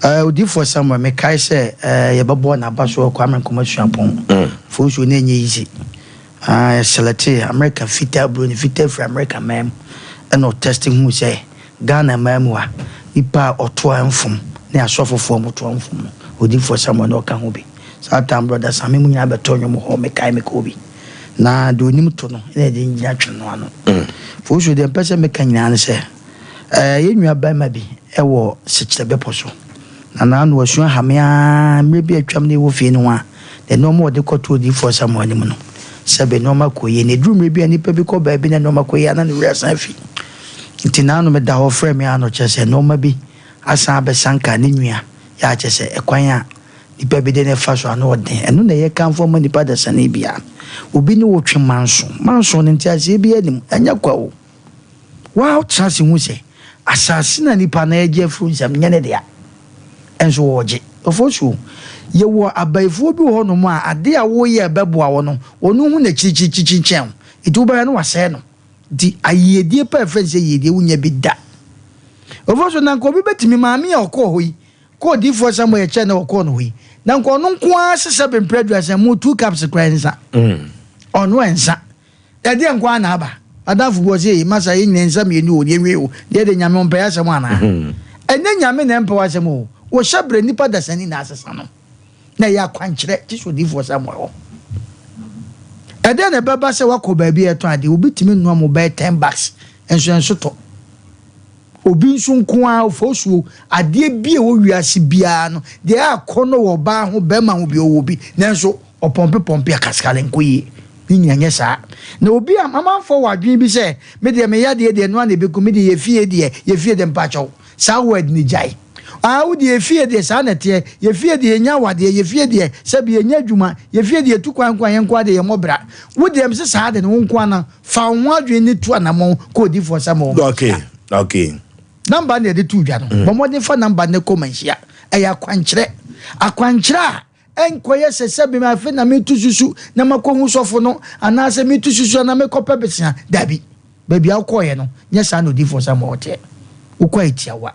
Eh, Odiyifoɔ Samuel, mekae sɛ eh, yɛbɛbɔɔ n'aba so wɔ Kwame Nkrumah Suapɔn. Mfonsuo no ɛnyɛ easy. Ah, yɛselɛtee Amerika fitaa, buroni fitaa firi Amerika man mu ɛna ɔtɛste huu sɛ Ghana man mu ha, nipa a ɔtoa mfom ne asɔfofoɔ a wɔtoa mfom no, Odiyifoɔ Samuel na ɔka ho bi. Saa time Brɔda Sammy mu nyinaa bɛtɔ nnwom hɔ, mekae mekɔɔ bi. Na deɛ ɔnim to no na yɛde gyina twene no ano. Fosuo deɛ mpɛ sɛ meka nyinaa ne sɛ, eh, yɛn nua barima bi wɔ Sekyerɛ bepɔ so. Na n'ano asu aha me ara, mmerɛ bi a atwam na yɛwɔ fie no ho a, na nneɛma a ɔde kɔto Odiyifoɔ Samuel anim no, sɛbe nneɛma kɔ yie. Na ɛduru mmerɛ bi a nnipa bi kɔ baabi na nneɛma kɔ yie a, na ne werɛ asan afi. Nti n'ano meda hɔ frɛ me ara na ɔkyerɛ sɛ nneɛma bi. asan abɛsanka ne nua yɛ a kyerɛ sɛ ɛkwan a nipa bi de no fa so ano ɔden. Ɛno na ɛyɛ kamfo ma nipa dasani biara. Obi ne wo twe manso. Manso no nteaseɛ biara nni mu. Ɛnyɛ kwa o. Woa wotena ase hu sɛ asase no a nipa no regye afiri wo nsam nyɛ ne dea. Nso wɔregye. Ofosuo, yɛwɔ abayifoɔ bi wɔ hɔnom a adeɛ a woreyɛ a ɛbɛboa wo no, wɔn hu no akyirikyirikyiri kyɛn wo. Nti wobɛhwɛ no wasɛe no. Nti ayiedie pa a ɛfrɛ no sɛ yiedie wonnya bi da. Ofosuo, na nka obi bɛtumi, maame a ɔkɔɔ hɔ yi, kɔɔ odiyifoɔ Samuel kyɛn na ɔkɔɔ no hɔ yi, na nka ɔno nko ara sesa bemprɛ aduasa mu two cups koraa nsa. Ɔno ɛnsa. Ɛdeɛn nko ara na aba? M'adamfo bi ɔse ei masa yɛn nyinaa nsa mmienu o yɛnwie o deɛ deɛ Nyame ɔmpɛ y'asɛm anaa? Ɛnyɛ Nyame na ɛmpɛ w'asɛm o, wo hyɛbrɛ nnipa dasani na asesa no na ɛyɛ akwankyerɛ gye sɛ odiyifoɔ Samuel hɔ. Ɛdeɛn na ɛbɛba sɛ woakɔ baabi a yɛtɔn adeɛ obi tumi noa mo bɛyɛ ten bags nso ɛnso tɔ. Obi nso nko ara ofosuo adeɛ bi a ɛwɔ wiase biara no deɛ akɔnnɔ wɔ ɔbaa ho bɛrima ho bi ɔwɔ bi nanso Ɔpɔmpe pɔmpe a kaskale nkɔ yie. Ne nyina nyɛ saa. Na obi a amanfoɔ wɔ adwene bi sɛ me deɛ me yadeɛ deɛ ɛno ara na ɛbɛku me deɛ yɛ fie deɛ yɛ fie deɛ mpakyɛw saa word no gyae. Aa wo deɛ yɛ fie deɛ saa na ɛteɛ yɛ fie deɛ yɛnya awadeɛ yɛ fie deɛ sɛbi yɛnya adwuma yɛ fie deɛ yɛtu kwan nko a yɛn nko ara deɛ yɛmmɔ bra. Wo deɛ mese saa de no wo nko ara no fa wo ho adwene no tu anamɔn kɔ odiyifoɔ Samuel hɔ. Okay, okay. Number no yɛde too dwa no bɔ mmɔden fa number no kɔ manhyia. Ɛyɛ akwankyerɛ. Akwankyerɛ a Ɛnkɔyɛ sɛ sɛbe afei na meretu susu na makɔhu sɔfo no, anaasɛ meretu susu anaa merekɔpɛ bosea. Dabi. Baabi a wokɔeɛ no, nyɛ saa na odiyifoɔ Samuel teɛ. Wokɔ a ɛtia wo a,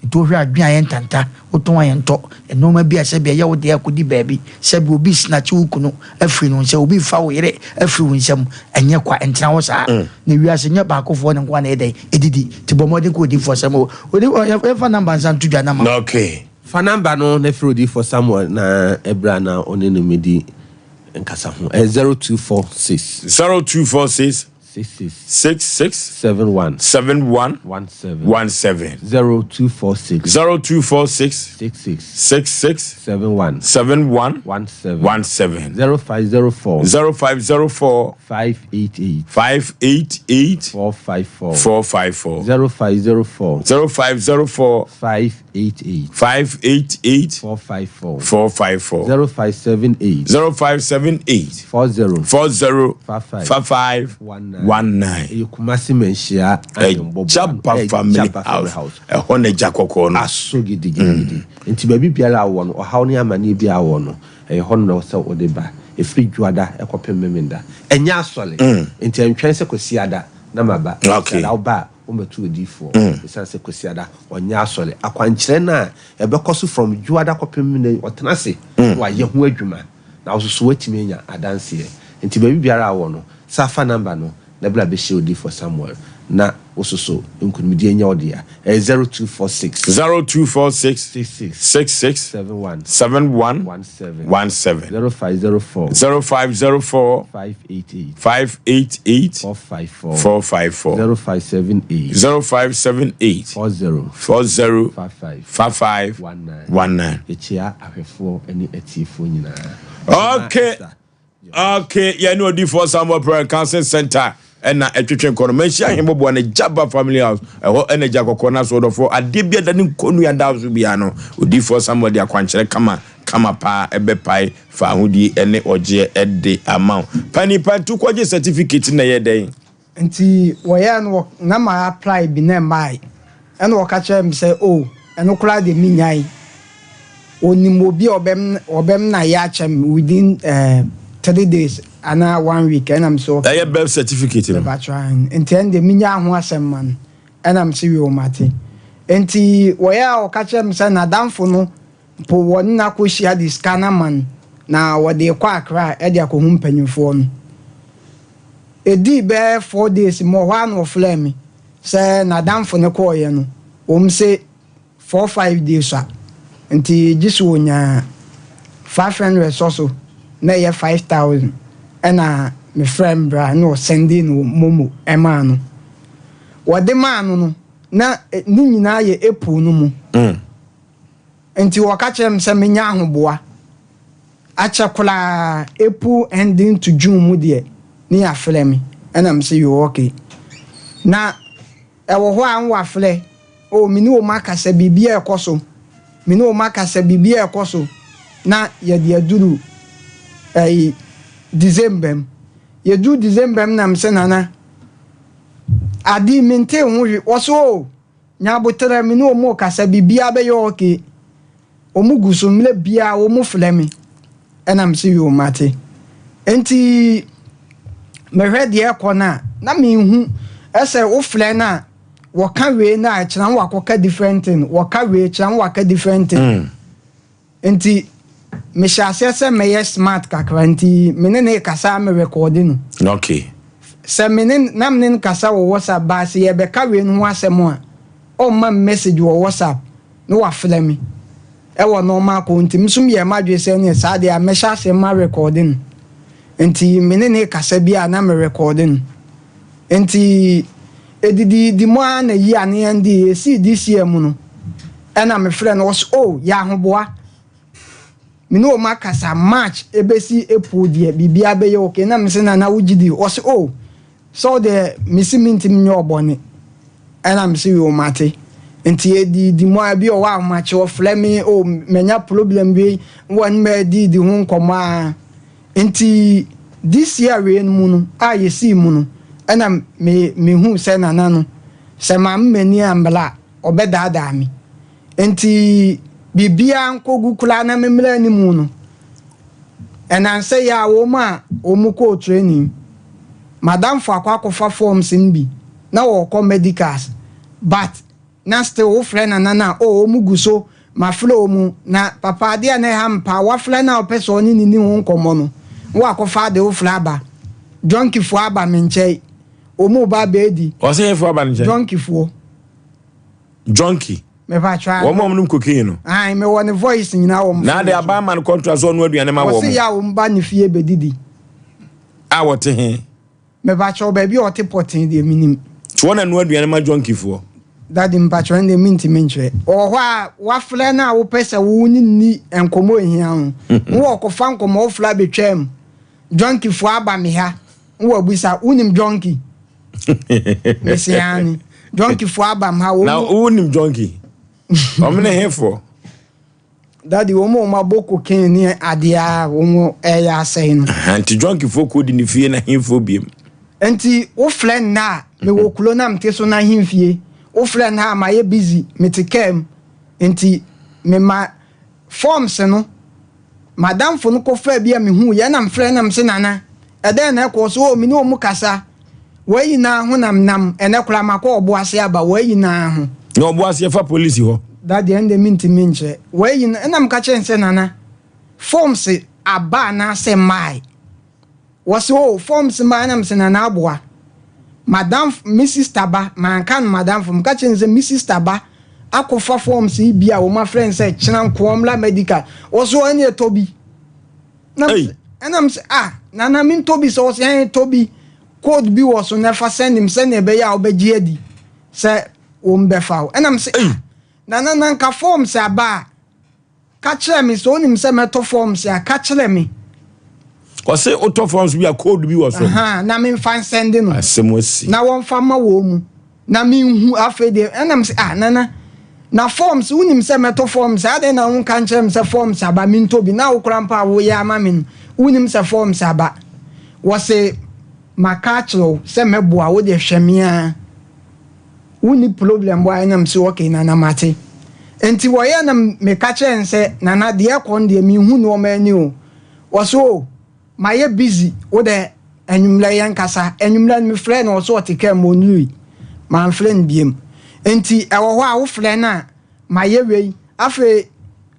nti wohwɛ adwene a ɛyɛ ntanta, wotɔn a ɛntɔ, nnoɔma bi a sɛbe ɛyɛ wo dea kɔdi baabi, sɛbe obi resnatche wo kunu afiri no nsam, obi refa wo yere afiri wo nsam, ɛnyɛ kwa, ɛntena hɔ saa. Na wiase nyɛ baakofoɔ ne nko ara na ɛyɛ dɛn? Ɛdidi. Nti bɔ mmɔden kɔ odiyifoɔ Samuel hɔ. Odiyifoɔ, yɛmfa number nsa nto dwa na ma. Okay. Fa number no na frɛ odiyifoɔ Samuel na bra na ɔne no mmɛdi nkasaho. Ɛyɛ 0246. 0246. 66. 66. 71. 71. 17. 17. 0246. 0246. 66. 66. 71. 71. 17. 17. 0504. 0504. 588. 588. 454. 454. 0504. 0504. 588. 588. 454. 454. 0578. 0578. 40. 40. 55. 55. 19. 19. Ɛyɛ Kumasi Manhyia Ahembɔbɔ ano. Ɛgyaba Ɛyɛ Family Gyaba Family House. House. Ɛhɔ na agya kɔkɔɔ no. Aso gidigidigidi. Nti baabi biara a wowɔ no, ɔhaw ne amaneɛ biara a wowɔ no, ɛyɛ hɔ no na ɛwɔ sɛ wode ba. Ɛfiri Dwoada kɔpem Memenda. Ɛnyɛ asɔre. Nti ɛntwɛn sɛ Kwasiada na maba. Okay. Kwasiada woba a, Wommɛto odiyifoɔ, ɛsiane sɛ Kwasiada ɔnyɛ asɔre. Akwankyerɛ no a ɛbɛkɔ so from Dwoada kɔpem nnɛ yi, ɔtena ase na wayɛ ho adwuma, na wo nso so woatumi anya adanseɛ. Nti baabi biara a wowɔ no, san fa number no na bra bɛhyia Odiyifoɔ Samuel na wo nso so nkunimdie nyɛ wo dea. Ɛyɛ 0246. 0246. 66. 66. 71. 71. 17. 17. 0504. 0504. 588. 588. 454. 454. 0578. 0578. 40. 40. 55. 55. 19. 19. Yɛkyia ahwɛfoɔ ne atiefoɔ nyinaa. Okay. Okay, yɛne odifoɔ Samuel Prayer and Counseling Center ɛna ɛtwetwe nkɔ no. Manhyia ahemmoboa no Jaba Family House. Ɛhɔ ɛna gya kɔkɔɔ no aso ɔdɔfoɔ. Adeɛ bi a da ne nkɔnnua da so biara no, odifoɔ Samuel de akwankyerɛ kama kama paa ɛbɛpae fa ahodie ɛne ɔgyeɛ ɛde ama wo. Pani pa nti wokɔgye certificate na ɛyɛ dɛn? Nti wɔyɛɛ no wɔ na ma apply bi na ɛmaae ɛna wɔka kyerɛɛ me sɛ oh ɛno koraa deɛ menyae ɔnim obi a ɔbɛm ɔbɛm na yɛ akyɛ me within eh, 3 days anaa one week ɛna me sɛ okay. Ɛyɛ birth certificate no. Mepakyɛw ahen nti ɛno deɛ menyaa ho asɛm ma no ɛna me sɛ yoo mate nti wɔyɛ a ɔka kyerɛɛ me sɛ n'adamfo no Mpo wɔne no akɔhyia de sika no ama no na wɔde rekɔ Accra de akɔhu mpanyimfoɔ no. Ɛdii bɛyɛ 4 days mu hɔ ara na ɔfrɛɛ me sɛ n'adamfo no kɔeɛ no, wɔn se 4, 5 days a, nti gye sɛ ɔnya 500 sɔ so na ɛyɛ 5,000 ɛna mefrɛɛ me bra na ɔsɛndee no momo maa no. Wɔde maa no no, na ne nyinaa yɛ April no mu. Enti wɔka kyerɛɛ me sɛ menyɛ ahoboa. Akyɛ koraa April ending to June mu deɛ ne yɛafrɛ me. Ɛna mese yoo okay. Na ɛwɔ hɔ a na wɔafrɛ. Oh, me ne wɔn akasa, biribiara rekɔ so. Me ne wɔn akasa, biribiara rekɔ so. Na yɛde aduru ɛyi December mu. Yɛduru December mu na me sɛ Nana, ade yi mentee ho hwee. Ɔse oh, nya aboterɛ, me ne wɔn rekasa, biribiara bɛyɛ okay. Wɔn gu so, mmerɛ biara wɔn frɛ me. Ɛna me se yoo mate. Nti mehwɛ deɛ ɛkɔ no a, na menhu ɛsɛ wofrɛ no a, wɔka wei na ɛkyerɛ no wakɔka different thing, wɔka wei kyerɛ no waka different thing. Nti mehyɛ aseɛ sɛ mɛyɛ smart kakra nti me ne ne kasa me rekɔɔde no. Okay. Sɛ me ne na me ne no kasa wɔ WhatsApp baa sɛ yɛbɛka wei no ho asɛm a, ɔmma me message wɔ WhatsApp na wafrɛ me ɛwɔ normal call nti me nso meyɛɛ m'adwene sɛ ɛneɛ saa deɛ a mɛhyɛ aseɛ ma rekɔɔde no. Nti me ne ne kasa bi a na me rekɔɔde no. Nti edidiidi mu ara na yi a ne yɛn de esii this year mu no ɛna me frɛ no ɔse oh yɛ ahoboa me ne wɔn akasa March ebesi April deɛ biribiara bɛyɛ okay na me se nana wogye di ɔse oh sɛ wo deɛ me se mentimi nyɛ ɔbɔne ɛna me se yoo mate nti ediidi mu ara bi ɔwɔ ahomakye ɔfrɛ me oh manya problem bi wɔn ma ediidi ho nkɔmɔ ara. Nti this year wei no mu no a yɛsii mu no ɛna me mehuu sɛ Nana no sɛ maame m'ani ammra a ɔbɛdaadaa me. Nti biribiara nkɔgu koraa na memmra anim no, ɛnansɛ yi a wɔn a wɔn kɔɔ training, m'adamfo akɔ akɔfa forms no bi na wɔrekɔ medicals but Na still wo frɛ nana no a oh ɔmo gu so mafrɛ ɔmo na papa adeɛ a na ɛha me paa wafrɛ no a ɔpɛ sɛ ɔne ne ni ho nkɔmmɔ no na wakɔfa ade wo frɛ aba junkie foɔ aba me nkyɛn ɔmo ba abɛɛdi Ɔsɛ hefoɔ aba ne nkyɛn? Junkie foɔ. Junkie. Mepa kyɛw Wɔn a wɔn nom cocaine no. Ae me wɔ ne voice nyinaa wɔ me Na phone ade so. aba ama no contract sɛ ɔno aduane ma wɔn. Wɔse yɛ a wɔn ba ne fie bɛdidi. A wɔte he? Mepakyɛw baabi a ɔte pɔtee deɛ menim. Nti wɔn na noa aduane ma junkie foɔ? Daddy mpakyɛw ɛndeɛ mentumi nkyerɛ. Ɔwɔ hɔ a wafrɛ no a wopɛ sɛ wo ne no ni nkɔmmɔ a ɛhia ho. Wo ɔkɔfa nkɔmmɔ wofrɛ abɛtwam. Junkie foɔ aba me ha na wabisa wonim junkie? Mese aane. Junkie foɔ aba me ha. Na wonim junkie? Wɔn ne hefoɔ? Daddy wɔn a wɔn abɔ cocaine ne adeɛ a wɔn ɛyɛ asɛe no. Nti junkie-foɔ kɔ di ne fie na hefoɔ biem. Nti wo frɛ nna a mewɔ kuro na mete so na ahemfie wo frɛ nna a mayɛ busy mete car mu nti mema forms no madamfo no kɔ faa bi a mehuu yɛ na mefrɛ na mese nana ɛdɛn na ɛkɔɔ so oh me ne wɔn kasa Wei nyinaa ho na menam ɛnɛ koraa makɔ ɔboase aba wei nyinaa ho. Na ɔboase ɛfa polisi hɔ. Daddy ɛnde mentumi nkyerɛ. Wei nyinaa ɛna meka kyerɛ no sɛ Nana forms aba anaasɛ mmae? Wɔse oh forms mmae ɛna mese Nana aboa. Madamfo me sister ba manka no madamfo meka kyerɛ no sɛ me sister ba akɔfa forms yi bi a wɔn afrɛ no sɛ kyena nkoa mmra medical wɔse oh ɛne ɛtɔ bi. Na ɛna mese ah Nana mentɔ bi sɛ wɔse ɛn tɔ bi. Code bi wɔ so na ɛfa sɛnde me sɛnea ɛbɛyɛ a wobɛgye adi sɛ wɔbɛfa wo. Ɛna mese, ah, Nana, na nka forms aba a, ka kyerɛ me. Sɛ wonim sɛ mɛtɔ forms a, ka kyerɛ me. Ɔse wotɔ forms bi a code bi wɔ so. Aha, na memfa nsɛnde no. Asɛm asi. Na wɔmfa ma wɔn mu. Na menhu afei deɛ, ɛna mese, ah, Nana, na forms, wonim sɛ mɛtɔ forms, adɛn na wonka nkyerɛ me sɛ forms aba, mentɔ bi, na wo koraa mpo a woyɛ ama me no, wonim sɛ forms aba. Wɔse maka akyerɛ wo sɛ mɛboa wo deɛ hwɛ me ara wonni problem bɔ a ɛna mese okay Nana mate. Nti wɔyɛ na meka kyerɛ no sɛ Nana deɛ ɛkɔ no deɛ menhu nnoɔma ani o. Wɔse oh mayɛ busy wo dɛ anwummerɛ yɛnkasa. Anwummerɛ no mefrɛɛ no ɔse ɔte kaa mu ɔnnurui. Mamfrɛ no biom. Nti ɛwɔ hɔ a wofrɛ no a mayɛ wei. Afei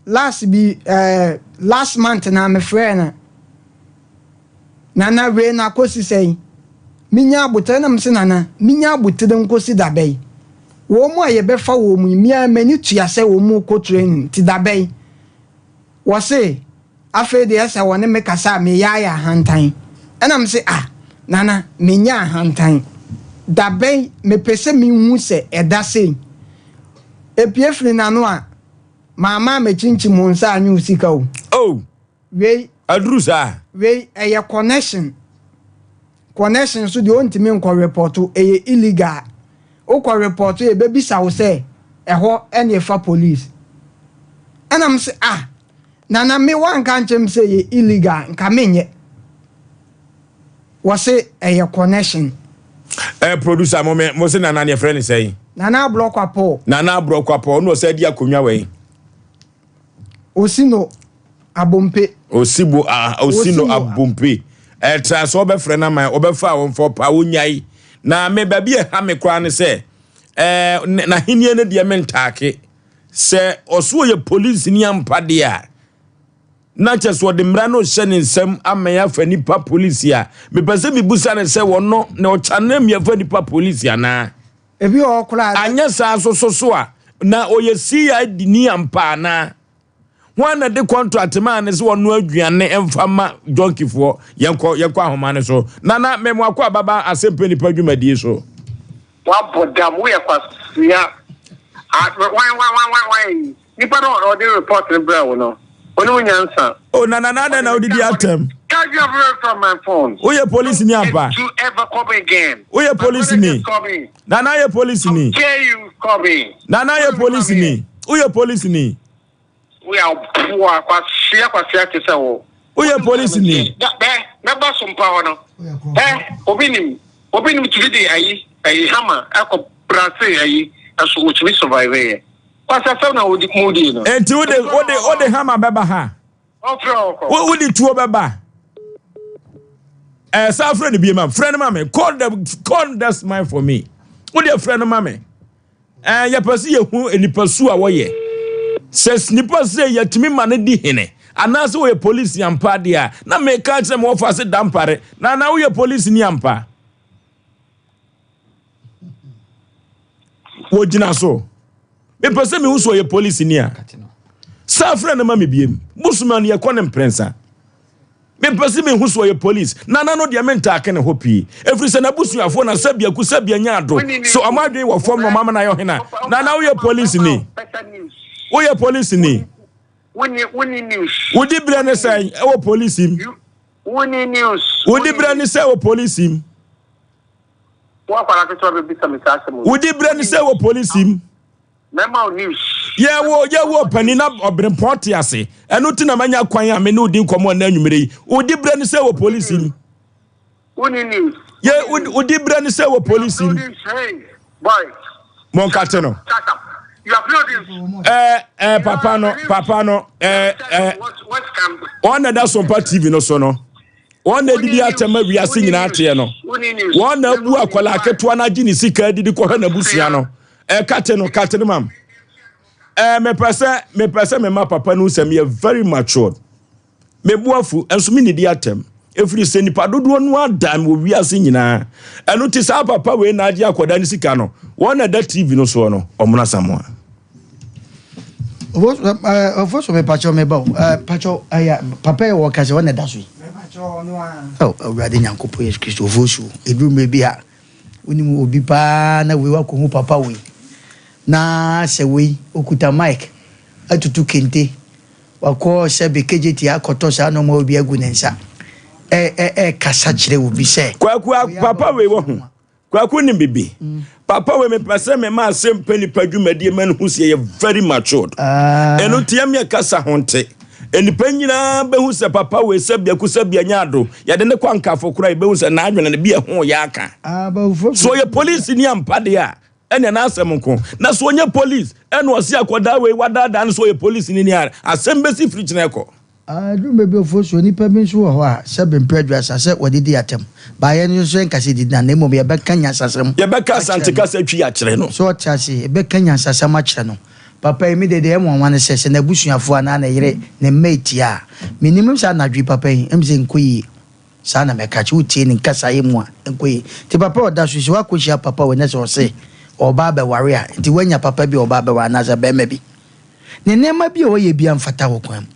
last bi eh, last month na mefrɛɛ no. Nana wei no akosi sɛn? Menya aboterɛ na mese Nana menya aboterɛ nkosi dabɛn? Wɔn a yɛbɛfa wɔn yi me ara m'ani tua sɛ wɔn rekɔ training nti dabɛn? Wɔse afei deɛ sɛ wɔne me kasa a meyɛ ayɛ ahantan ɛna mese ah Nana menyɛ ahantan dabɛn mepɛ sɛ mehu sɛ ɛda sei epue firi n'ano a mamma ammɛkyinkyim wo nsa anyɛ wo sika o. Oh! Wei. Aduru saa. Wei ɛyɛ connection. Connection nso deɛ ontumi nkɔ repɔto, ɛyɛ illegal. Wokɔ repɔto yɛbɛbisa wo sɛ. Ɛhɔ ɛne ɛfa police. Ɛna me se ah Nana me wanka ankyerɛ me sɛ ɛyɛ illegal nka menyɛ. Wɔse ɛyɛ connection. Eh producer mo me mo se Nana ne yɛfrɛ ne sɛn? Nana Abrɔkwa Paul. Nana Abrɔkwa Paul ɔno ɔsɛ di akonnwa wɛn? Osino Abompe. Osibo ah Osino Abompe. Ɛtra sɛ ɔbɛfrɛ no ama ɔbɛfa a wɔmfa ɔpa wonyae. Na me baabi ɛha me koraa ne sɛ ɛɛ n'ahenni no deɛ mentaake. Sɛ ɔso ɔyɛ polisini ampa deɛ a, na kyɛ sɛ ɔde mmara no rehyɛ ne nsam ama yɛafa nipa polisi a, mepɛ sɛ mebusa no sɛ ɔno na ɔkyane mmiɛfa nipa polisi anaa? Ebi wɔ hɔ koraa. Anyɛ saa nso so so a, na ɔyɛ CID ni ampa anaa? Hwan na de contract maa no sɛ ɔno aduane mfa ma junkifoɔ? Yɛnkɔ yɛnkɔ ahoma no so. Nana mɛmo akɔ ababa asɛmpɛ nipa dwumadie so. Wabɔ dam woyɛ kwasea wan wan wan wan wan nipa no ɔde report no brɛ wo no ɔne wo nyansa. Oh nana na adɛn na wodidi atɛm. Charge you away from my phone. Woyɛ police ni ampa. To ever call me again. Woyɛ police ni. Nana yɛ police ni. How dare you call me. Nana yɛ police ni. Woyɛ police ni. Woyɛ aboa kwasea kwasea te sɛ wo. Woyɛ police ni. Bɛ mɛba so mpa hɔ no. Ɛ obi nim obi nim tumi de ayi ayi hama ɛkɔ brase ayi ɛso otumi survive yɛ. Kwasea sɛm na wodi mu di no. Enti wode wode wode hama bɛba ha. Ɔfrɛ Wode tuo bɛba. Ɛɛ saa frɛ no bie ma frɛ no ma me call the call this man for me. Wode frɛ no ma me. Ɛɛ, yɛpɛ sɛ yɛhu nnipa su a wɔyɛ. Sɛ nipa sɛ yɛtumi ma no di hene anaasɛ ɔyɛ polisi ampa deɛ a, na meka akyerɛ me wɔfa ase dampare na anaa woyɛ polisi ni ampa. Wɔgyina so. Mepɛ sɛ mehu sɛ ɔyɛ polisi ni a. Saa frɛ no ma me biem. Bosome no yɛkɔ no mprɛnsa. Mepɛ sɛ mehu sɛ ɔyɛ police. Nana no deɛ mentaake ne hɔ pii. Ɛfiri sɛ n'abusuafoɔ na sɛ biaku sɛ bia nya ado. So ɔmo adwene wɔ fam na ɔmo ama no ayɛ ɔhene a. Nana woyɛ police ni? Woyɛ police ni? Wodi berɛ ne sɛn ɛwɔ police mu? Wodi berɛ ne sɛ wɔ police mu? Wodi berɛ ne sɛ wɔ police mu? Mɛma wo news. Yɛwɔ yɛwɔ ɔpanin na ɔberempɔn te ase. Ɛno ti na manya kwan a me ne wodi nkɔmmɔ nnɛ anwummere yi. Wodi berɛ ne sɛ wɔ polisi mu. Wonni news. Yɛ wodi berɛ ne sɛ wɔ polisi mu. Boy. Monkate no. Shut up. You have no news. Ɛɛ ɛɛ papa no papa no ɛɛ ɛɛ wɔn na ɛda Sompa TV no so no. Wɔn na adidi atɛm a wiase nyinaa teɛ no. Wɔn na abu akwadaa ketewa no agye ne sika adidi kɔhwɛ n'abusua no. Ɛka te no, ka te no mam. Ɛɛ mepɛ sɛ mepɛ sɛ mema papa no sɛ meyɛ very matured. Mebo afu nso me nidi atɛm. Ɛfiri sɛ nipa dodoɔ no adan wɔ wiase nyinaa. Ɛno ti saa papa wei na agye akwadaa no sika no. Wɔn na ɛda TV no soɔ no, ɔmono asamoa. Ɔfo so mepakyɛw meba o pakyɛw ɛyɛ papa yɛ wɔka sɛ ɔna ɛda so yi oh awurade nyankopɔn yesu kristo ɔfo so ɛduru mmerɛ bi a wonim obi paa na wei wakɔhu papa wei na sɛ wei okuta mic atutu kente wakɔ sɛ bekegyeti akɔtɔ saa nɔɔma obi agu ne nsa ɛɛkasa kyerɛ obi sɛ kwaku papa wei wɔ ho Kwaku nim bibi. Papa wei mepɛ sɛ mema asɛm pɛ nipa dwumadie ma no hu sɛ yɛyɛ very matured. Ɛno nti yɛmeɛ kasa ho nte. Nnipa nyinaa bɛhu sɛ papa wei sɛ biako sɛ bia nya ado. Yɛde ne kɔ ankafo koraa yɛbɛhu sɛ n'adwene no bi ɛho yɛ aka. So ɔyɛ polisi ni ampa deɛ a ɛnea n'asɛm nko. Na so ɔnyɛ polisi ɛna ɔse akɔdaa wei wadaadaa no sɛ ɔyɛ polisi ni ni a asɛm bɛsi firi kyena ɛkɔ. Ɛduru mmerɛ bi ofosuo, nnipa bi nso wɔ hɔ a, sɛbe mprɛ aduasa sɛ wɔde di atɛm. But yɛn nso yɛnka sɛ yɛdidi na mmom yɛbɛka nyansasɛm Yɛbɛka akyerɛ Asante no. kasa twi akyerɛ no. So ɔte ase? Yɛbɛka nyansasɛm akyerɛ no. Papa yi, me deɛ deɛ ɛyɛ me nwanwa ne sɛ, sɛ n'abusuafoɔ anaa ne yere, ne mma retie a, mennim sɛ anadwo yi papa yi, ɛm sɛ nkɔ yie. Saa na mɛka akyerɛ wo. Wotie ne nkasaeɛ mu a, ɛnkɔ yie. Nti papa a ɔda so yi, sɛ woakɔhyia papa wei na sɛ ɔse ɔreba abɛware a, nti woanya papa bi a ɔreba abɛware anaasɛ barima bi. Ne nneɛma bi a ɔyɛ bi amfata wɔ kwan mu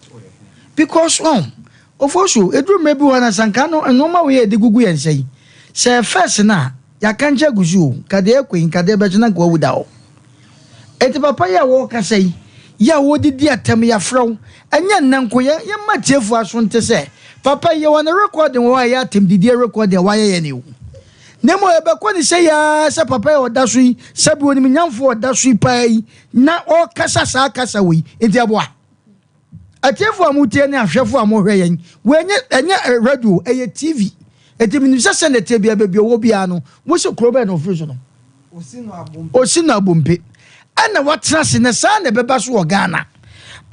because wɔn ofosu eduru mmerɛ bi wɔ na sanka no nneɛma wei a yɛde gugu yɛn nsa yi sɛ first no a yɛaka nkyɛn agu so o nka deɛ ɛkɔ yi nka deɛ ɛbɛkye na nka wawu da hɔ eti papa yi a wɔrekasa yi yɛ a wɔredidi atɛm yɛafrɛ wo ɛnyɛ nnɛ nko yɛ yɛmma tiefoɔ aso nte sɛ papa yi yɛwɔ ne recording wɔ hɔ a ɛyɛ atɛm didie recording a wayɛ yɛn o. Na mmom ɛbɛkɔ ne sɛ yi ara sɛ papa yi a ɔda so yi, sɛbi onimnyamfoɔ a ɔda so yi paa yi, na ɔrekasa saa kasa wei, nti ɛboa. Atiefo a motie ne ahwɛfo a mohwɛ yɛn, wei ɛnyɛ ɛnyɛ radio, ɛyɛ TV. Enti menim sɛ sɛnea ɛteɛ biara, baabi a ɔwɔ biara no, mose kuro bɛn na ɔfiri so no? Osi no abompe. Ɛna watena ase na saa na ɛbɛba so wɔ Ghana.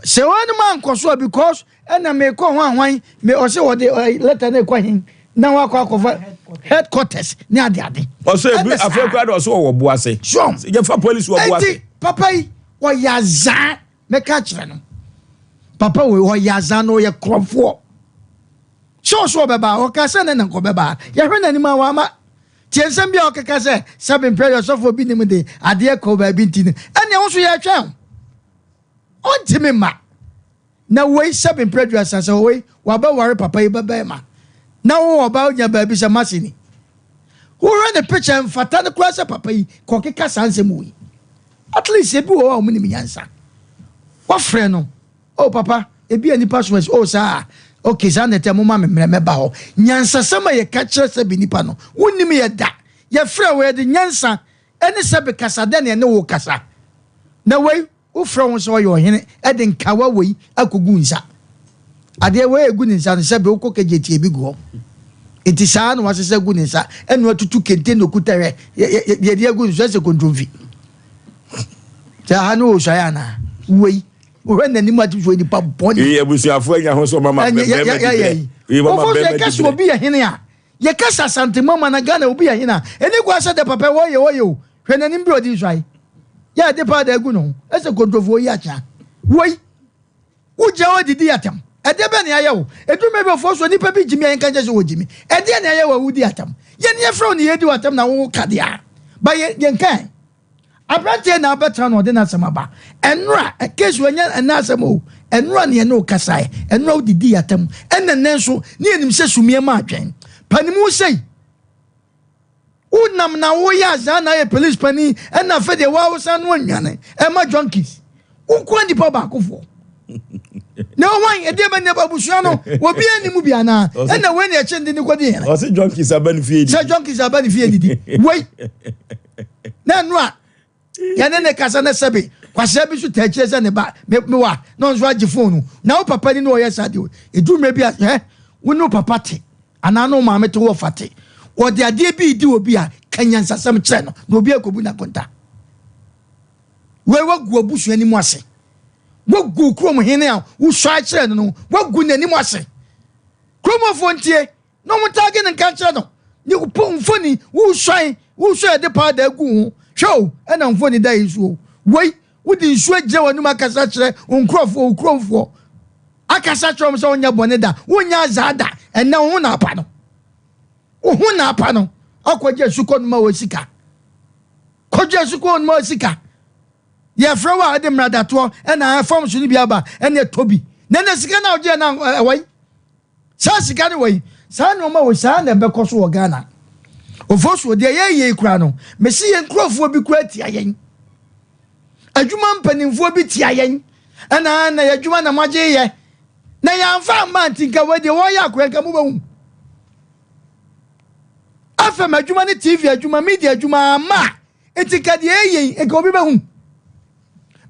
Sɛ wɔnom ankɔ so a because ɛna mekɔ ho ahwan me ɔse wɔde letter no rekɔ hen na wakɔ akɔfa headquarters ne ade ade. Ɔsɛ ebi afei kura de ɔsɛ ɔwɔ bo ase. Sure. Yɛfa polisi wɔ bo ase. Enti papa yi ɔyɛ azaa mɛka akyerɛ no. Papa wei ɔyɛ azaa na ɔyɛ korɔmfoɔ. Sɛ ɔsɛ ɔbɛba ɔka sɛ ne na nkɔbɛba yɛhwɛ n'anim a wama. Tie nsɛm bi a ɔkeka sɛ, Sɛbe mprɛ yɛ ɔsɔfoɔ bi nim de adeɛ kɔ baabi nti no, ɛnneɛ wo nso yɛretwɛn wo. Ɔntumi mma. Na wei, sɛbe mprɛ aduasa, sɛ wei wabɛware papa yi babarima, na wo ɔbaa wogyina baabi sɛ mase ni. Wohwɛ ne picture ɛmfata no koraa sɛ papa yi kɔkeka saa nsɛm wei. At least ebi wɔ hɔ a wɔnim nyansa. Wafrɛ no. Oh papa, ebia nnipa som asi, oh saa a, okay saa na ɛteɛ, momma me mmerɛ mɛba hɔ. Nyansasɛm a yɛka kyerɛ sɛbe nnipa no, wonnim yɛ da. Yɛfrɛ wo, yɛde nyansa ne sɛbe kasa dɛn na yɛne wo kasa? Na wei, wofrɛ wo ho sɛ ɔyɛ ɔhene de nkawa wei akɔgu nsa. Adeɛ wei a ɛgu ne nsa no, sɛbe wokɔ kegyetia bi gu hɔ. Nti saa na wasesa gu ne nsa, ɛna watutu kente na okuta hwɛ, yɛde agu ne so, ɛsɛ kontromfi. Sɛ aha no wɔ suaeɛ anaa? Wei. Wohwɛ n'anim a, tumi sɛ ɔyɛ nipa bɔne. Ee, abusuafo anya ho sɛ ɔmama bɛrima di brɛ. Ee, ɔmama Wɔfɔ so bɛrima yɛka di sɛ brɛ. obi yɛ hene a, yɛka sɛ Asante mama na Ghana obi yɛ hene a, ɛni kwan sɛ dɛ papa wɔyɛ wɔyɛ o. Hwɛ n'anim bi a ɔde nsuae. Yɛ a ɛde powder agu ne ho. Ɛsɛ kontrofoɔ yi akyea. Woi, wogyina hɔ didi atɛm. Ɛdeɛ bɛn na yɛayɛ wo? Ɛduru mmerɛ bi ɔfoɔ so nipa bi gyimi a yɛnka nkyɛ sɛ wɔgyimi. Ɛdeɛ na yɛayɛ wo a wodi atɛm? Yɛn yɛfrɛ wo na yɛdi wo atɛm na wo ka deɛ a. Ba yɛn yɛnka ɛ. Aberanteɛ na abɛtena na ɔde n'asɛm aba. Ɛnora, case wei ɛnyɛ ɛnnɛ asɛm o, ɛnora ne yɛne wo kasaeɛ, ɛnora wodidii atɛm, ɛna nnɛ nso ne yɛnim sɛ sumiiɛ ma adwene. Panimu sei, wonam na woyɛ azaa na ayɛ police panin, ɛna afei deɛ woa wosan no anwane ɛma junkies. Wo nkoa nipa baakofoɔ. Na ɔwan ɛdeɛ bɛ ne abusua no obi ani mu bi anaa ɛna wei na ɛkyɛ ndi ne kɔdi hene. Ɔse junkies aba ne fie didi. Sɛ junkies aba ne fie didi. Wei na ɛno a yɛne ne kasa na sɛbe kwasea bi so taa akyire sɛ ne ba mewa na ɔnso agye fon no na wo papa ni na ɔyɛ saa deɛ ɛduru mmerɛ bi a hɛ wo ne wo papa te anaa ne wo maame te wo ɔfa te ɔde adeɛ bi redi obi a ka nyansasɛm kyerɛ no na obi akɔbu n'akonta. Wei wagu abusua no mu ase. Wagu kurom hene a wosua kyerɛ no no, wagu n'anim ase. Kuromfoɔ ntie na wɔn taage no nka nkyerɛ no. Ne po mfoni wosuan wosuan yɛde paada agu ho. Hwɛ o, ɛna mfoni da yi so o. Wei wode nsuo agyina w'anum akasa kyerɛ wo nkurɔfoɔ, wo kuromfoɔ. Akasa kyerɛ wɔn sɛ wonyɛ bɔne da, wonyɛ azaa da. Ɛnɛ wo ho na apa no. Wo ho na apa no. Akɔgye asukɔ no ma wɔ sika. Kɔgye asukɔ no ma wɔ sika. Yɛfrɛ wo a ɛde mmaradatoɔ ɛna fam so no bi aba ɛna ɛtɔ bi. Na ɛna sika no a wogye na ɛwɔ yi. Saa sika no wɔ yi. Saa nneɛma wɔ saa na ɛbɛkɔ so wɔ Ghana. Ofosuo deɛ yɛyɛ yi koraa no, mesi yɛn nkurɔfoɔ bi koraa tia yɛn. Adwuma mpanimfoɔ bi tia yɛn. Ɛna na yɛ adwuma na moagye yɛ. Na yɛamfa amma nti nka wei deɛ wɔyɛ akoa nka mobɛhu. FM adwuma ne TV adwuma, media adwuma amma a, nti nka deɛ ɛyɛ yi nka obi bɛhu.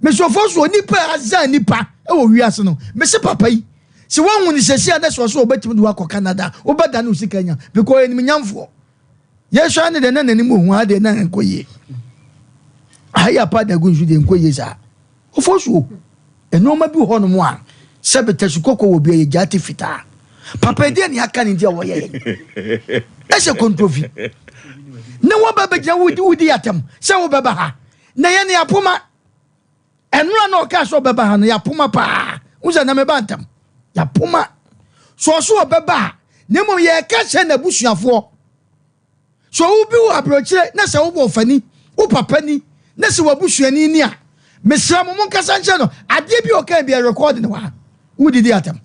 Mesofo so nipa azan nipa wɔ wiase no. Mese papa yi, sɛ woahu ne sɛsi a na sɛ ɔsɛ ɔbɛtumi de wakɔ Canada, wobɛda ne sika nya because ɔyɛ nimnyamfoɔ. Yɛsua ne deɛ na n'anim ohu ha deɛ na nkɔ yie. Ha yɛ apa dagu nso deɛ nkɔ yie saa. Ɔfo so nneɛma bi wɔ hɔnom a sɛ bɛtɛsi kɔkɔ wɔ bi a yɛgya te fitaa. Papa ɛdeɛ ne aka ne nti a wɔyɛ yɛn. Ɛsɛ kontrofi. Ne wɔba bɛgyina wodi wodi atam sɛ wobɛba ha. Na yɛn ne apoma. Ɛnora na ɔkaa sɛ ɔbɛba ha no yɛapoma paa. Wo sɛ na meba ntam. Yɛapoma. So ɔso ɔbɛba a na mmom yɛka kyerɛ n'abusuafoɔ. Sɛ obi wɔ aburokyire na sɛ wobɔ ɔfani, wo papa ni, na sɛ w'abusuani ni a, mesrɛ mo monkasa nkyerɛ no. Adeɛ bi a ɔka bi a record no wɔ ha. Wodidi atam.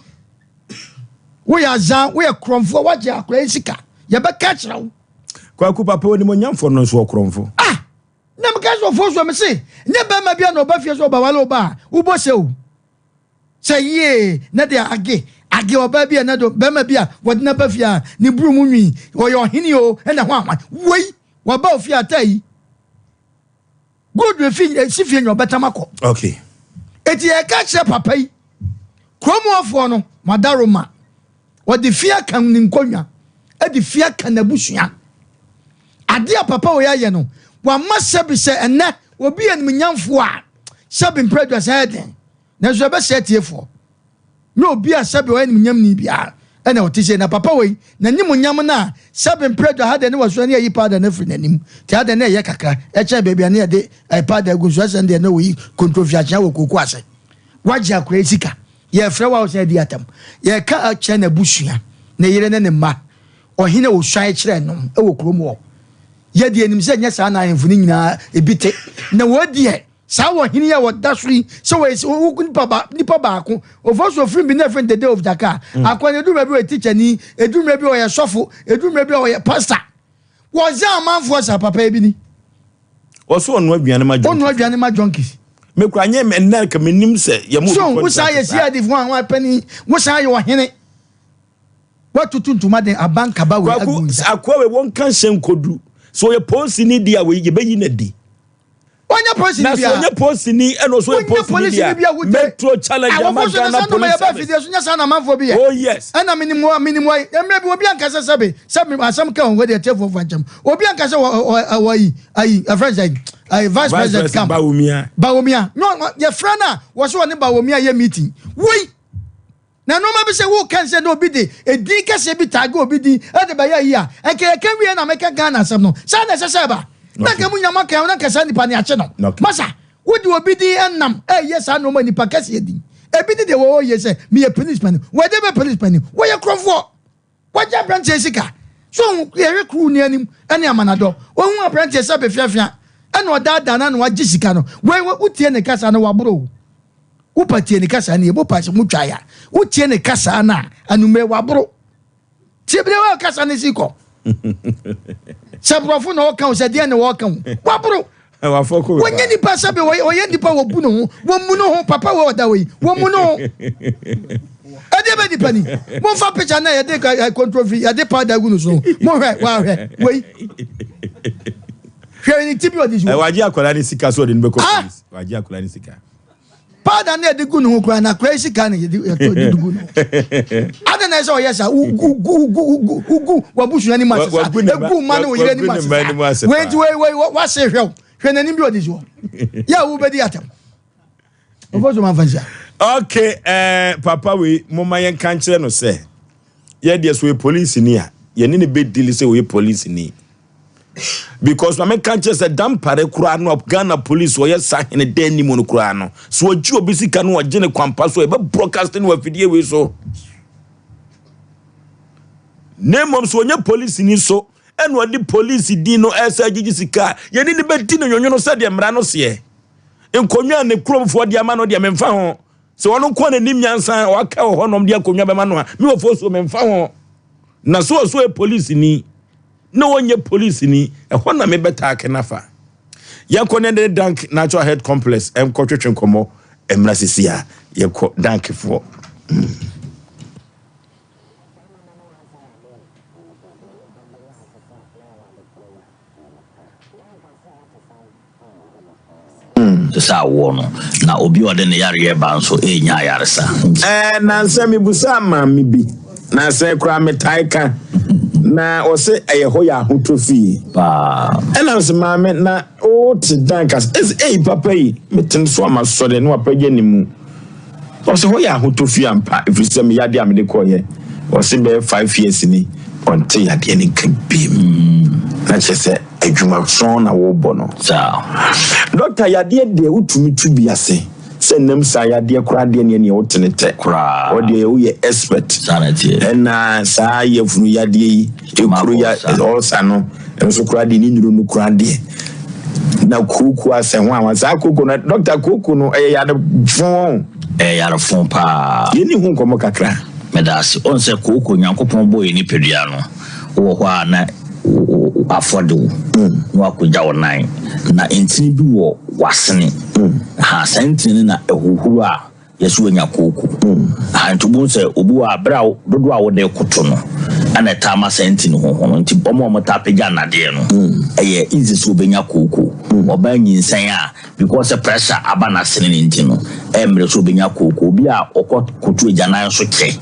Woyɛ azan, woyɛ korɔmfoɔ, woagye akwadaa yi sika. Yɛbɛka akyerɛ wo. Kwaku papa onimonyamfoɔ no nso ɔkorɔmfo. Ah! Na meka sɛ ɔfoɔ so mese, nyɛ bɛrima bi a na ɔba fie sɛ ɔbɛwale wo ba a, wobɔ sɛ o. Sɛ yie na deɛ age Age ɔbaa bi a na do bɛrima bi a wɔde no aba fie a ne buru mu nwi ɔyɛ ɔhene o ɛna ho ahwan wei waba ofie ata yi good efi esi fie nya ɔbɛtam akɔ. Okay. Eti yɛka kyerɛ papa yi kurom hɔfoɔ no madaroma wɔde fi aka ne nkonnwa ɛde fi aka n'abusua adeɛ a papa wei ayɛ no wama sɛbi sɛ ɛnɛ obi yɛ nimnyamfoɔ a sɛbi mpere aduasa yɛ den nanso ɛbɛsɛ atiefoɔ. Nyɛ obi a sɛbe ɔyɛ animuonyamni biara na ɔte sei. Na papa wei, n'animuonyam no a sɛbe mprɛ du aha deɛ ne wasua ne ayi powder no afiri n'anim. Nti ha deɛ na ɛyɛ kakra kyɛn baabi a ne yɛde eh, powder agu nso ɛsɛn deɛ na ɔyi kontrofiakyea wɔ kooko ase. Wagye akora yi sika. Yɛfrɛ wo a wosan adi atam. Yɛka kyerɛ n'abusua, ne yere ne ne mma. Ɔhene a ɔsuae kyerɛɛ no wɔ kurom hɔ. Yɛ deɛ nim sɛ nyɛ saa na ahemfo no nyinaa ebi te. Na wei deɛ Saa ɔhene yi a ɔda so yi sɛ wɔyɛ sɛ wo nipa ba nipa baako ofa so ofiri bi na ɛfɛ the day of Dakar mm. akwa na edu mmerɛ bi ɔyɛ teacher ni edu mmerɛ bi ɔyɛ sɔfo edu mmerɛ bi ɔyɛ pastor wɔdze amanfoɔ sa papa ebi ni. Wɔso ɔno aduane ma junkies. Ɔno aduane ma junkies. Mekura nye nnɛ ka menim sɛ yɛ mo. So wosan yɛ CID fo a wɔn apɛni wosan yɛ ɔhene watutu ntoma den aba nkaba wei agu nsa. Akoa wei wɔn ka nhyɛ nkodu so ɔyɛ polisi ni di a wei yɛbɛyi na di. Wonyɛ polisi ni bia. Na so ɔnyɛ polisi ni ɛna ɔso yɛ polisi ni bia. Metro challenge ama Ghana police service. Awofo so nyɛ saa na amanfoɔ bi yɛ. Oh yes. Ɛna minim wa minim wa mmerɛ bi obi ankasa sɛbe sɛbe asɛm ka wɔn deɛ tiɛfoɔ fa nkyɛm obi ankasa wɔ wɔ ayi ayi ɛfrɛ sɛ ayi vice president camp Bawumia. Bawumia no yɛfrɛ no a wɔso wɔne Bawumia yɛ meeting woi. Na nnoɔma bi sɛ woka nsɛ na obi de edin kɛseɛ bi tag obi din de bɛyɛ ayi a, nka yɛka wie na meka Ghana asɛm no. Saa na ɛsɛ sɛ ɛba. Na nka mo nyinaa moaka na nka saa nipa no yɛakye no. Masa, wode obi din nam ɛyɛ saa nnoɔma nipa kɛseɛ din. Ebi ne deɛ wɔwɔ yie sɛ meyɛ police panin. Wɔde bɛ police panin. Wɔyɛ korɔmfoɔ. Wagye aberanteɛ sika. So ohu yɛhwɛ crew ni anim ɛne amanadɔ. Ohu aberanteɛ sɛ bɛfiafia ɛna ɔdaadaa no na wagye sika no. Wei wotie ne kasa no waboro o. Wopa tie ne kasa no yie mopa sɛ motwa ya. Wotie ne kasa no a anumere waboro. Tie bere wa kasa no si kɔ. Sɛ borɔfo na ɔka o sɛ deɛ na ɔka o waboro. Wɔnyɛ nipa sɛ bi wɔyɛ nipa wɔbu ne ho wɔmmu ne ho papa wɔ ɔda wɔ yi wɔmmu ne ho. Ɛdeɛ bɛ nipa ni momfa picture na yɛde control fi yɛde powder gu no so mohwɛ wahwɛ wei hwɛ ne ti bi ɔde si hɔ. Wagye akwadaa ne sika so ɔde no bɛkɔ police wagye akwadaa ne sika. Powder na yɛde gu ne ho koraa na akwadaa yi sika na yɛde yɛtɔ de gu ne ho. Adɛn na ɛsɛ ɔyɛ saa wogu gu gu gu wogu w'abusua anim ase saa egu mma ne wo yere anim ase saa wei nti wei wei wase hwɛ wo hwɛ n'anim bi ɔde si hɔ yɛ a wobɛdi atɛm ɔfɔ so ma nfa nhyia. Okay, eh, papa wei moma yɛnka nkyerɛ no sɛ yɛ deɛ so ɔyɛ polisini a yɛne ne bɛdili sɛ ɔyɛ polisini because ma meka nkyerɛ sɛ dampare koraa no Ghana police ɔyɛ sa hene dɛ anim no koraa no so ɔgye obi sika no ɔgye ne kwampa so ɛbɛ broadcast no afidie wei so na mmom so ɔnyɛ polisini so ɛna ɔde polisi din no ɛsɛ agyegye sika a yɛne ne bɛdi no nwonwono sɛdeɛ mmara no seɛ nkonnwa a ne kuromfoɔ de ama no deɛ memfa ho Sɛ ɔno nko na nim nyansa a waka wɔ hɔnom de akonnwa bɛma no a, me wɔ fo so memfa ho. Na so ɔso yɛ polisini na ɔnyɛ polisini, ɛhɔ na mebɛtaake no afa. Yɛnkɔ ne ne Dank Natural Health Complex nkɔtwetwe nkɔmmɔ mmra sisi a yɛkɔ Dankfoɔ. Mm. Te sɛ awoɔ no, na obi a ɔde ne yareɛ ba nso renya ayaresa. Ɛɛ, nnansa mibusaa maame bi, na sɛɛ koraa metae ka, na ɔse ɛyɛ hɔ yɛ ahotɔ fie. Paa. Ɛna mese, maame, na wote dan kasa? Ɛse, ei papa yi, mete no so a masɔre na wapagya ne mu. Ɔse hɔ yɛ ahotɔ fie ampa, ɛfiri sɛ me yadeɛ a mede kɔeɛ, ɔse bɛyɛ 5 years ni, ɔnte yadeɛ no nka biem. Na kyerɛ sɛ adwuma sɔn na wobɔ no. Saa. Doctor, yadeɛ deɛ wotumi tu bi ase, sɛ nnam saa yadeɛ koraa deɛ neɛ neɛ wote ne tɛ. Koraa. Hɔ deɛ woyɛ expert. Saa na ɛteɛ. Ɛna saa yafunu yadeɛ yi, ekuro ya, ulcer no, nso koraa deɛ ne nnuro no koraa deɛ. Na kooko asɛ ho awa. Saa kooko no, dɔkta kooko no ɛyɛ yare fon. Ɛyɛ yare fon paa. Yɛni ho nkɔmmɔ kakra. Meda ase. Wohu sɛ kooko, Nyankopɔn bɔɔ yɛn nipadua no, wowɔ hɔ a na afɔde wo na wakɔgya wo nan. Na ntini bi wɔ w'asene. Ha, saa ntini no na ɛhohoro a. Yɛse wanya kooko. Aha nti wobɛhu sɛ obi wɔ a berɛ a dodoɔ a wode koto no ɛna ɛtaa ma saa nti no hoho no nti wɔn a wɔtaa pagya nnadeɛ no ɛyɛ easy sɛ wobɛnya kooko. Ɔbaa nyinsɛn a because sɛ pressure aba n'asene no nti no ɛyɛ mmerɛ sɛ wobɛnya kooko. Obi a ɔkɔ koto agyanan so kyɛ.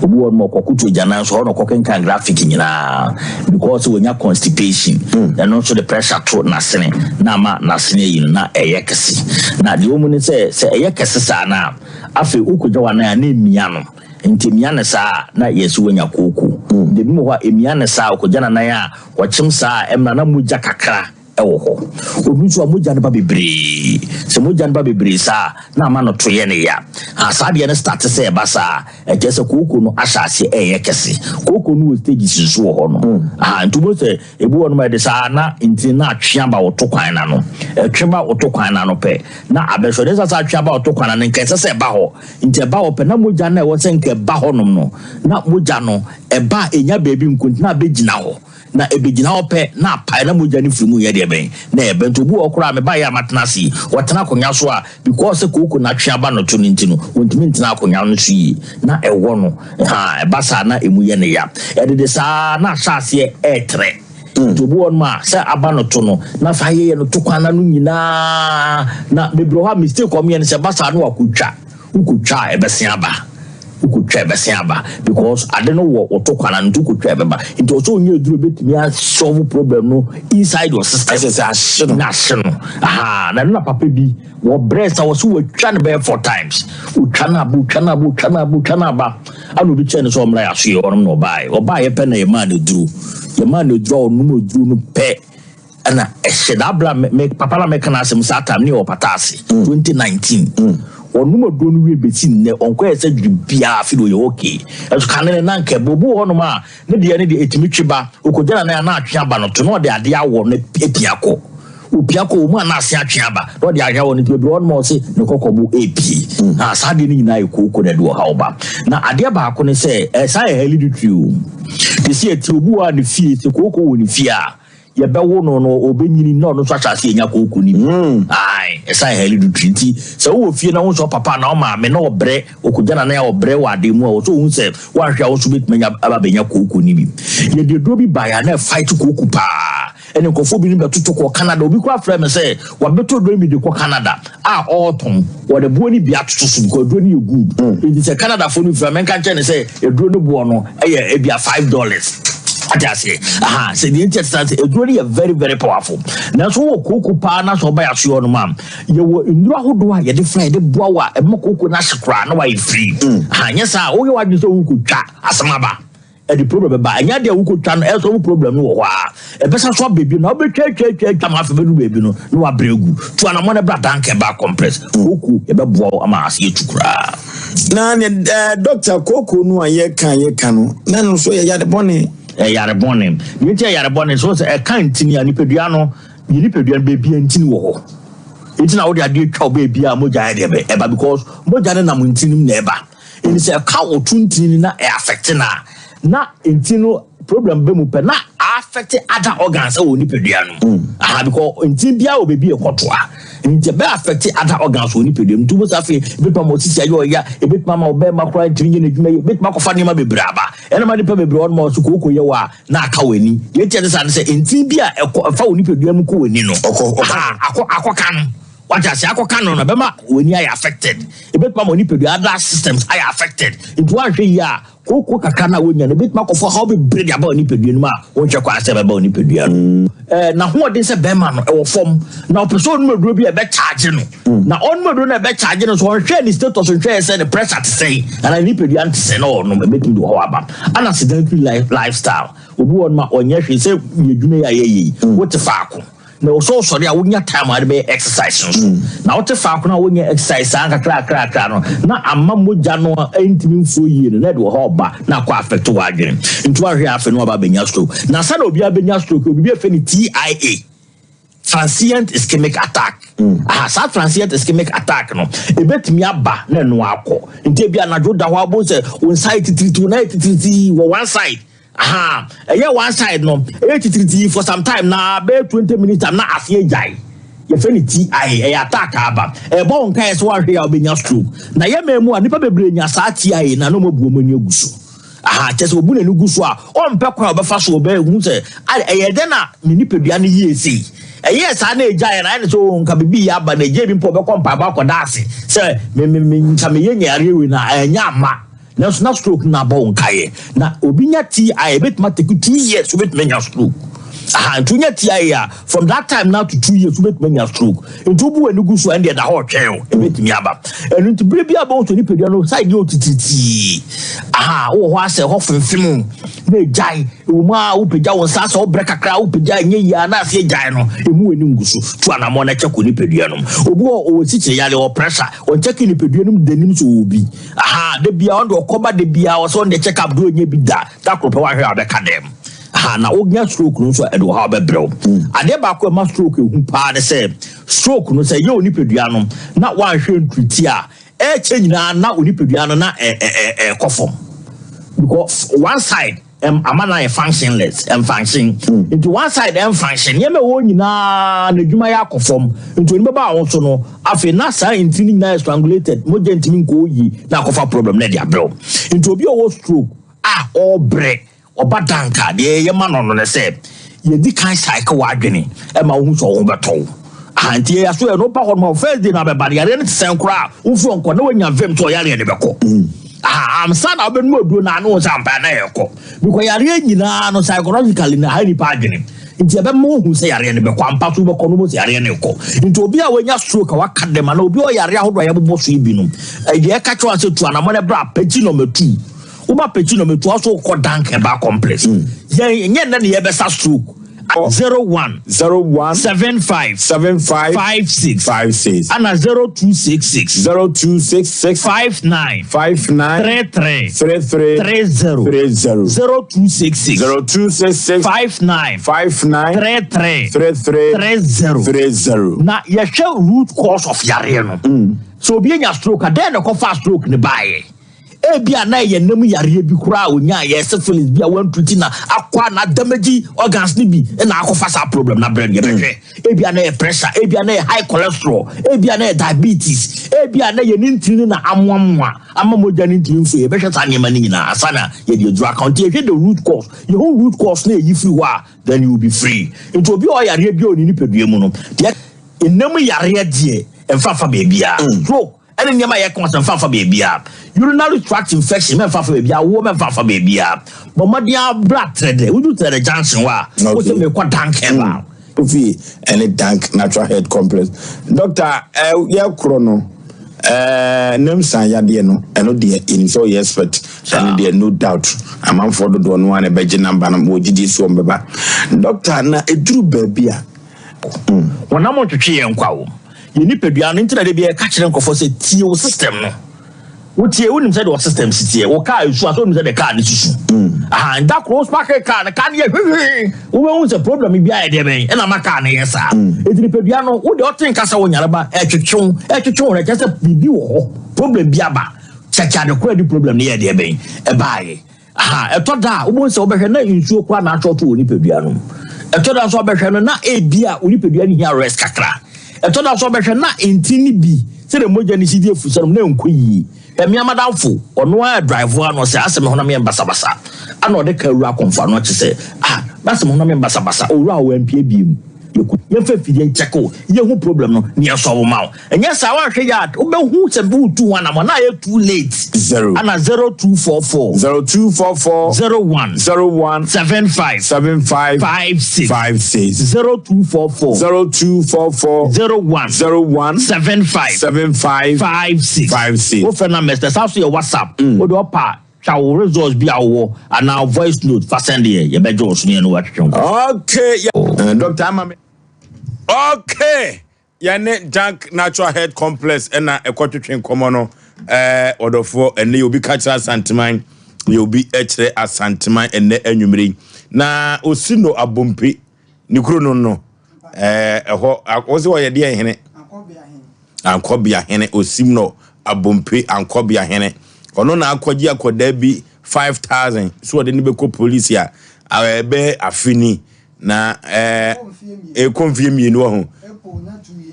Obi wɔ hɔ nom ɔkɔ koto agyanan so hɔ na ɔkɔ kenkan graphic nyinaa because sɛ wanya constipation ɛno nso de pressure to n'asene na ama n'asene ayi no na ɛyɛ kɛse. Na deɛ ɔmu ne sɛ sɛ ɛyɛ kɛse saa no a afei wokɔgya w'anan a na emia no nti emia no saa a na yɛse wanya kooko. Nti ebi wɔ hɔ a emia no saa a ɔkɔgya n'anan a ɔkyem saa a ɛmra na mogya kakra wɔ hɔ. Obi nso a mogya no ba bebree. Sɛ mogya no ba bebree saa a, na ama no to yɛ no ya. Ha, saa adeɛ no starte sɛ ɛba saa a, ɛkyerɛ sɛ kooko no ahyɛ aseɛ ɛreyɛ kɛse. Kooko no wɔ stages nso wɔ hɔ no. Ha, nti wobɛhu sɛ ebi wɔ nom a ɛde saa na ntini no atwe aba wo to kwan no ano. Ɛtwe ba wo to kwan no ano pɛ, na abɛhwɛ. Ɛnyɛ sɛ sɛ atwe aba wo to kwan no ano, nka ɛsɛ sɛ ɛba hɔ. Nti ɛba hɔ pɛ, na mogya no a ɛwɔ sɛ nka ɛba hɔnom no, na mogya no ɛba a ɛnya baabi nko nti na abɛgyina hɔ. Na ebegyina hɔ pɛ, na apae, na mogya no firi mu yɛ deɛ bɛn? Na ɛba. Nti obi wɔ hɔ koraa a, mebaeɛ a matena ase yi, ɔtena akonnwa so a, because sɛ kooko no atwe aba no to no nti no, ɔntumi ntena akonnwa no so yie. Na ɛwɔ no. Haa, ɛba saa na emu yɛ no ya. Ɛdede saa ara na ahyɛ aseɛ retrɛ. Nti obi wɔ hɔnom a, sɛ aba no to no, na saa yɛyɛ no to kwan no ano nyinaa, na bebree wɔ hɔ a mistake a wɔyɛ no sɛ ɛba saa na wakɔtwa. Wokotwa a ɛbɛsen aba. Wokotwa a ɛbɛsen aba because ade no wɔ wo to kwan ano nti wokotwa a ɛbɛba. Nti ɔsɛ ɔnyɛ aduro ebetumi a solve problem no inside your system. Ɛsɛ sɛ ahye no. Na ahye no. Aha na ɛno na papa bi wɔ brɛ sa wɔ so wɔatwa no bɛyɛ four times. Otwa no aba, otwa no aba, otwa no aba, otwa no aba. Ana obi kyerɛ no sɛ ɔmmra yɛ aso yɛ hɔnom na ɔbaeɛ. Ɔbaeɛ pɛ na yɛmaa no aduro. Yɛmaa no aduro a ɔnom aduro no pɛ. Ɛna ɛhyɛ da abira me papa na meka n'asɛm saa time ne yɛ wɔ pata ase 2019 ɔnom aduro no wie bɛsi nnɛ ɔnkɔyɛ surgery biara afei de ɔyɛ okay ɛso kane ne na nka ɛbɔ obi wɔ hɔnom a ne deɛ ne deɛ ɛtumi twe ba ɔkɔgya na na atwe aba no to na ɔde adeɛ awɔ no apia kɔ opia kɔ ɔmu a na ase atwe aba na ɔde ahwɛ wɔ no nti bebree hɔnom a ɔse ne kɔkɔbo ɛpie na saa adeɛ no nyinaa yɛ kooko na ɛde ɔhaw ba na adeɛ baako ne sɛ ɛsaa yɛ hereditary o te sɛ ɛti obi wɔ a ne fie sɛ kooko wɔ ne fie a yɛbɛwo no no ɔbɛnyini na ɔno nso ahyɛ aseɛ anya kooko no bi. Ae, ɛsan hereditary nti sɛ wowɔ fie na wohu sɛ ɔpapa anaa ɔmaame na ɔbrɛ, ɔkɔgya n'anan a ɔbrɛ wɔ adeɛ mu a, wɔ sɛ wohu sɛ woanhwɛ a wo nso wobɛtumi anya aba abɛnya kooko no bi. Yɛde aduro bi baeɛ a na ɛfight kooko paa. Ɛne nkurɔfoɔ binom bɛtoto kɔ Canada. Obi koraa frɛɛ me sɛ wabɛtɔ aduro no bi de kɔ Canada a ɔretɔn. Wɔde boɔ no bi atoto so because aduro no yɛ good. Nti sɛ Canadafoɔ no frɛ a menka nkyerɛ no sɛ aduro no boɔ no yɛ ebia $5. Ate aseɛ? Aha, sɛ deɛ nti ɛte saa sɛ aduro no yɛ very very powerful. Nanso wowɔ kooko paa na sɛ ɔba yɛ asoɛ hɔnom a, yɛwɔ nnuro ahodoɔ a yɛde fra yɛde boa wo a ɛbɛma kooko no ahye koraa na wayɛ free. Aha, nyɛ saa a woyɛ w'adwene sɛ worekɔtwa asɛm aba. Ɛde problem bɛba. Ɛnyɛ adeɛ a wokɔtwa no ɛsɔ wo problem no wɔ hɔ a ɛbɛsa so aba bio na wobɛtwa atwa atwa atwa ma afei bɛdu baabi no na wabrɛ agu. Tu anamɔ no bra danka ɛba compress. Kooko yɛbɛboa wo ama ase atu koraa. Na ne eh, doctor kooko no a yɛka yɛka no na no nso yɛ yare bɔne. Ɛyɛ yare bɔne. Deɛ nti ɛyɛ yare bɔne so sɛ ɛka ntini a nipadua no yɛ nipadua no baabi a ntini wɔ hɔ. Nti na wode adeɛ twa wo baabi a mogya yɛ deɛ bɛ ɛba because mogya no nam ntini no mu na ɛba. Nti sɛ ɛka wo to ntini no na ɛ affect no a, na ntini no problem bɛ mu pɛ na affect other organs ɛwɔ nipadua no mu. Aha because ntini biara wɔ baabi a ɛkɔtoa. Nti ɛbɛ affect other organs wɔ nipadua mu. Nti wobɛsɛ afei ebetumi ama osisi ayɛ ɔya, ebetumi ama ɔbɛrima koraa ntumi nyɛ n'adwuma yie, ebetumi akɔfa nneɛma bebree aba. Ɛna ma nipa bebree wɔn ma wɔso kooko yɛ wɔ a na aka w'ani. Deɛ nti a ɛte saa ne sɛ ntini bi a ɛkɔ ɛfa wɔ nipadua mu kɔ w'ani no, aha akɔ akɔka no. Wate aseɛ? Akɔka no no, ɛbɛma w'ani ayɛ affected. Ɛbɛtumi ama wo nipadua other systems ayɛ affected. Nti woanhwɛ yie a, kooko kakra no a wonya no, ɛbɛtumi akɔfa ɔhaw bebree de aba wo nipadua no mu a wonhwɛ kwan sɛ ɛbɛba wo nipadua no mu. Ɛɛ, n'ahoɔden sɛ bɛrima no, ɛwɔ fam. Na ɔpɛ sɛ ɔnom aduro bi a ɛbɛkyagye no. Na ɔnom aduro no a ɛbɛkyagye no nso, ɔnhwɛɛ ne status, ɔnhwɛɛ sɛ ne pressure te sɛn, anaa ne nipadua no te sɛn na ɔnom. Ɛbɛtumi de ɔhaw aba. Ɛna sedentary lifestyle. Obi wɔ hɔnom a, ɔnyɛ hwee sɛ yɛ adwuma yi a yɛyɛ yi, wote faako. Na ɛwɔ sɛ wosɔre a wonya time a wode bɛyɛ exercise nso. Mm. Na wote faako no a wonyɛ exercise saa nkakrakrakra no, na ama mogya no ntumi mfuo yie no, na ɛde ɔhaw ba na akɔ affect w'adwene. Nti woahwɛ afei no waba abɛnya stroke. Na ansa na obiara bɛnya stroke, obi bi afɛ no TIA. Transient ischemic attack. Mm. Aha, saa transient ischemic attack no, ebetumi aba na ɛno akɔ. Nti ebi anadwo da hɔ abɔ sɛ wo nsa yɛ titiriti, wo nan yɛ titiriti wɔ one side. Ahaa ɛyɛ one side no ɛyɛ titiritii for some time na bɛyɛ 20 minutes time na aseɛ gyae. Yɛfrɛ no TIA, ɛyɛ attack a aba. Ɛbɔ wo nkaeɛ sɛ woanhwɛ yie a wobɛnya stroke. Na yɛn man mu a, nnipa bebree nya saa TIA no a na wɔabu wɔn ani agu so. Aha, kyerɛ sɛ wɔbu n'ani gu so a, ɔmpɛ kwan a ɔbɛfa so ɔbɛhu sɛ ɛyɛ dɛn na ne nipadua no yie sei. Ɛyɛɛ saa na ɛgyaeɛ no, ayɛ no sɛ oh, nka biribi yɛ aba na ɛgyae bi mpo ɔbɛkɔ mpaebɔ akɔda ase sɛ me me me nka meyɛ nya yareɛ wei na ɛnyɛ amma. Nanso na stroke no abɔ wo nkaeɛ. Na obi nya TIA ɛbɛtumi atake 2 years wobɛtumi anya stroke. Aha, nti wonya TIA a from that time now to 2 years wobɛtumi anya stroke. Nti wobu w'ani gu so a ɛndeɛ da hɔ ɔtwɛn o, ɛbɛtumi aba. Ɛno nti berɛ bi a bɛhu sɛ nipadua no side yɛ otitiritii. Aha, wowɔ hɔ asɛ hɔ femfem o, na ɛgyae. Ɛwɔ mu a wopagya wo nsa asɛ wobrɛ kakra wopagya ɛnyɛ yie a na aseɛ gyae no, ɛmu w'ani ngu so. Tu anammɔn na kyɛke nipadua no. Obi wɔ ɔwɔ sikyire yareɛ, ɔwɔ pressure, ɔnkyɛke nipadua no mu da nim sɛ ɔwɔ bi. Ahaa da biara ɔno deɛ ɔkɔba da biara ɔsɛ ɔno deɛ check up deɛ ɔnyɛ bi da da koro pɛ wahwɛ a ɔbɛka dɛm. Ahaa na wonya stroke no nso a ɛde ɔhaw bɛbrɛ wo. Adeɛ baako a ɛma stroke ehu paa ne sɛ stroke no sɛ ɛyɛ onipadua no na wanhwɛ ntriti a ɛrekyɛ nyinaa na onipadua no na ɛrekɔ fam because one side Ɛm ama no ayɛ functionless, ɛnfunction. Nti one side ɛnfunction, nneɛma ɛwɔ hɔ nyinaa n'adwuma yɛ akɔ fam. Nti onipa ba a wo so no, afei na saa ntini no nyinaa yɛ strangulated, mogya ntumi nkɔ hɔ yie na akɔfa problem no de abrɛ wo. Nti obi a ɔwɔ stroke a ɔrebrɛ, ɔba dank a, deɛ yɛyɛ ma no no ne sɛ, yɛdi kan psyche w'adwene ma wohu sɛ wo ho bɛtɔ wo. Aha, nti yɛyɛ so yɛ no, woba hɔ nom a, first day no abɛba no, yareɛ no te sɛn koraa a, wofiri hɔ nkɔ na woanya vim sɛ ɔyareɛ no bɛkɔ. Aha, ansa na wobɛnom aduro no ano sɛ ampa na ɛrekɔ. Because yareɛ nyinaa no psychologically no ha nipa adwene. Nti ɛbɛma wohu sɛ yareɛ no bɛkɔ, ampa so wobɛkɔ no wobɛhu sɛ yareɛ no rekɔ. Nti obi a wanya stroke a waka dɛm anaa obi a ɔyare ahodoɔ a yɛbobɔ so yi bi no, deɛ ɛka kyerɛ wɔn sɛ tu anamɔ no bra pɛkyi nɔmba tu. Woba pɛkyi nɔmba tu a so wokɔ Dank Herbal Complex. Yɛn nyɛ nnɛ na yɛbɛsa stroke. 01 01 75 75 56 56 ana 0266 0266 59 59 33 33 30 30 0266 0266 59 59 33 33 30 30. Na yɛhwɛ root cause of yareɛ no. Sɛ obi anya stroke a, dɛn na ɛkɔfaa stroke no baeɛ? Ebia na ɛyɛ nna mu yareɛ bi koraa a ɔnyaeɛ, syphilis bi a wantreati na akɔ a na adamage organs no bi na akɔfa saa problem no abrɛ no. Yɛbɛhwɛ. Ebia na ɛyɛ pressure, ebia na ɛyɛ high cholesterol, ebia na ɛyɛ diabetes, ebia na ɛyɛ ne ntini no na amoamoa ama mogya no ntumi mfue. Yɛbɛhwɛ saa nneɛma no nyinaa ansa na yɛde aduru aka ho. Nti yɛhwɛ the root cause. Yɛhu root cause na yɛyi firi hɔ a, then you will be free. Nti obi a ɔwɔ yareɛ biara wɔ ne nipadua mu no, deɛ nna mu yareɛ deɛ ɛmfa mfa baabiara. Stroke, Ɛne nneɛma a yɛka ho asɛm mfa mfa baabiara. Urinary tract infection mɛmfa mfa baabiara, awoɔ mɛmfa mfa baabiara. Bɔ mmɔden ara bra Trɛdɛ, wodu Trɛdɛ junction hɔ a, wo sɛ merekɔ Dank Herbal. Kofi ɛne Dank Natural Health Complex. Doctor, eh, yɛkorɔ no, eh, Namsan yadeɛ no, ɛno deɛ yɛnim sɛ ɔyɛ expert, ɛno deɛ no doubt, amanfoɔ dodoɔ no ara na ɛbɛgye number no, wɔ gyidie so wɔn bɛba. Doctor, na ɛduru baabi a, Honam ntwetwe yɛn nkwa o. Yɛn nipadua no nti na da biara yɛka kyerɛ nkurɔfoɔ sɛ tie wo system no. Wotie, wonim sɛdeɛ wo system si teɛ. Wo kaa esu a, sɛ wonim sɛdeɛ kaa no si su. Aha, da koro wo spark kaa no, kaa no yɛ hwehwee. Wobɛhu sɛ problem bi ayɛ deɛ bɛn ɛna ama kaa no yɛ saa. Enti nipadua no, wo deɛ ɔte nka sɛ wo nyareba, ɛtwetwe wo, ɛtwetwe wo no, ɛkyerɛ sɛ biribi wɔ hɔ, problem bi aba. Kyɛkyɛ ade korɔ a ɛde problem no yɛɛ deɛ bɛn ɛbaeɛ. Aha, ɛtɔ da a, wobɛhu sɛ wobɛhwɛ na nsuo koraa na atwɔto wɔ nipadua no mu. Ɛtɔ da nso wobɛhwɛ no na ebia wo nipadua no hia rest kakra. Ɛtɔ da nso wobɛhwɛ na ntini no bi, sɛdeɛ mogya no si di afusɛ no na ɛnkɔ yie. Hwɛ me amadamfo, ɔno ara drive ara na ɔsɛ asɛ me honam yɛ basabasa. Ana ɔde kaa wura akɔmfo ano ɔkye sɛ, ah, masɛ me honam yɛ basabasa, owura a wampie biem. Yɛkɔ, yɛmfa mfidie nkyɛke wo, yɛhu problem no na yɛsɔlve ma wo. Ɛnyɛ saa woanhwɛ yie a wobɛhu sɛ woretu ho anamɔ na ayɛ too late. Zero. Ana 0244. 0244. 01. 01. 75. 75. 56. 56. 0244. 0244. 01. 01. 75. 75. 56. 56. Wofrɛ numbers na saa nso yɛ WhatsApp. Wode ɔpa a twa wo results bi a wowɔ anaa voice note fa send yɛ yɛbɛgye wo so ne yɛne wo atwetwe nkɔmmɔ. Okay. Yeah. Doctor ama me. Okay. Yɛne Dank Natural Health Complex ɛna ɛkɔtwetwe nkɔmmɔ no. Ɛɛ ɔdɔfoɔ ɛnɛ yɛ obi ka kyerɛ Asanteman, yɛ obi kyerɛ Asanteman ɛnɛ anwummere yi. Na osi no Abompe ne kuro no no ɛɛ ɛhɔ wɔsi ɔyɛ deɛ hene. Ankɔbea hene osim no Abompe Ankɔbea hene. Ɔno na akɔgye akɔdaa bi 5000 so ɔde no bɛkɔ polisi a ɛbɛ afe ni. Na ɛɛ ɛkɔ mfie mmienu wɔ ho.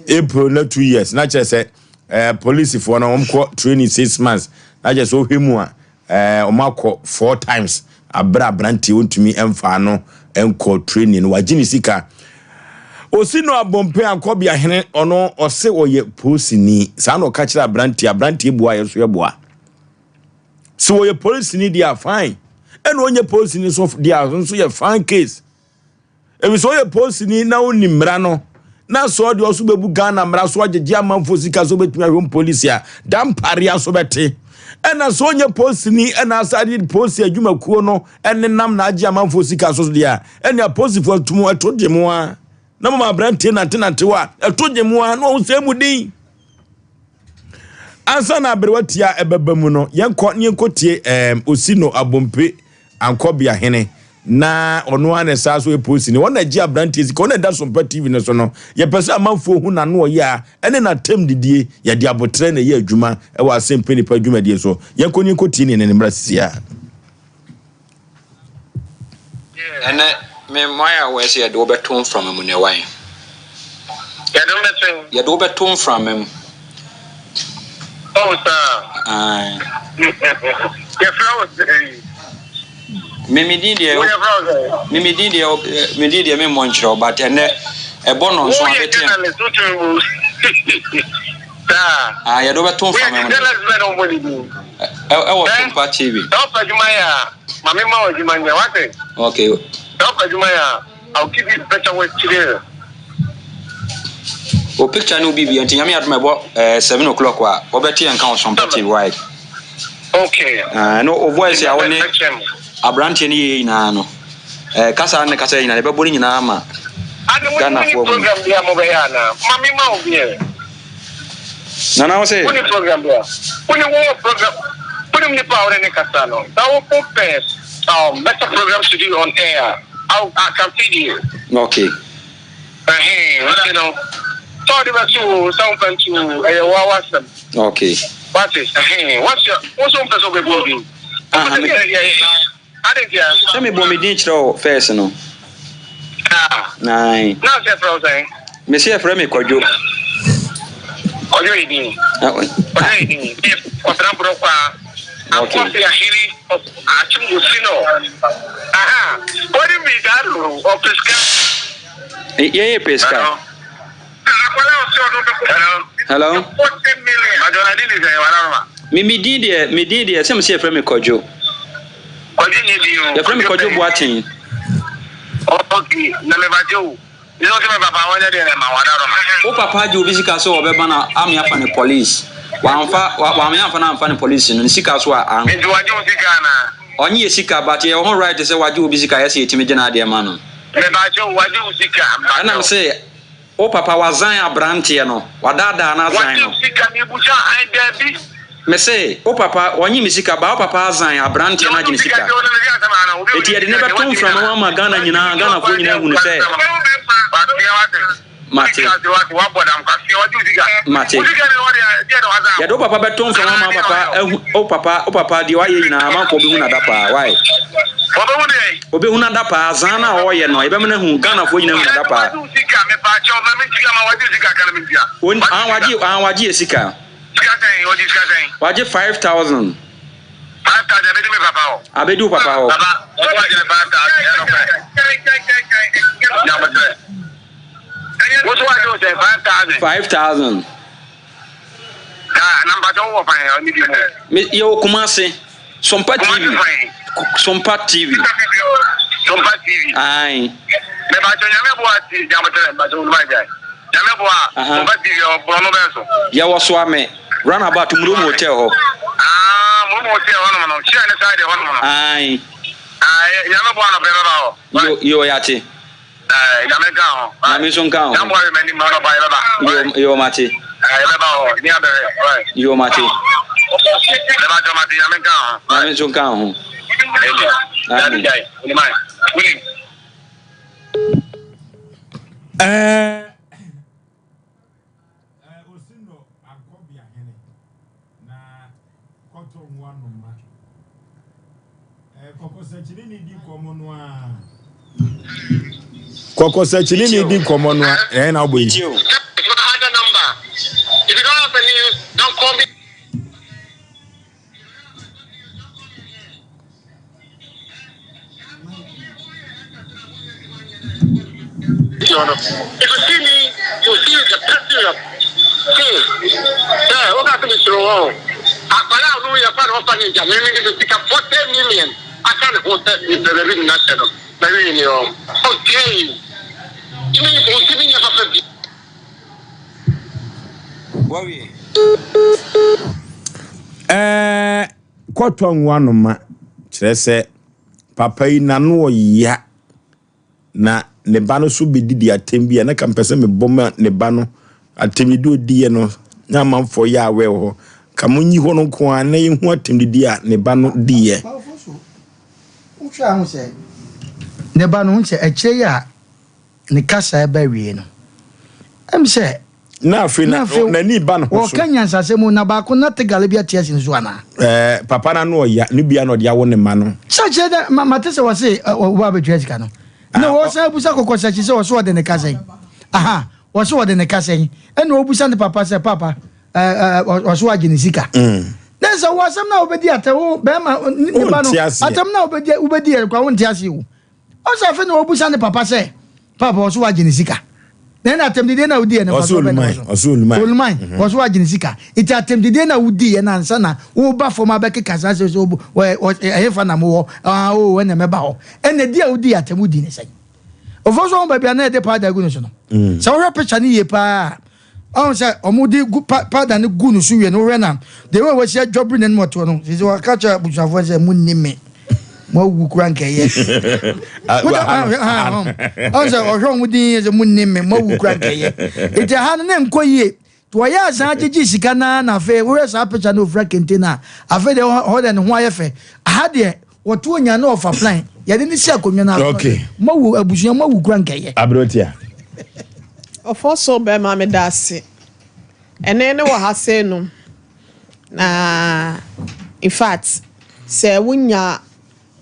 April na 2 years na kyerɛ sɛ eh, polisifoɔ no wɔn kɔ training 6 months na kyerɛ sɛ wohwɛ mu a eh, wɔn akɔ 4 times abere aberanteɛ wɔntumi mfaa no nkɔ training no wagye ne sika. Osi no abɔmpe ankɔbea hene ɔno ɔse ɔyɛ polisini saa na ɔka kyerɛ aberanteɛ aberanteɛ bua yɛ nso yɛboa sɛ ɔyɛ polisini deɛ a fine ɛna ɔnyɛ polisini nso deɛ a nso yɛ fine case ebi sɛ ɔyɛ polisini na ɔnim mmara no na sɛ ɔde ɔso bɛbu Ghana mmara so agyegye amanfoɔ sika so bɛtumi ahwɛ polisi a damparea so bɛte ɛna sɛ ɔnyɛ polisini ɛna asa de polisi adwumakuo no ɛnenam na agye amanfoɔ sika so deɛ a ɛne apolisifoɔ atum ɛto gye mu a na mama aberanteɛ nantenante hɔ a ɛto gye mu a na ɔho sɛ mu din ansa na aberewa tia ɛbɛba mu no yɛnkɔ ne yɛnkɔ tie ɛɛm osi no abompe ankɔbea hene na ɔno ara na ɛsaa so yɛ polisini wɔn na gye aberanteɛ sika wɔn na ɛda Sompa TV no so no yɛpɛ sɛ amanfoɔ hu n'ano ɔyɛ a ɛne n'atam didie yɛde abotrɛ na ɛyɛ adwuma ɛwɔ asɛmpa nipa dwumadie so yɛnkɔ ne yɛnkɔ tie ne ne mmra sisi a. Ɛnɛ, me mmoae a wɔyɛ sɛ yɛde wo bɛto mframa mu no, ɛwɔ he? Yɛde wo bɛto he? Yɛde wo bɛto mframa mu. Oh, saa. Ae. Yɛfrɛ wo sɛn? Me me din deɛ. Wo yɛfrɛ wo sɛn? Me me din deɛ me din deɛ me mmɔ nkyerɛ wo but ɛnɛ ɛbɔ nɔnso Woyɛ abɛte. journalist wotumi bu. Saa. Ah, yɛde wo bɛto mframa Woyɛ mu. journalist bɛn na wɔbɔ ne din? Ɛwɔ Sompa TV. Sɛ wopɛ adwuma yɛ a, ma me ma wo adwuma nyɛ, wate? Okay. Sɛ wopɛ adwuma yɛ a, I will give you better work today. O picture no bi bi nti nyame adom ɛbɔ eh, 7 o'clock a wɔbɛte yɛn nka wɔ Sompa TV why? Okay. Uh, no, o voice a wo ne aberanteɛ no yɛ nyinaa no eh, kasa ne kasa nyinaa yɛbɛbɔ no nyinaa ma Ghanafoɔ mu. Program bi a mobɛyɛ anaa? Ma me ma wo bi ɛ. Nana wo se. Woni program bi a. Woni wo program. Woni nipa a wone ne kasa no. Sɛ wo wo pɛ um better program to do on air. I I can feed you. Okay. Ɛhɛn nti no. Sɛ ɔde bɛto o sɛ womfa nto o ɛyɛ wo ara w'asɛm. Okay. Wate ɛhɛn what's your wo so wompɛ sɛ wobɛbɔ odin. Aha me. Adɛn ntia? Sɛ mebɔ me din kyerɛ wo first no. Ah. Nine. Na sɛ yɛfrɛ wo sɛn? Me sɛ yɛfrɛ me Kwadwo. Kwadwo yɛ din. Kwadwo yɛ din. Kɔtena borɔ kwa. Okay. Akɔse ahene akyem gosi no. Aha. Wɔde mi saa do ɔpɛ sika. Yɛyɛ pɛ sika. Hello. Me me din deɛ me din deɛ sɛ me sɛ yɛfrɛ me Kwadwo. Kwadwo nyɛ din o. Yɛfrɛ me Kwadwo Boateng. Okay, na me ba gye o. Ne sɛ me papa wɔnyɛ deɛ na ɛma wada roma. Wo papa agye obi sika sɛ ɔbɛba na ame afa ne police. Wamfa wame amfa no amfa ne police no ne sika so a an. Nti wagye wo sika anaa? Ɔnye yɛ sika but yɛwɔ ho right sɛ wagye obi sika yɛsɛ yɛtumi gye n'adeɛ ma no. Me ba gye o, wagye wo sika mpakyɛw. Ɛna me se Wo papa wazan abranteɛ no, wadaadaa no azan no. Wagye sika mebusa ae daabi. Mese wo papa wanye me sika but wo papa azan abranteɛ no agye ne sika. Eti yɛde no bɛto mframa mu ama Ghana nyinaa, Ghanafoɔ nyinaa ahunu sɛ. Mate. Mate. Yɛde wo papa bɛto mframa ama wo papa ahu, wo papa, wo papa deɛ wayɛ nyinaa amanfoɔ bɛhu no adapaa. Why? Ɔbɛhu no adapaa, azan no a ɔreyɛ no, yɛbɛma no ahu, Ghanafoɔ nyinaa ahu no adapaa. On, ah, wagye, ah, wagye yɛ sika. Wagye 5,000. Abɛdi wo papa hɔ. 5,000. Me, yɛwɔ Kumasi. Sompa TV. Sompa TV. Sompa TV. Ayi. Mɛbàtɛ nyame bo ati nyamutere mbàtɛ olùmọ̀ àjà nyame bo a. Sompa TV ɔ borɔno bɛn so. Yɛwɔ Soame roundabout Murom hotel hɔ. Ah Murom hotel hɔ nom no hyia ne side hɔ nom no. Ayi. Ah nyame bo anɔpɛ bɛba hɔ. Yo yo yate. Ɛɛ Nyame nka ho. Nyame nso nka ho. Nyame boa m'anim ma ɔnɔpa yɛbɛba. Yo yo mate. Ɛɛ yɛbɛba hɔ ni abɛhwɛ. Right. Yo mate. Bɛba tɔ mate Nyame nka ho. Nyame nso nka ho. Amen. Amen. Gyae gyae. Wunim. Ɛɛ. Osi no ankɔbea hene, na kɔtɔ nwo anoma. Kɔkɔsakyi ne di nkɔmmɔ no a. Kɔkɔsakyi ne di nkɔmmɔ no a, ɛyɛ na wobɔ yi. no. If you see me, you see the person you see. Sɛ woka sɛ mesuro wɔn o. Akwadaa a ɔno yɛfa no ɔfa ne agya, me mede me sika 40 million aka ne ho sɛ mepɛ baabi de no ahyɛ no. Mawie ni ɔ. How dare you? Tumi ntumi nyɛ papa bi. Wawie. Ɛɛ kɔtɔ nwo anoma kyerɛ sɛ papa yi n'ano ɔya na ne ba no so bɛdidi atɛm bi a na ka mpɛ sɛ mebɔ ma ne ba no atɛmdidi odiiɛ no na amanfoɔ yɛ awɛ wɔ hɔ ka monyi hɔ no nko ara na yɛhu atɛmdidi a ne ba no diiɛ. Wohwɛ a hu sɛ ne ba no hu sɛ akyire yi a ne kasa reba awiei no, ɛm sɛ. Na afei na n'ani ba ne ho so. Wɔka nyansasɛm o, na baako na tegale bi ate asi ne so anaa? Ɛɛ, papa no ano ɔya, ne bia na ɔde awo ne mma no. Sɛ kyerɛ dɛ, ma mate sɛ wɔse ɔba abɛtua sika no. Na wɔsan abusa kɔkɔsakyi sɛ wɔse ɔde ne ka sɛn? Aha, wɔse ɔde ne ka sɛn? Ɛna ɔbusa ne papa sɛ, papa, ɛɛ, ɔse wagye ne sika. Ne sɛ wo asɛm no a wobɛdi atɛm, wo bɛrima, ne ba no, atɛm no a wobɛdi, wobɛdi yɛ kwa, wonte ase o. Ɔsɛ afei na ɔbusa ne papa sɛ, Papa, ɔso wagye ne sika? Na ɛna atɛmdidie na wodi yɛ no mfasoɔ bɛn na wɔ so? Oluman, mhm. ɔso wagye ne sika. Nti atɛmdidie na wodi yɛ no ansa na woba fam abɛkeka saa sɛ sɛ ɛhefa na mowɔ, ah, o ɛna mɛba hɔ. Ɛna di a wodi yɛ atɛm wodi ne sɛn? Ɔfo so ho baabi a na yɛde powder agu ne so no. Mm. Sɛ wohwɛ picture no yie paa Ɔhu sɛ ɔmo de gu pa powder no gu no so wie no wohwɛ na the way wasi adwabiri n'anim ɔtoɔ no sisi waka kyerɛ abusuafoɔ sɛ mo nni me mo awu kura nkɛyɛ ɔhu sɛ ɔhwɛ ɔmo din sɛ mo nni me mo awu kura nkɛyɛ eti aha no ne nkɔ yie nti wɔyɛ asan agyegye sika naa na afei wohwɛ saa picture no ofura kente no a afei deɛ hɔ deɛ ne ho ayɛ fɛ aha deɛ Wɔto onya na ɔfa plan. Yɛde no si akonnwa no ano. Okay. Moawu abusua moawu kura nkɛyɛ. Aberanteɛ. Ɔfɔ so bɛma meda ase. Ɛnɛ ne wɔ ha sei no na in fact sɛ wonya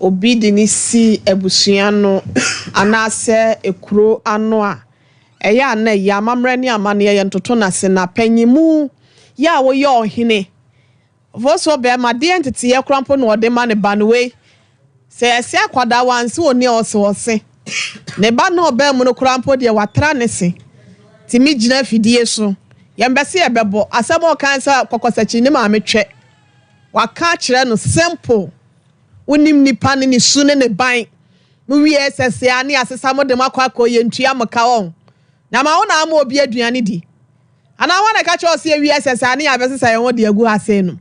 obi de ne si abusua no anaasɛ ekuro ano a ɛyɛ a na ɛyɛ amammerɛ ne amanneɛ yɛntoto no ase na panyimu yɛ a woyɛ ɔhene Mfomsoɔ bɛɛma, deɛn nteteeɛ koraa mpo na ɔde ma ne ba no wei? Sɛ yɛse akwadaa wanse ɔnni a ɔse ɔse. Ne ba no a ɔbaa mu no koraa mpo deɛ watra ne se. Tumi gyina afidie so. Yɛmpɛ sɛ yɛbɛbɔ. Asɛm a ɔkae sɛ kɔkɔsakyi ne maame twɛ. Waka akyerɛ no simple. Wonim nipa no ne su ne ne ban. Mo wie SSA a ne yɛasesa mo de mo akɔ akɔ yɛntua mo ka wɔn. Na ma wo na ama obi aduane di. Anaa hwan na ɛka kyerɛɛ wo sɛ yɛwie ɛsɛ saa ne yɛabɛsesa yɛn ho de agu ha sei no?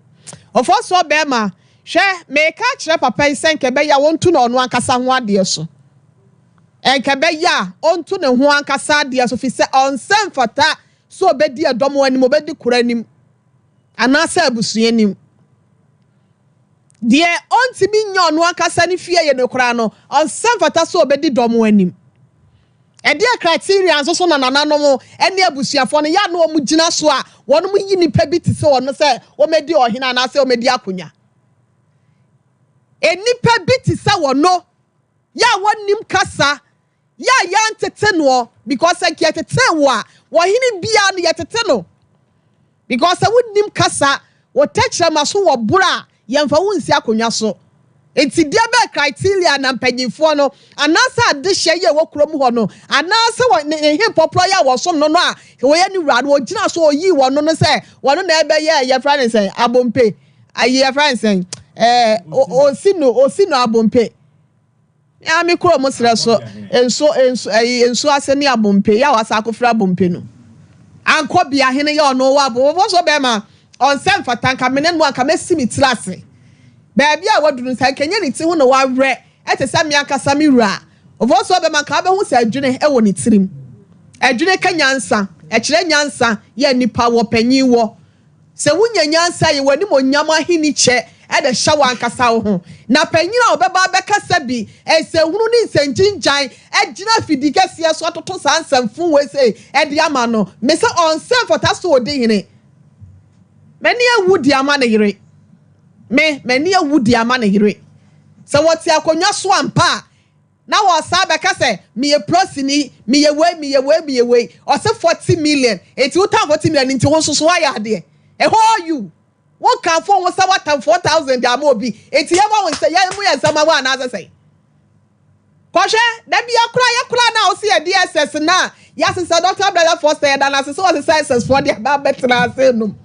Ɔfɔsoɔ barima, hwɛ, mereka akyerɛ papa yi sɛ nka ɛbɛyɛ a ɔntu no ɔno ankasa ho adeɛ so. Nka ɛbɛyɛ a ɔntu ne ho ankasa adeɛ so, firi sɛ ɔnsɛ mfata sɛ ɔbɛdi ɛdɔm anim, ɔbɛdi kuro anim, anaasɛ abusua anim. Deɛ ɔntumi nyɛ ɔno ankasa ne fie yɛ no koraa no, ɔnsɛ mfata sɛ ɔbɛdi dɔm anim. Ɛdeɛn criteria nso so na nananom ne abusuafoɔ no yɛ a na wɔgyina so a wɔyi nnipa bi te sɛ ɔno sɛ wɔmmɛdi ɔhene anaasɛ wɔmmɛdi akonnwa? Nnipa bi te sɛ ɔno yɛ a wɔnnim kasa, yɛ a yɛantete noɔ because sɛ nka yɛtetee wo a, ɔhene biara no yɛtete no. Because sɛ wonnim kasa, wo tɛkyerɛma so wɔ boro a, yɛmfa wo nsi akonnwa so. Nti deɛ bɛn criteria na mpanyinfoɔ no, anaasɛ adehyeɛ yi a ɛwɔ kurom hɔ no, anaasɛ wɔ ne ne hempɔporɔ yi a wɔsom no no a wɔyɛ ne wura no, wɔgyina so wɔyii wɔn no sɛ wɔn na ɛbɛyɛ yɛfrɛ ne sɛn abompe, ayi yɛfrɛ ne sɛn ɛɛ osi no osi no abompe. Me ara me kurom serɛ so nso nso ɛyi nsuo ase ne abompe yɛ a wasa akɔfiri abompe no ankɔ bia hene yɛ ɔno wɔ abo wɔfɔ so bɛrima ɔnsɛ mfata nka mene no anka mɛsi me tiri ase baabi a waduru nsa nka nyɛ ne ti ho na wawerɛ ɛte sɛ me ankasa me wura wɔfɔ so bɛrima nka wobɛhu sɛ adwene ɛwɔ ne tirim adwene ka nyansa ɛkyerɛ nyansa yɛ nipa wɔ panyin wɔ Sɛ wunya nyansa yi, w'animuonyam ahenni kyɛ de hyɛ w'ankasa wo ho. Na panyin a ɔbɛba abɛkasa bi, nsɛnhunu ne nsɛngyingyan agyina afidi kɛseɛ so atoto saa nsɛmfo wei sei de ama no, me sɛ ɔnsɛ mfata sɛ ɔdi hene. M'ani awu de ama ne yere. Me, m'ani awu de ama ne yere. Sɛ wɔte akonnwa so ampa a, Na wɔsan bɛka sɛ, Meyɛ prosini, meyɛ wei, meyɛ wei, meyɛ wei. Ɔse 40 million. Enti wotan 40 million nti wo nso so woayɛ adeɛ? Ehoo you! Wokamfo wo ho sɛ woatam 4,000 de ama obi, enti yɛma wo nsɛ, yɛn mo yɛ nsɛm ma wo anaasɛ sɛn? Kɔhwɛ, da bi yɛkora yɛkora na ɔsi yɛ DSS na yɛasesa Dr. Brother Foster yɛda no ase sɛ ɔsesa SS foɔ de aba abɛtena ase nom.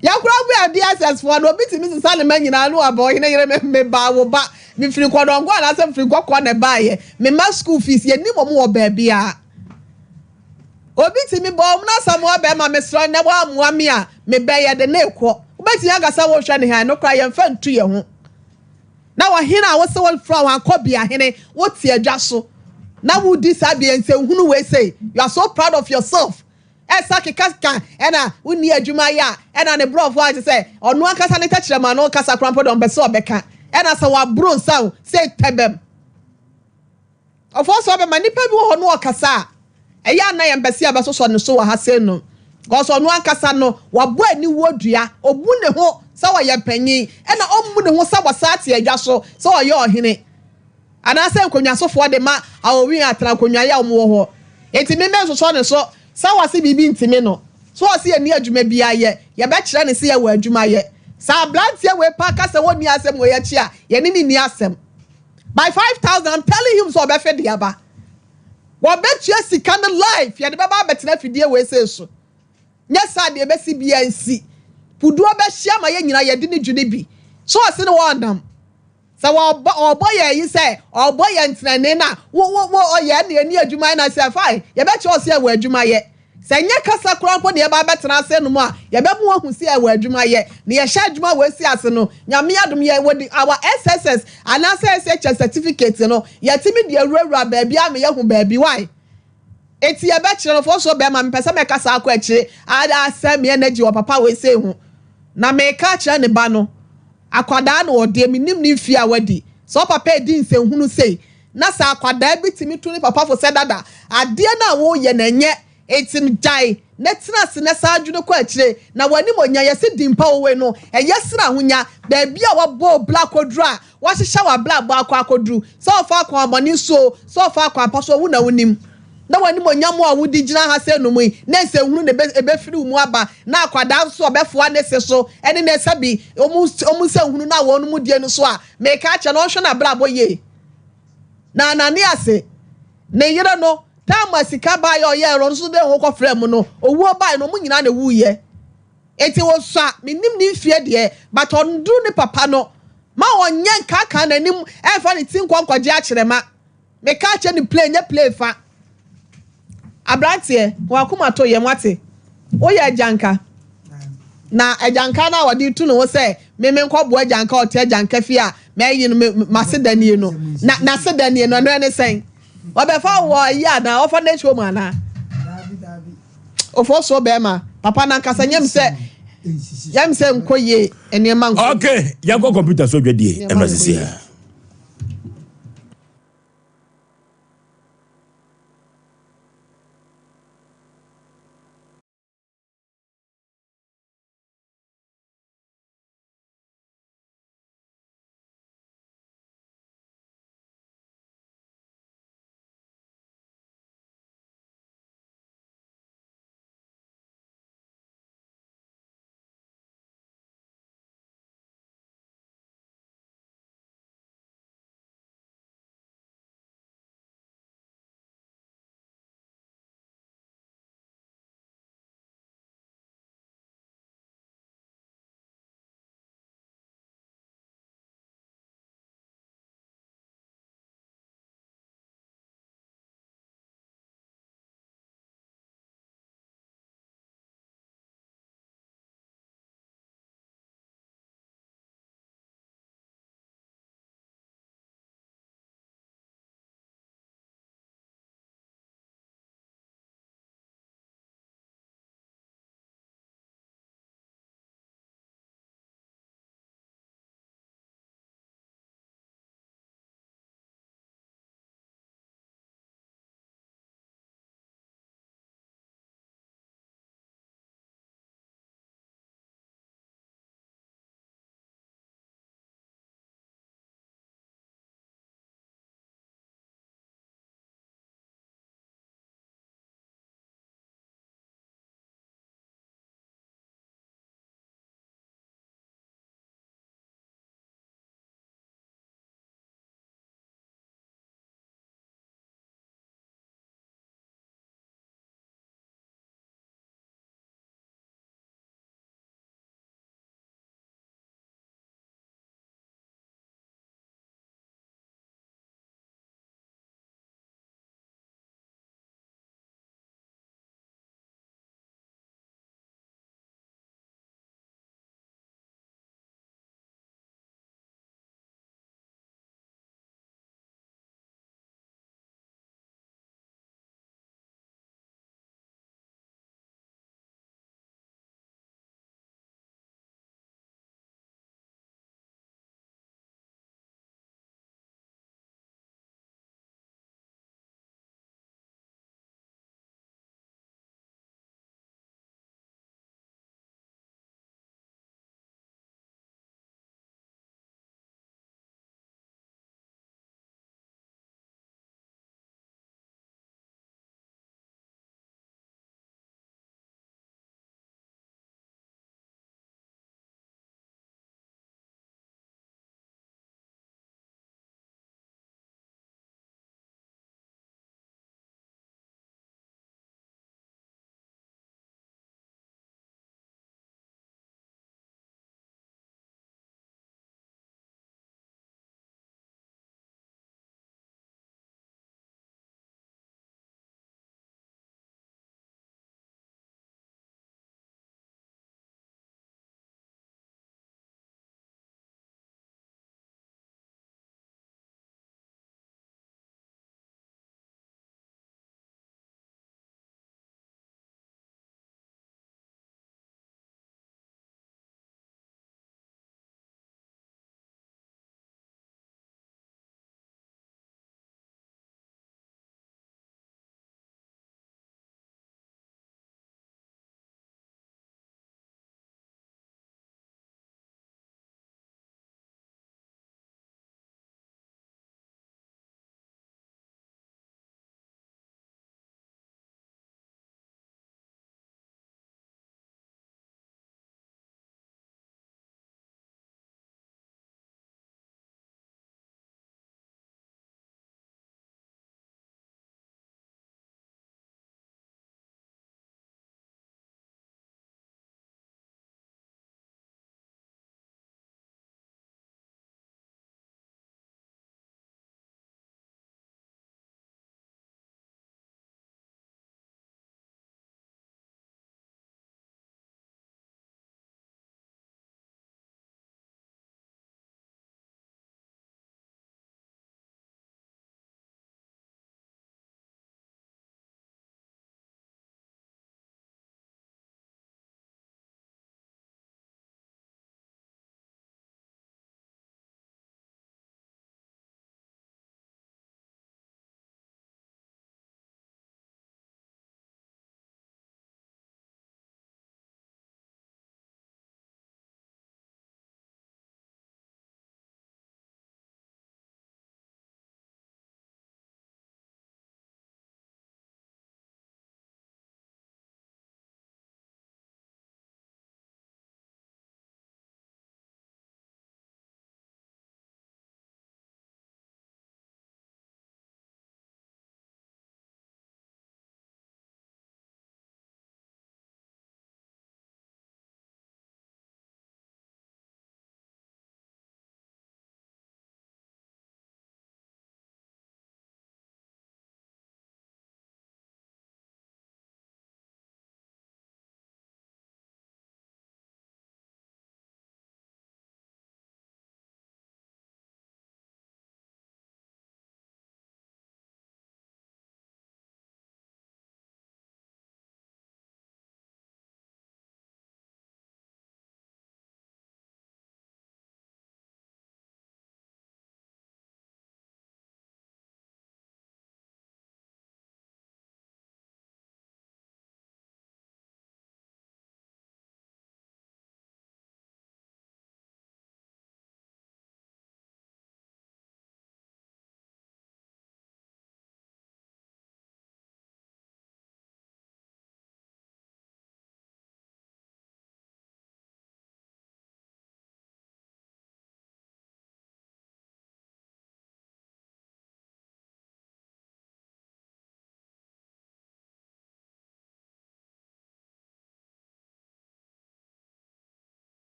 Yɛkora bu yɛ DSS foɔ no obi tumi sesa ne ma nyinaa no aba ɔhene yere me me ba wo ba mefiri kɔdɔnko anaasɛ mefiri kɔkɔɔ na ɛbaayɛ me ma school fees yɛnim wɔn wɔ baabi a obi tumi bɔ wɔn na Samoa bɛrima mesrɛ nnɛ woammoa me a mebɛyɛ de ne kɔ wobɛtumi aka sɛ wohwɛ ne han no koraa yɛmfa ntu yɛn ho. Na ɔhene a wose wofrɛ wo ankɔbeahene, wote adwa so na wodi saa bea nsɛnhunu wei sei, you are so proud of yourself. Ɛsa keka ka ɛna wonni adwuma yɛ a ɛna ne borɔfo a kyerɛ sɛ ɔno ankasa ne tɛkyerɛma no kasa koraa mpo deɛ ɔmpɛ sɛ ɔbɛka ɛna sɛ waboro nsa o sɛ tɛbɛm. Ɔfɔɔ sɛ ɔbɛma nipa bi wɔ hɔ no ɔkasa a, ɛyɛ a na yɛmpɛ sɛ yɛbɛsosɔ ne so wɔ ha sei no, because ɔno ankasa no wabɔ aniwuo dua, ɔbu ne ho sɛ ɔyɛ panyin, ɛna ɔmmu ne ho sɛ wɔsaa te adwa so sɛ ɔyɛ ɔhene anaasɛ nkonnwasofoɔ de ma Awowin atena akonnwa yi a wɔwɔ hɔ. Enti me mensosɔ ne so sɛ wɔse biribi ntimi no, sɛ ɔse yɛnni adwuma biara yɛ, yɛbɛkyerɛ no sɛ yɛwɔ adwuma yɛ. Sɛ abranteɛ wei paa ka sɛ ɔnni asɛm wei akyi a, yɛne no nni asɛm. By 5000 I'm telling him sɛ ɔbɛfe de aba. Wɔbɛtua sika no live yɛde bɛba abɛtena afidie wei sei so. Nyɛ saa deɛ ɛbɛsi biara nsi. Puduo bɛhye ama yɛn nyinaa yɛde ne dwene bi. So ɔse ne wɔnam. Sɛ wɔbɔ ɔbɔ yɛn yi sɛ ɔbɔ yɛn ntenane na wo wo wo ɔyɛ ne ɛni adwuma yɛ na sɛ fine yɛbɛkyerɛ ɔse ɛwɔ adwuma yɛ. Sɛ ɛnyɛ kasa koraa mpo na yɛba abɛtena ase nom a, yɛbɛma wɔahu sɛ yɛwɔ adwuma yɛ. Na yɛhyɛ adwuma wei si ase no, Nyame adom yɛ wɔde our SSS anaasɛ SHS certificate no, yɛtumi de awurawura baabi ama yɛahu baabi. Why? Enti yɛbɛkyerɛ no, fo so bɛrima, mepɛ sɛ mɛkasa akɔ akyire, asɛe me energy wɔ papa wei sei ho. Na meka akyerɛ ne ba no, akwadaa na ɔdeɛ, mennim ne mfie a wadi. Sɛ ɔpapa redi nsɛnhunu sei, Na sɛ akwadaa bi tumi tu ne papa fo sɛ, Dada, adeɛ no a woreyɛ no ɛnyɛ, enti no gyae na tena ase na san dwene kɔ akyire, na w'animuonyam, yɛse din pa wɔ wei no, ɛyɛ sene ahonya, baabi a wɔabɔ wo bra akɔduru a, wɔahyehyɛ w'abrabɔ akɔ akɔduru, sɛ ɔfa akwammɔne so o, sɛ ɔfa akwan pa so o, wo na wonim. Na w'animuonyam a wode gyina ha sɛ nom yi, na nsɛnhunu na ɛbɛfiri wo mu aba, na akwadaa nso ɔbɛfoa ne se so, ɛne ne sɛbi, wɔn nsɛnhunu no a wɔn die no so a, meka akyerɛ no, ɔnhwɛ n'abrabɔ yie. Na Ananias ne yere no, time a sika baeɛ a ɔyɛɛ no, ɔno nso de ne ho kɔfrɛɛ mu no, owuo baeɛ no, wɔn nyinaa na ɛwuiɛ. Enti ɔsua, mennim ne mfeɛ deɛ, but ɔnduru ne papa no, ma ɔnyɛ nkaakaa n'anim ɛmfa ne ti nkɔ nkɔgye akyerɛma. Meka akyerɛ no play nyɛ play fa. Abranteɛ, wakoma to yam wate. Woyɛ agyanka. Na agyanka no a wɔde tu ne ho sɛ me menkɔboa agyanka ɔte agyanka fie a mɛyi no m'aseda nie no. Na n'aseda nie no ɛno ɛne sɛn? Wɔbɛfa wɔ ayi anaa orphanage home anaa? Ofosuo bɛrima papa nankasa nyɛ sɛ yɛm sɛ nkɔ yie nneɛma nkɔ. Okay, yɛnkɔ kɔmputa so dwadie ɛmra sisi a.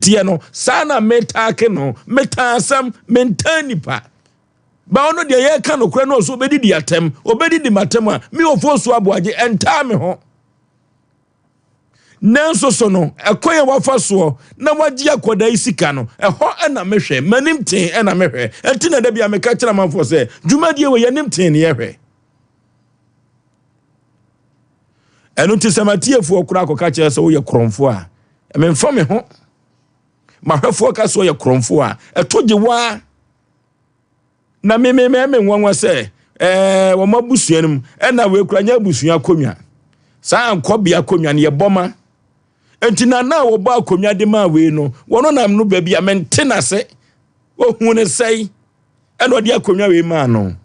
teɛ no, saa na metaake no. Metaa asɛm, mentaa nipa. Ba ɔno deɛ yɛreka nokorɛ no ɔso ɔbɛdidi atɛm, ɔbɛdidi m'atɛm a, me Ofosu Aboagye, ɛntaa me ho. Nanso so no, ɛkwan a wafa soɔ na wagye akwadaa yi sika no, ɛhɔ na mehwɛ, m'anim tee na mehwɛ. Ɛnti na da bi a meka kyerɛ amanfoɔ sɛ, dwumadie wei, yɛanim tee ne yɛhwɛ. Ɛno nti sɛ matiefoɔ koraa kɔka kyerɛ sɛ woyɛ korɔmfoɔ a, memfa me ho. Mahwɛfoɔ ka sɛ ɔyɛ korɔmfoɔ a, ɛto gye waa. Na me me me me nwanwa sɛ ɛɛ wɔn abusua no mu ɛna wei kura nyɛ abusua akonnwa. Saa ankɔbea akonnwa no yɛbɔ ma. Nti na na wɔbɔ akonnwa de maa wei no, wɔn nam no baabi a mente n'ase. Ohun ne sɛe ɛna ɔde akonnwa wei maa no.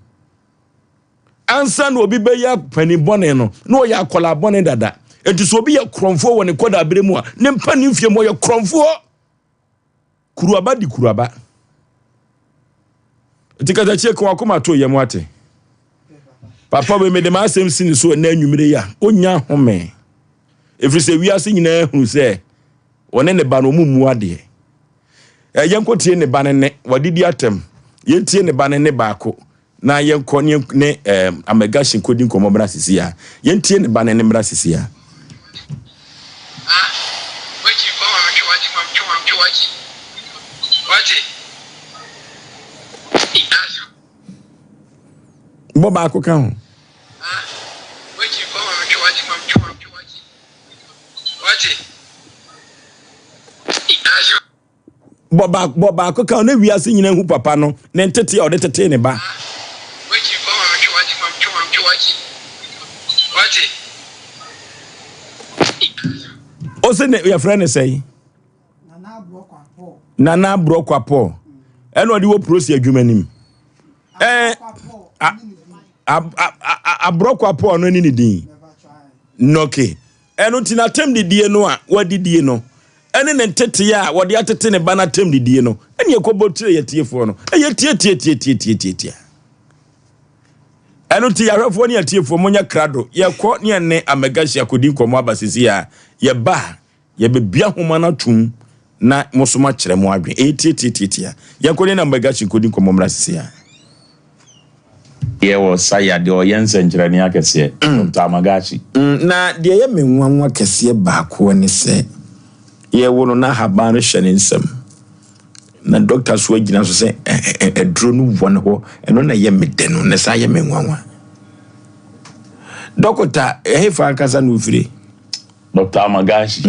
Ansa na obi bɛyɛ panin bɔne no, na ɔyɛ akwadaa bɔne dada. Enti sɛ obi yɛ korɔmfoɔ wɔ ne nkwadaa berɛ mu a, ne mpanin mfie mu ɔyɛ korɔmfoɔ. Kuruaba di kuruaba. Nti katakyie ka wakoma to yam ate. Papa wei mede m'asɛm si ne so ɛnɛ anwummere yi a, ɔnya home. Ɛfiri sɛ wiase nyinaa hunu sɛ ɔne ne ba no ɔmu mmu adeɛ. Yɛnkɔtie ne ba no nne, wadidi atɛm. Yɛntie ne ba no nne baako. Na yɛnkɔ ne ne ɛɛm Amagashi nkɔdi nkɔmmɔ mmra sisi a. Yɛntie ne ba no ne mmra sisi a. Bɔ baako ka ho. Bɔ baako bɔ baako ka na wiase nyinaa hu papa no ne ntete a ɔde tetee ne ba. Ose ne yɛfrɛ ne sɛn? Nana Aborɔkwa Paul. Ɛna ɔde wɔ prosi adwuma nim. Ɛɛ Aborɔkwa Paul no ne ne din. Nɔke. Ɛno nti n'atɛmdidie no a wadidie no ne ne nteteeɛ a wɔde atete ne ba no atɛmdidie no ɛne ɛkɔbɔ tire yɛ tiefoɔ no ɛyɛ tiatiatiatiatiatiatia. Ɛno nti yɛahwɛfoɔ ne atiefoɔ monyɛ krado yɛkɔ ne ɛne Amagashi akɔdi nkɔmmɔ aba sisi a yɛba a yɛbɛbia homa no atom na mo so moakyerɛ mo adwene. Ɛyɛ tiatiatiatia. Yɛnkɔ ne Amagashi nkɔdi nkɔmmɔ mmra sisi a. Deɛ wɔ sa ya deɛ ɔyɛ nsɛnkyerɛnne akɛseɛ, Doctor Amagashi. Na deɛ ɛyɛ me nwanwa kɛseɛ baako ne sɛ, yɛwo no na ahaban no hyɛ ne nsam, na dɔkta so agyina so sɛ aduro no wɔ ne hɔ, ɛno na ɛyɛ me dɛ no, na ɛsan yɛ me nwanwa. Dɔkota, ɛhefa ankasa na ofire? Doctor Amagashi,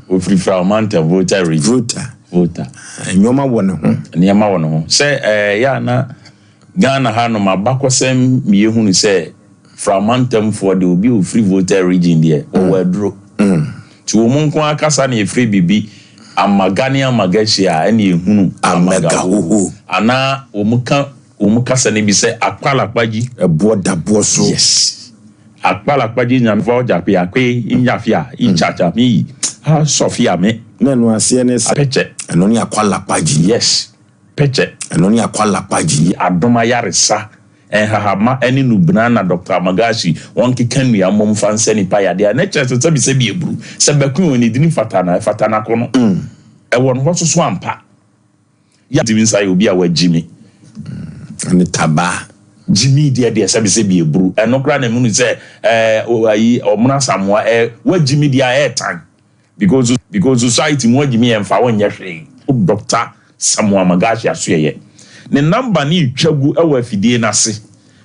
ofiri Fraumanta, Volta region. Volta. Volta. Nneɛma wɔ ne ho. Nneɛma wɔ ne ho. Sɛ ɛyɛ a na Ghana hanom abakɔsɛm ma yɛhunu sɛ Framantamfoɔ deɛ obi a ɔfiri Volta region deɛ wɔwɔ aduro. Nti wɔn nko ara kasa na yɛfrɛ biribi Amaga ne Amagashi a ɛna yɛhunu Amagahoho. Anaa wɔn ka wɔn kasa no bi sɛ Akpalakpagyi. Ɛboɔ da boɔ so. Yes. Akpalakpagyi nyamfa ɔgya akpe nyafia ichacha mi yi ha sɔfia me. Na ɛno aseɛ ne sɛ. Apɛkyɛ. Ɛno ne Akwalakpagyi. Yes. Pɛkyɛ. Ɛno ne Akwalakpagyi. Yi adom ayaresa, nhahama ne nubena na Dɔkta Amagashi wɔnkeka nnua mmom mfa nsa nipa yadeɛ a na kyerɛ sɛ sɛbisɛbi aburu sɛ bɛko wɔn edini fata anaa ɛfata n'akono ɛwɔ no hɔ soso ampa. Yɛ ntumi nsa yɛ obi a wagyimi. Ɛne tabaa. Gyimi deɛ deɛ sɛbisɛbi aburu ɛno koraa na mehunu sɛ ɛɛ ayi Ɔmono Asamoah ɛɛ wagyimi deɛ a ɛɛtan. Because because society mu agyimi yɛ nfa wo nyɛ hwee. Doctor Samuel Magashi Asoɛyɛ ne number no retwa gu wɔ afidie no ase.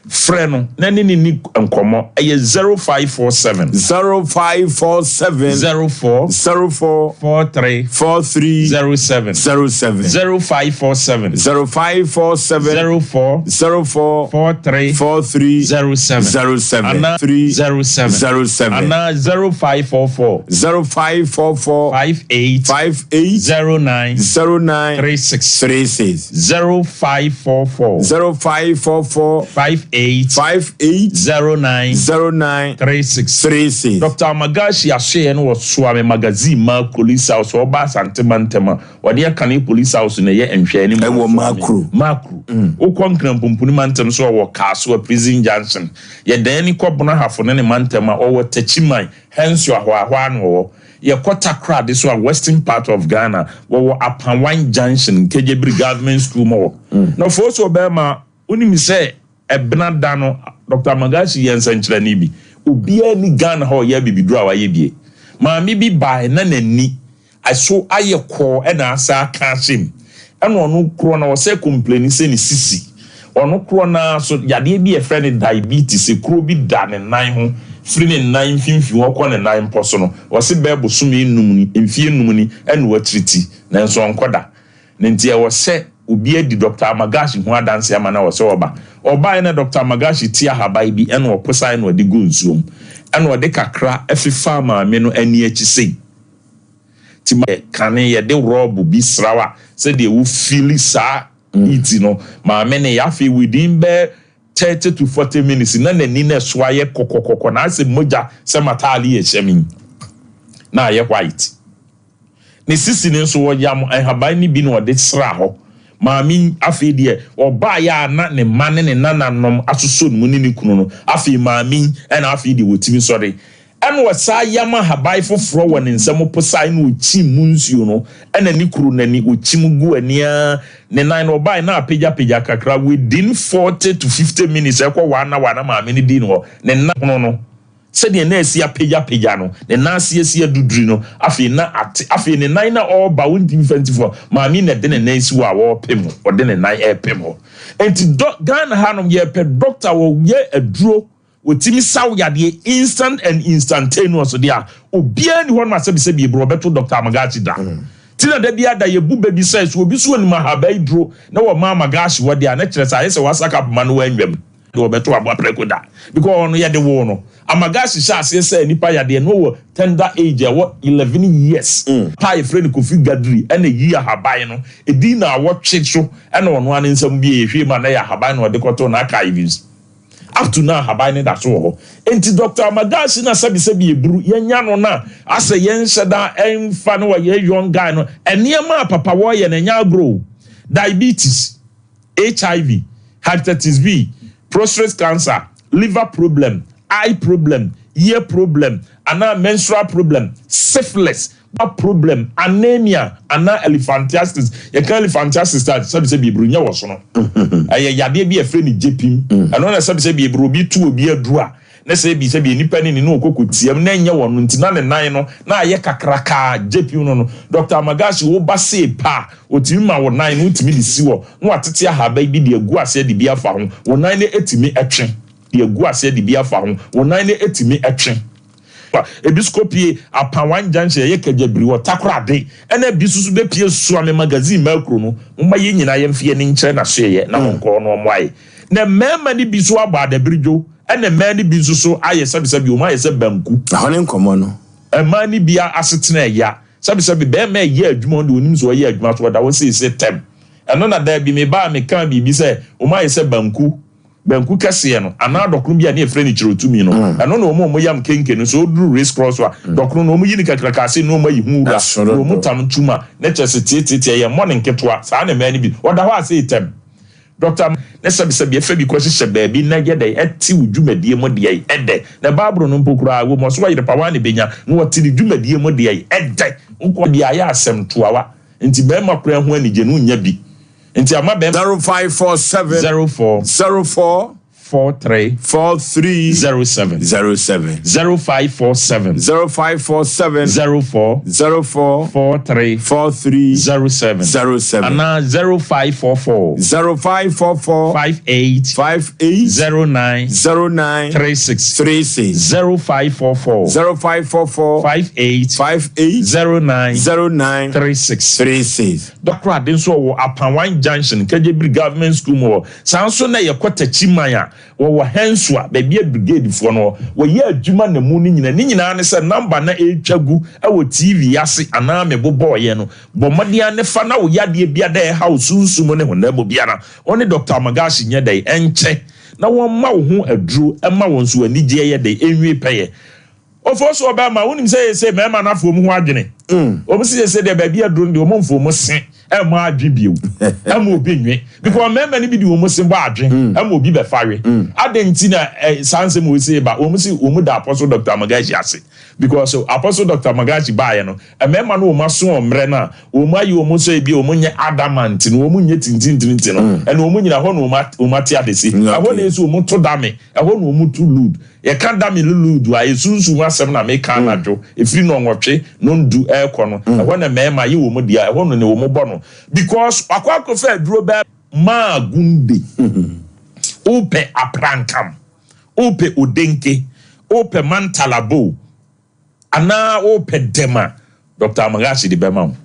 Frɛ no na ne no nni nkɔmmɔ. Ɛyɛ 0547. 0547. 04. 04. 43. 43. 07. 07. 0547. 0547. 04. 04. 43. 43. 07. 07. Anaa 3. 07. 07. Anaa 0544. 0544. 58. 58. 09. 09. 36. 36. 0544. 0544. 58. 58. 09. 09. 36. 36. Doctor Amagashi asoɛeɛ no wɔ Suame Magazine ma Police House ɔba Asante mantam a wɔde akane Police House na ɛyɛ nhwɛanim wɔ Ɛwɔ Suame. Makuro. Makuro. Wokɔ Nkranpumpuni mantam nso a ɔwɔ Kasoa Prison Junction. Yɛdan ani kɔ Bono Ahafo ne ne mantam a ɔwɔ Techiman, Hensua hɔ a, hɔ ara na ɔwɔ. Yɛkɔ Takoradi so a, western part of Ghana, wɔwɔ Apawan Junction, Nkegyebiri Government School mu hɔ. Na Ofosu ɔbarima, wonim sɛ Ɛbena da no, Dɔkta Magashi yɛɛ nsɛnkyerɛnne bi. Obiara nni Ghana ha a ɔyɛ abibiduro a wayɛ bie. Maame bi bae na n'ani so ayɛ kɔɔ na asan aka ahyɛ mu. Ɛna ɔno korɔ no ɔsɛ kompleni sɛ ne sisi. Ɔno korɔ no ara nso yadeɛ bi a yɛfrɛ no diabetes, ekuro bi da ne nan ho firi ne nan mfimfini hɔ kɔ ne nan mpɔ so no, ɔse bɛyɛ bosome nnum ni, mfeɛ nnum ni ɛna watiriti nanso ɔnkɔ da. Na nti ɛwɔ sɛ obi adi Dɔkta Amagashi ho adanse ama no a, ɛwɔ sɛ ɔba. Ɔbaeɛ na Dɔkta Amagashi te ahaban bi ɛna ɔposaeɛ na ɔde guu nsuo mu. Ɛna ɔde kakra fefaa maame no ani akyi sei. Nti ma kane yɛde rɔbo bi sra wo a, sɛdeɛ wo feeli saa heat no, maame no yɛ. Afei within bɛyɛ 30 to 40 minutes na n'ani no ɛso ayɛ kɔkɔkɔkɔ na ayɛ sɛ mogya sɛ m'ataade yi a ɛhyɛ me yi na ayɛ white. Ne sisi no nso, wɔyam nhaban no bi na wɔde sraa hɔ. Maame yi, afei deɛ, ɔbaeɛ a na ne mma ne ne nananom asosɔ ne mu ne ne kunu no, afei maame yi na afei deɛ wɔtumi sɔre. Ɛna ɔsan yam ahaban foforɔ wɔ ne nsam posae na ɔkyim mu nsuo no, ɛna ne kuru no ani, ɔkyim gu ani ara, ne nan no ɔbaeɛ na apagyapagya kakra, within 40 to 50 minutes ɛkɔ one hour na maame no dii no hɔ, ne nan hono no. Sɛdeɛ na asi apagyapagya no, ne nan ase asi aduduri no, afei na ate, afei ne nan na ɔreba, ɔntumi mfa nti fam, maame yi na ɛde ne nan si hɔ a ɔrepem hɔ, ɔde ne nan repem hɔ. Enti dɔ, Ghana hanom yɛrepɛ dɔkta a ɔyɛ aduro, ɔtumi sa wo yadeɛ instant and instantaneous deɛ a, obiara nni hɔnom a sɛbisɛbi eburo ɔbɛto Dɔkta Amagachi da. Nti na da biara da yɛbu bɛ bi sɛ, sɛ obi so onim ahaban duro na wɔma Amagachi hɔ deɛ a, na kyerɛ sɛ ayɛ sɛ wasaka poma no wannwam. de wɔbɛto aboa prɛko da because ɔno yɛde woo no. Amagashi hyɛ aseɛ sɛ nipa yadeɛ no wɔ tender age ɛwɔ 11 years pa a yɛfrɛ no Kofi Gadri ɛna ɛyi ahaban no ɛdi naawɔtwe so ɛna ɔno ara ne nsam bie yɛhwɛ mu a na ɛyɛ ahaban na ɔde kɔtoo n'archives up to now ahaban no da so wɔ hɔ enti Doctor Amagashi na sɛbisɛbi ɛburu yɛnya no na asɛ yɛnhyɛ da ɛmfa no wɔyɛ young guy no nneɛma a papa wɔyɛ no ɛnyɛ agorɔ o diabetes HIV, Hepatitis B, Prostrate cancer, liver problem, eye problem, ear problem, anaa menstrual problem, syphilis, back problem, anemia, anaa elephantiasis. Yɛka elephantiasis a, sɛbisɛbi eburu nyɛ wɔ sono. Ɛyɛ yadeɛ bi a yɛfrɛ no gyepim. Ɛno na sɛbisɛbi eburu obi tu obi aduru a, Na sɛ ebi sɛdeɛ nipa no ni na ɔkɔ kɔtiam na ɛnyɛ wɔn nti na ne nan no na ayɛ kakrakaa gye no no, Doctor Amagashi wo ba see pɛ a, ɔtumi ma wo nan no wotumi de si hɔ na watete ahaban bi de agu aseɛ de bi afa ho, wo nan no tumi twe de agu aseɛ de bi afa ho, wo nan no tumi twe. Ebi nso kɔpie Apawan Junction ɛyɛ Kagyabiri wɔ Takoradi ɛna ebi nso so bɛpie Suame Magazine Makuro no, momma yɛn nyinaa yɛmfa yɛn ani nkyerɛ n'asoɛeɛ na wɔnkɔ hɔ na wɔmmoa yɛn. Na mmarima no bi nso abɔ adabiridwo, ɛna mmaa no bi nso so ayɛ sɛbesɛbe, wɔn ayɛ sɛ banku. Ɛhɔ ne nkɔmmɔ no. Mmaa no bi asetena ɛya. Sɛbesɛbe, barima ɛyɛ adwuma, ɔno deɛ ɔnim sɛ ɔyɛ adwuma, so ɔda hɔ seesei tɛm. Ɛno na da bi mebaa mekaa biribi sɛ, wɔn ayɛ sɛ banku, banku kɛseɛ no, anaa dɔkono bi a ne yɛfrɛ no kyerɛwtumi no. Ɛno na wɔn a wɔyam kenke no, sɛ ɔduru race cross a, dɔkono no, wɔyi no kakraka ase na wɔayi ho wura, na wɔtam tum a, na kyerɛ sɛ teateatea, ɛyɛ mmɔne nketewa. Saa na mmaa no bi, ɔda hɔ a sei tɛm. Dɔkta, ne sɛbesɛbe ɛfa bi kɔhyehyɛ baabi na yɛ dɛn ɛte wo dwumadie mu deɛn ɛdɛ, na Bible no mpo koraa wɔ mu ɔso ɔyere pa woa na ɛbɛnya na ɔte ne dwumadie mu deɛn ɛdɛ, wokɔ deɛ ayɛ asɛm toawa nti bɛɛma koraa ho anigye no wonnya bi nti ama bɛɛma. 0547 04 04 43 43 07 07 0547 0547 04 04 43 43 07 07 anaa 0544 0544 58 58 09 09 36 36 0544 0544 58 58 09 09 36. 36. Dɔkorade nso ɔwɔ Apawan Junction, Kegyebiri Government School mu hɔ. Saa nso na yɛkɔ Takyiman a, wɔwɔ Henswa, baabi a Brigadefoɔ no wɔ. Wɔyɛ adwuma na mu no nyinaa. Ne nyinaa ne sɛ number na ɛretwa gu wɔ TV ase anaa mebobɔeɛ no, bɔ mmɔden ara ne fa na wo yadeɛ biara a ɛha wo sunsum ne honam mu biara, wo ne Doctor Amagashi nyɛ dɛn? Ɛnkyɛ na wɔmma wo ho aduro mma wo nso anigyeɛ yɛ dɛn? Ɛnwie pɛyɛ. Ofo so ɔbɛrima, wonim sɛ yɛsɛ mmarima no afo wɔn ho adwene. Wɔn si yɛsɛ deɛ baabi aduro no deɛ wɔn mfo wɔn se. Ɛmmɔ adwe bio. Ɛmma obi nnwe. Because mmarima no bi de wɔn se bɔ adwe ɛma obi bɛfa we. Adɛn nti na saa nsɛm wei sei ba? Wɔn se wɔn da Apostle Doctor Amagashi ase. Because Apostle Doctor Amagashi baeɛ no, mmarima no wɔn aso wɔn mmerɛ no a, wɔn ayi wɔn sɛ ebi wɔn nyɛ adamant no, wɔn nyɛ tintintinti no, ɛna wɔn nyina ɛhɔ na wɔn ate adesi. Ɛhɔ na esi wɔn to dame, ɛhɔ na wɔn to lude. Yɛka dame ne lude a, esunsum asɛm na meka anadwo, efiri nnɔnwɔtwe, nnɔndu ɛrekɔ no, ɛhɔ na mmarima yɛ wɔn dea, ɛhɔ no ne wɔn bɔ no. Because wakɔ akɔfa aduro bɛɛ maa gunde. Wopɛ aprankam, wopɛ odenke, wopɛ mantalabo, anaa wopɛ dɛm a, Doctor Amagashi de bɛma wo.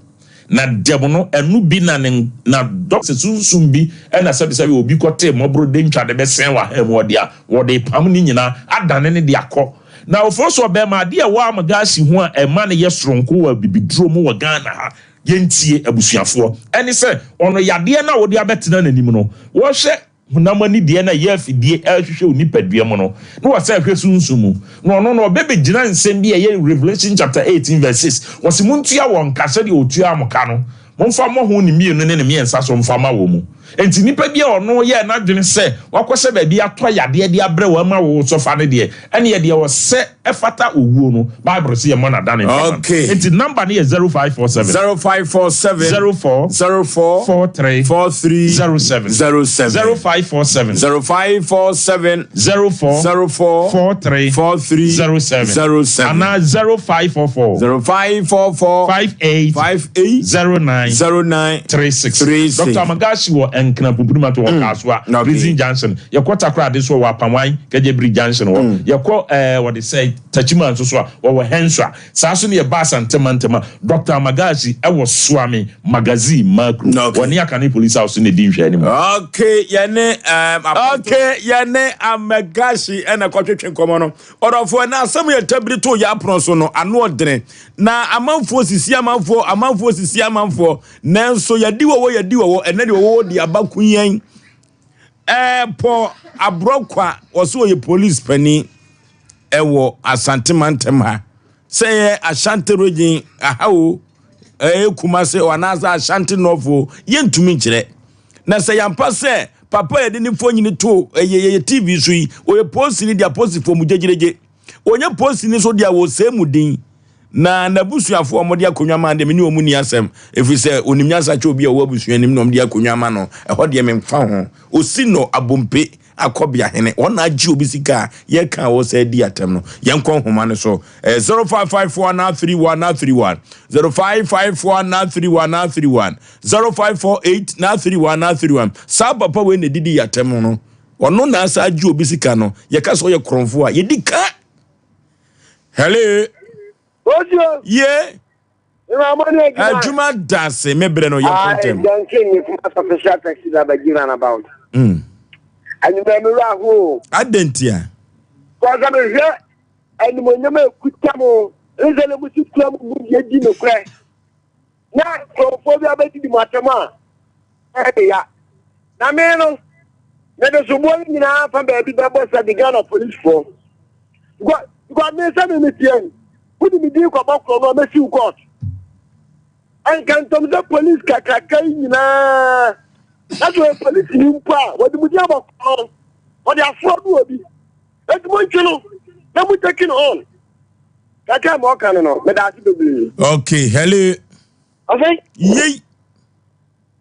Na dɛm no, ɛno bi na ne na dɔk sɛ sunsum bi na sɛbesɛbe obi kɔtee mmɔborɔ dentwa de bɛsɛn w'aha mu, ɔde a wɔde repam ne nyinaa adane no de akɔ. Na Ofosu ɔbɛrima, adeɛ a ɛwɔ Amagashi ho a ɛma no yɛ soronko wɔ abibiduro mu wɔ Ghana ha, yɛntie abusuafoɔ, ɛne sɛ ɔno yadeɛ no a wode abɛtena n'anim no, wɔhwɛ honam ani deɛ na ɛyɛ afidie ɛrehwehwɛ wo nipadua mu no, na wɔsɛ ɛhwɛ sunsum mu. Na ɔno no, ɔbɛbɛgyina nsɛm bi a ɛyɛ Revelation chapter 18 verse 6, ɔse montua wɔn ka sɛdeɛ ɔtuaa mo ka no, momfa mmɔho ne mmienu ne ne mmiɛnsa so mfa ma wɔn mu. Enti nipa bi a ɔno yɛɛ n'adwene sɛ wakɔhyɛ baabi atɔ yadeɛ de abrɛ wo ama wo sɔfa no deɛ, ɛneɛ deɛ ɔsɛ ɛfata owuo no, Bible se yɛmmɔ no adane mfa ma no. Okay. Enti number no yɛ 0547. 0547. 04. 04. 43. 43. 07. 07. 0547. 0547. 04. 04. 43. 43. 07. 07. Anaa 0544. 0544. 58. 58. 09. 09. 36. 36. Dr. Amagashi wɔ Nkran Pumpuni-Mato wɔ Kasoa, Okay. Prison Junction. Yɛkɔ Takoradi nso wɔ Apanwan, Kɛgyɛbiri Junction hɔ. Yɛkɔ ɛɛ wɔde sɛ Techiman nso so a, wɔwɔ Henswa. Saa nso na yɛba Asante mantam a, Doctor Amagashi wɔ Suame Magazine Makru. Okay. Wɔne Akane Police House na ɛdi nhwɛanim. Okay, yɛne um, okay, yɛne Amagashi ɛna kɔtwetwe nkɔmɔ no. Ɔdɔfoɔ, na asɛm yɛ tabiri to yɛ apono so no, ano ɔdene. Na amanfoɔ sisi amanfoɔ, amanfoɔ sisi amanfoɔ. Nanso yɛdi wɔwɔ, yɛdi wɔwɔ, ɛnɛ deɛ wɔwɔ di aba kun yɛn. Ɛpɔ aborɔkwa, wɔso ɔyɛ police panin ɛwɔ Asante mantam ha. Sɛ ɛyɛ Ashanti region aha o, ɛyɛ Kumasi o, anaasɛ Ashanti North o, yɛntumi nkyerɛ. Na sɛ yɛampa sɛ papa a yɛde ne mfonini to ɛyɛ yɛyɛ TV so yi, ɔyɛ polisini deɛ apolisifoɔ mu gyegyeregye. Ɔnyɛ polisini nso deɛ wɔsɛe mu din. Na n'abusuafoɔ a wɔde akonnwa ma no deɛ, me ne wɔn nni asɛm, ɛfiri sɛ ɔnim nyansa kyɛ obi a ɔwɔ abusua anim na wɔde akonnwa ama no. Ɛhɔ deɛ memfa ho. Ɔsi no abompe akɔbea hene. Wɔn na agye obi sika a yɛka a wɔsɛ di atɛm no. Yɛnkɔ nhoma no so. Ɛyɛ 0554 931 931, 0554 931 931, 0548 931 931. Saa papa wei na ɛdidi yɛ atɛm no. Ɔno na asa agye obi sika no. Yɛka sɛ ɔyɛ korɔmfoɔ a, yɛdi ka. Hello. Osio. Ye. Adwuma da ase me brɛ no yɛ kɔntɛm. Duncan ne kuma official taxi driver give an about. Anwummerɛ me wura ho. Adantia. Kɔsɛ mehwɛ animonyam a ɛkuta mo ne sɛ ne mo si kura mo mu deɛ di nokorɛ na nkurɔfoɔ bi abɛdidi mo atɛm a ɛyɛ ya. Na me no mede soboɔ no nyinaa fa baabi bɛbɔ sɛ de Ghana policefoɔ. Because because me sɛ me meteɛ yi wode me din kɔbɔ korɔ no a mɛsiw court. Ɛnka ntɔm sɛ police kakraka yi nyinaa na sɛ ɔyɛ police ni mpo a wɔde mu din abɔ korɔ no wɔde aforɔ do obi. Enti montwe no na mo take no on. Kakra ma ɔka no no meda ase bebree. Okay, hello. Ɔsɛ. Yei.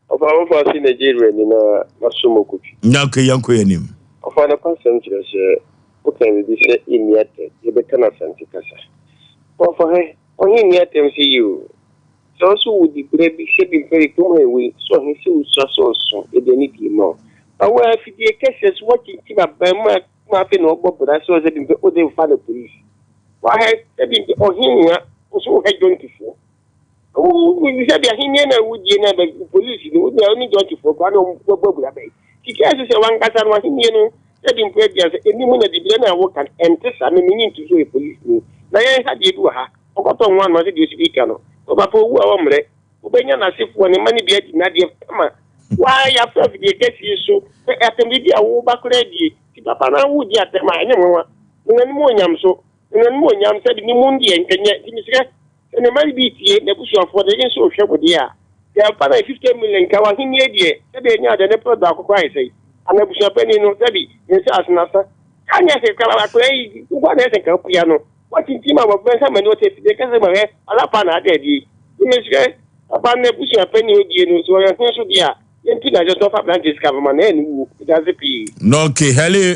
Ɔfa wofa se Nigeria nyinaa masom okotwi. Na okay yɛnkɔ yɛn anim. Ɔfa nokwasɛm kyerɛ sɛ woka biribi sɛ nni atɛm yɛbɛka no Asante kasa. Ɔfa hɛ ɔhe nni atɛm sɛ yi o. Sɛ wo so wo dibrɛ bi sɛ bi mpɛre kurom ha wei sɛ ɔhe sɛ wosua sɛ ɔso yɛde anidie ma wo. Ba wo a afidie kɛseɛ so woakyinkyim abarimaa kuma afei na ɔbɔ bra sɛ ɔsɛ bi mpɛ wode fa no polisi. Wahɛ sɛ bi mpɛ ɔhe nwa wo so wohɛ dwontofoɔ. Sɛdeɛ ahennie no a wodie no aba polisi no wode ne gyɔgyefoɔ koraa na wɔbɔ abura bɛn sika ɛsɛ sɛ wankasa no ahennie no sɛde mpo adia sɛ ɛni mu na diberɛ no a woka no ɛnte saa me menye nto so yɛ polisi ni na yɛn ha deɛ bi wɔ ha ɔkɔtɔ nwa anoma sɛ deɛ ɔsi bi ka no ɔbapa owu a ɔmmerɛ wobɛnya n'asefoɔ ne mma no bi adi n'adeɛ kama waa yɛafra fidie kɛseɛ so sɛ atɛmdidi a woba koraa die ti papa no wodi atɛm a ɛnyɛ nwanwa na n'anim onyam so na n'anim onyam sɛde ne mu deɛ nkɛnyɛ nti mesrɛ Sɛ ne mma no bi retie n'abusuafoɔ de nso rehwɛ mo deɛ a, Yɛmfa no 50 million nka w'ahennie deɛ, sɛdeɛ ɛnya adeɛ ne plot baako koraa ayɛ sɛe. Anaa abusuapanin no, sɛbi, ne nsa ase n'asa. Ka nyɛ hwee koraa, akwadaa yi, wo ba na ɛsɛ nka wopia no. Woatintim a wabɛn sɛ amani ɔte afidie kɛsɛ ma hwɛ, alapa na ada adie. Nti mesrɛ, papa no abusuapanin odie no, sɛ ɔyɛ ɔhene so deɛ a, yɛntu no aseɛ sɛ ɔmfa aberanteɛ sika mma no, ɛyɛ ne wuo. Medase pii. Okay, hello.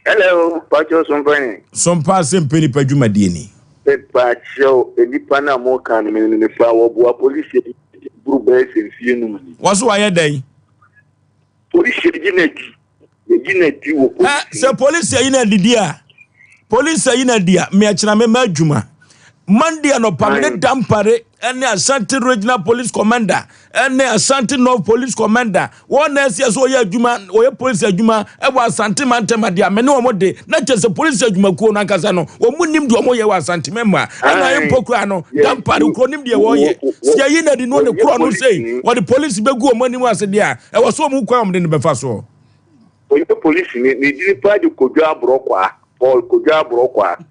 Hello, pacho sompani. Sompa ase mpɛ nipa dwumadie ni. Mepakyɛw, nnipa no a moka no menim no paa, wɔboa polisi buru bɛyɛ sɛ mfie num ni. Wɔ so wayɛ dɛn? Polisi agyi no adi. Yɛgye no adi wɔ polisi. Sɛ polisi ayi no adidi a, polisi ayi no adi a, meɛkyena me ma adwuma. Monday anɔpa me ne Dampare ne Ashanti Regional Police Commander ne Ashanti North Police Commander wɔn na ɛsɛ sɛ wɔyɛ adwuma wɔyɛ polisi adwuma wɔ Asante mantam adeɛ a me ne wɔn de na kyerɛ sɛ polisi adwumakuo no ankasa no wɔn mu nim deɛ wɔn yɛ wɔ Asante mɛmu a ɛna mpo koraa no Dampare kuro nim deɛ wɔyɛ si ayi na de no ne korɔ no sei wɔde polisi bɛgu wɔn anim ase deɛ a ɛwɔ so wɔn kwan wɔn de no bɛfa soɔ. Ɔnyɛ polisini, ne din paa de Kodwo Aborɔkwaa, Paul Kodwo Aborɔkwaa.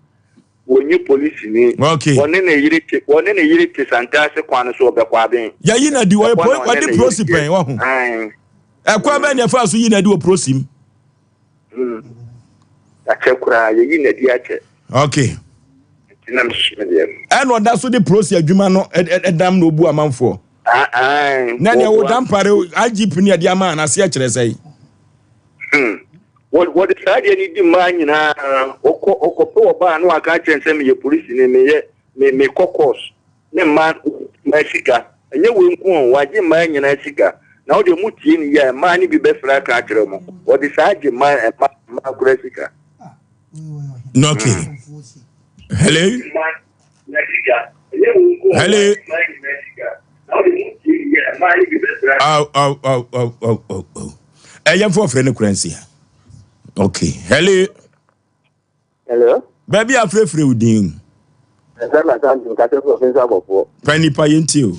Wɔnye polisini. Okay. Wɔne ne yere te wɔne ne yere te Santase kwan no so wɔ Bɛkwaben. Yɛyi no adi wɔyɛ Ɛhɔ na poli ɔne wɔde ne yere prosi teɛ. pɛn wɔho. Ae. Ɛkwan bɛn na ɛfaa so yi no adi wɔ prosi mu? Mm. Akyɛ koraa yɛyi no adi akyɛ. Okay. Nti na mesusu me deɛ no. Ɛna ɔda so de prosi adwuma no ɛdam na obu amanfoɔ. Ae. Na nea Wɔboa. wo dampare IGP ne ɛde ama no aseɛ kyerɛ sɛn? Hmm. Wɔde saa adeɛ no di mmaa nyinaa. Ɔkɔ ɔkɔpɛ ɔbaa na waka akyerɛ no sɛ meyɛ polisini, meyɛ me mekɔ course ne mmaa mmaa sika. Ɛnyɛ wei nko o, wagye mmaa nyinaa sika. Na wo deɛ motie no yie a, mmaa no bi bɛfrɛ aka akyerɛ mo. Wɔde saa gye mmaa mmaa mmaa koraa sika. Okay. Hello. Hello. Aw aw aw aw aw aw aw. Ɛyɛ mfo ɔfrɛ no kura nsia. Okay. Hello. Hello. Baabi a afrɛfrɛ wo din. Ɛsɛ na santi nkasa fún ɔfin sábɔfoɔ. Pɛ nipa yɛn ti o.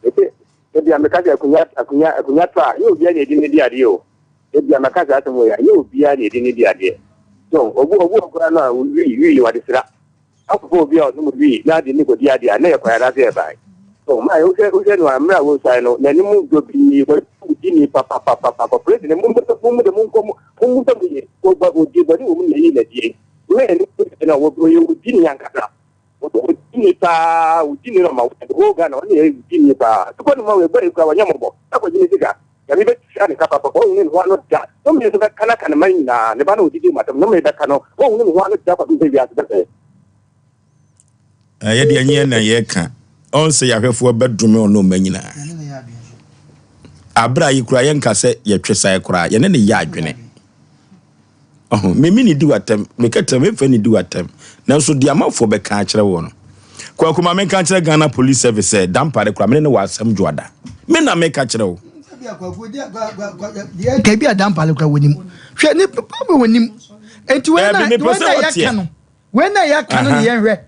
Ete ebi a meka sɛ akunya akunya akunya tɔ a yɛ obiara na edi ne di adeɛ o. Ebi a maka saa asɛm wɔ yɛ yɛ obiara na edi ne di adeɛ. So obu obu okura no a wi wi wɔde sra. Akɔfa obi a ɔnom wii na ade ne kɔdi ade a, na ɛyɛ kwan anaasɛ ɛyɛ ban? So ma wohwɛ wohwɛ no a, mmerɛ a wɔsuae no, n'anim dɔ pii, wɔdi ni papapapapa, kɔpere de ne mo mo de mo nkɔ mo mo sɛ mo yɛ wɔdi bɔne wɔ mu na ɛyi n'adie. Wohwɛ n'anim no a, wɔyɛ wɔdi ni ankasa. Wɔdi ni paa, wɔdi ni na ɔma wɔn the whole Ghana, ɔne yɛ wɔdi ni paa. Tukɔ no ma wɔbɔ ekura wɔnyɛ mɔbɔ, akɔgye ne sika. Nyame bɛtua ne ka papa, wɔnhunu ne ho ano da. Nnome nso bɛka no aka ne mma nyinaa, ne ba no a ɔdidi mu atɛm, nnome bɛka no, wɔnhunu ne ho ano da kɔpem sɛ wiase bɛsɛe. Ɛyɛ deɛ ɛnyɛ na yɛka ɔn sɛ yɛahwɛfoɔ bɛdome ɔno ɔma nyinaa. Abere a yi koraa yɛnka sɛ yɛtwe sae koraa yɛne ne yɛ adwene. Ɔho, me me nidi w'atɛm, me kɛtɛ me fɛ nidi w'atɛm. Nanso deɛ amanfoɔ bɛka akyerɛ woɔ no, Kwaku ma menka nkyerɛ Ghana Police Service sɛ Dampare koraa me ne no wɔ asɛm dwoada. Me na meka kyerɛ wo. Deɛ ɛka bi a Dampare koraa wɔnim. Hwɛ ne papa bi wɔnim. Enti wei na Daabi, mepɛ wei sɛ na wɔteɛ. yɛka no. Wei na yɛka no ne Aha. yɛnhwɛ.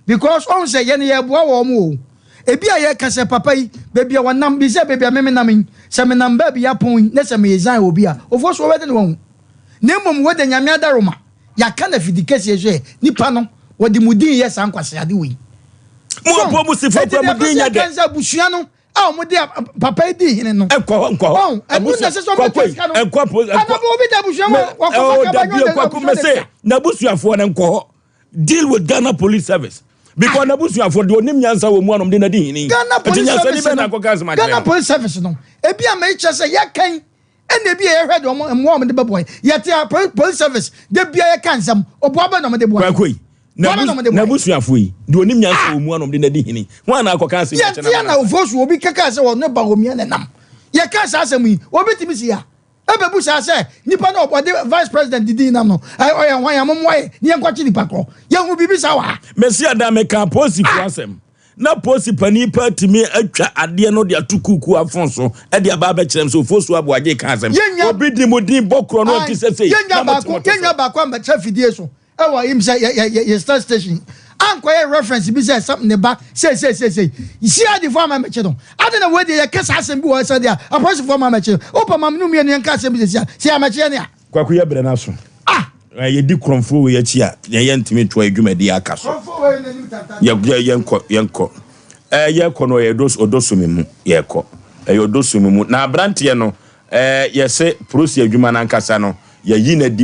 Because ɔhu sɛ yɛn yɛboa wɔn o. Ebi a yɛka sɛ papa yi, baabi a wɔnam, bi sɛ baabi a me menam yi, sɛ menam baabi apɔn yi, na sɛ meresign obi a, ofoɔ so wɔbɛde ne wɔn ho. Na mmom wei de Nyame adaworoma, yɛaka no afidi kɛseɛ sɛ nipa no, wɔde mo din yɛ saa nkwaseade wei. Mo So, apoa mu sifoɔ enti kura deɛ mo ɛpɛ din sɛ nyɛ yɛka dɛ. ne sɛ abusua no a wɔde papa yi dii hene no, Nkɔ hɔ, nkɔ hɔ. ɔn, ɛno na Abusua, ɛsɛ sɛ Kwaku wɔbɛtua yi, sika no. nkɔ apo, nkɔ. Anaa obi da abusua mu Me, a, wakɔfa oh, kaba dabi nyɛ o, ɔde Kwaku, abusua me de se, tua. n'abusuafoɔ no nkɔ hɔ. Deal with Ghana Police Service. Because n'abusuafoɔ deɛ ɔnim nyansa wɔ mu anom de n'adi hene. Ghana Nti Police nyansani Service bɛn na no, akɔka asɛm akyerɛ Ghana no? Police Service no, ebi a mekyerɛ sɛ yɛkan ɛna ebi a yɛhwɛ deɛ wɔn mmoa wɔn de bɛboa yɛ. Yɛte a police service de bia yɛka nsɛm ɔboa bɛ na wɔn de boa yɛ. Kwaku yi, Boa bɛ na wɔn de boa yɛ. n'abusuafoɔ yi, deɛ ɔnim nyansa wɔ mu anom de n'adi hene. Hwan na akɔka asɛm yi akyerɛ Yɛte no a ama na no asa? ofosu obi kaka sɛ wɔn ba wɔn mia na nam. Yɛka saa asɛm yi, obi tumi si ya. Ɛbɛbu saa sɛ nipa no ɔde vice president didi nam no, ɔyɛ hwan a mommoa yɛ ne yɛnkɔkye nipa korɔ. Yɛhu biribi saa wɔ ha. Mesi ada meka apolisifoɔ asɛm. Na polisi panin paa tumi atwa adeɛ no de ato kuukuu afon so de aba abɛkyerɛ m sɛ Ofosu Aboagye ka asɛm. Yɛnnya Obi di mo din bɔ korɔ no Ae, ɔnte sɛ sei yɛnnya na mote baako, mo to so. yɛnnya baako ammɛtra fidie so ɛwɔ im sɛ yɛ yɛ yɛ yɛ star station ankɔyɛ reference bi sɛ sɛ ne ba sei sei sei sei. CID foɔ ama mmɛkye no. Adɛn na wei deɛ yɛka saa asɛm bi wɔ hɔ sɛ deɛ apolisifoɔ ama mmɛkye no. Wopɛ ma me ne wo mmienu yɛnka asɛm bi sɛsi a, sɛ yɛammɛkye yɛn a. Kwaku yɛ brɛ no aso. Ah! Yɛdi korɔmfoɔ wei akyi a, yɛn yɛntumi ntoa yɛn dwumadie aka so. Yɛ yɛ yɛnkɔ yɛnkɔ. Ɛɛ yɛkɔ no ɔyɛ ɔdɔsome mu yɛkɔ ɛyɛ ɔdɔsome mu na aberanteɛ no ɛɛ yɛsɛ polisi adwuma no ankasa no yɛyi no adi.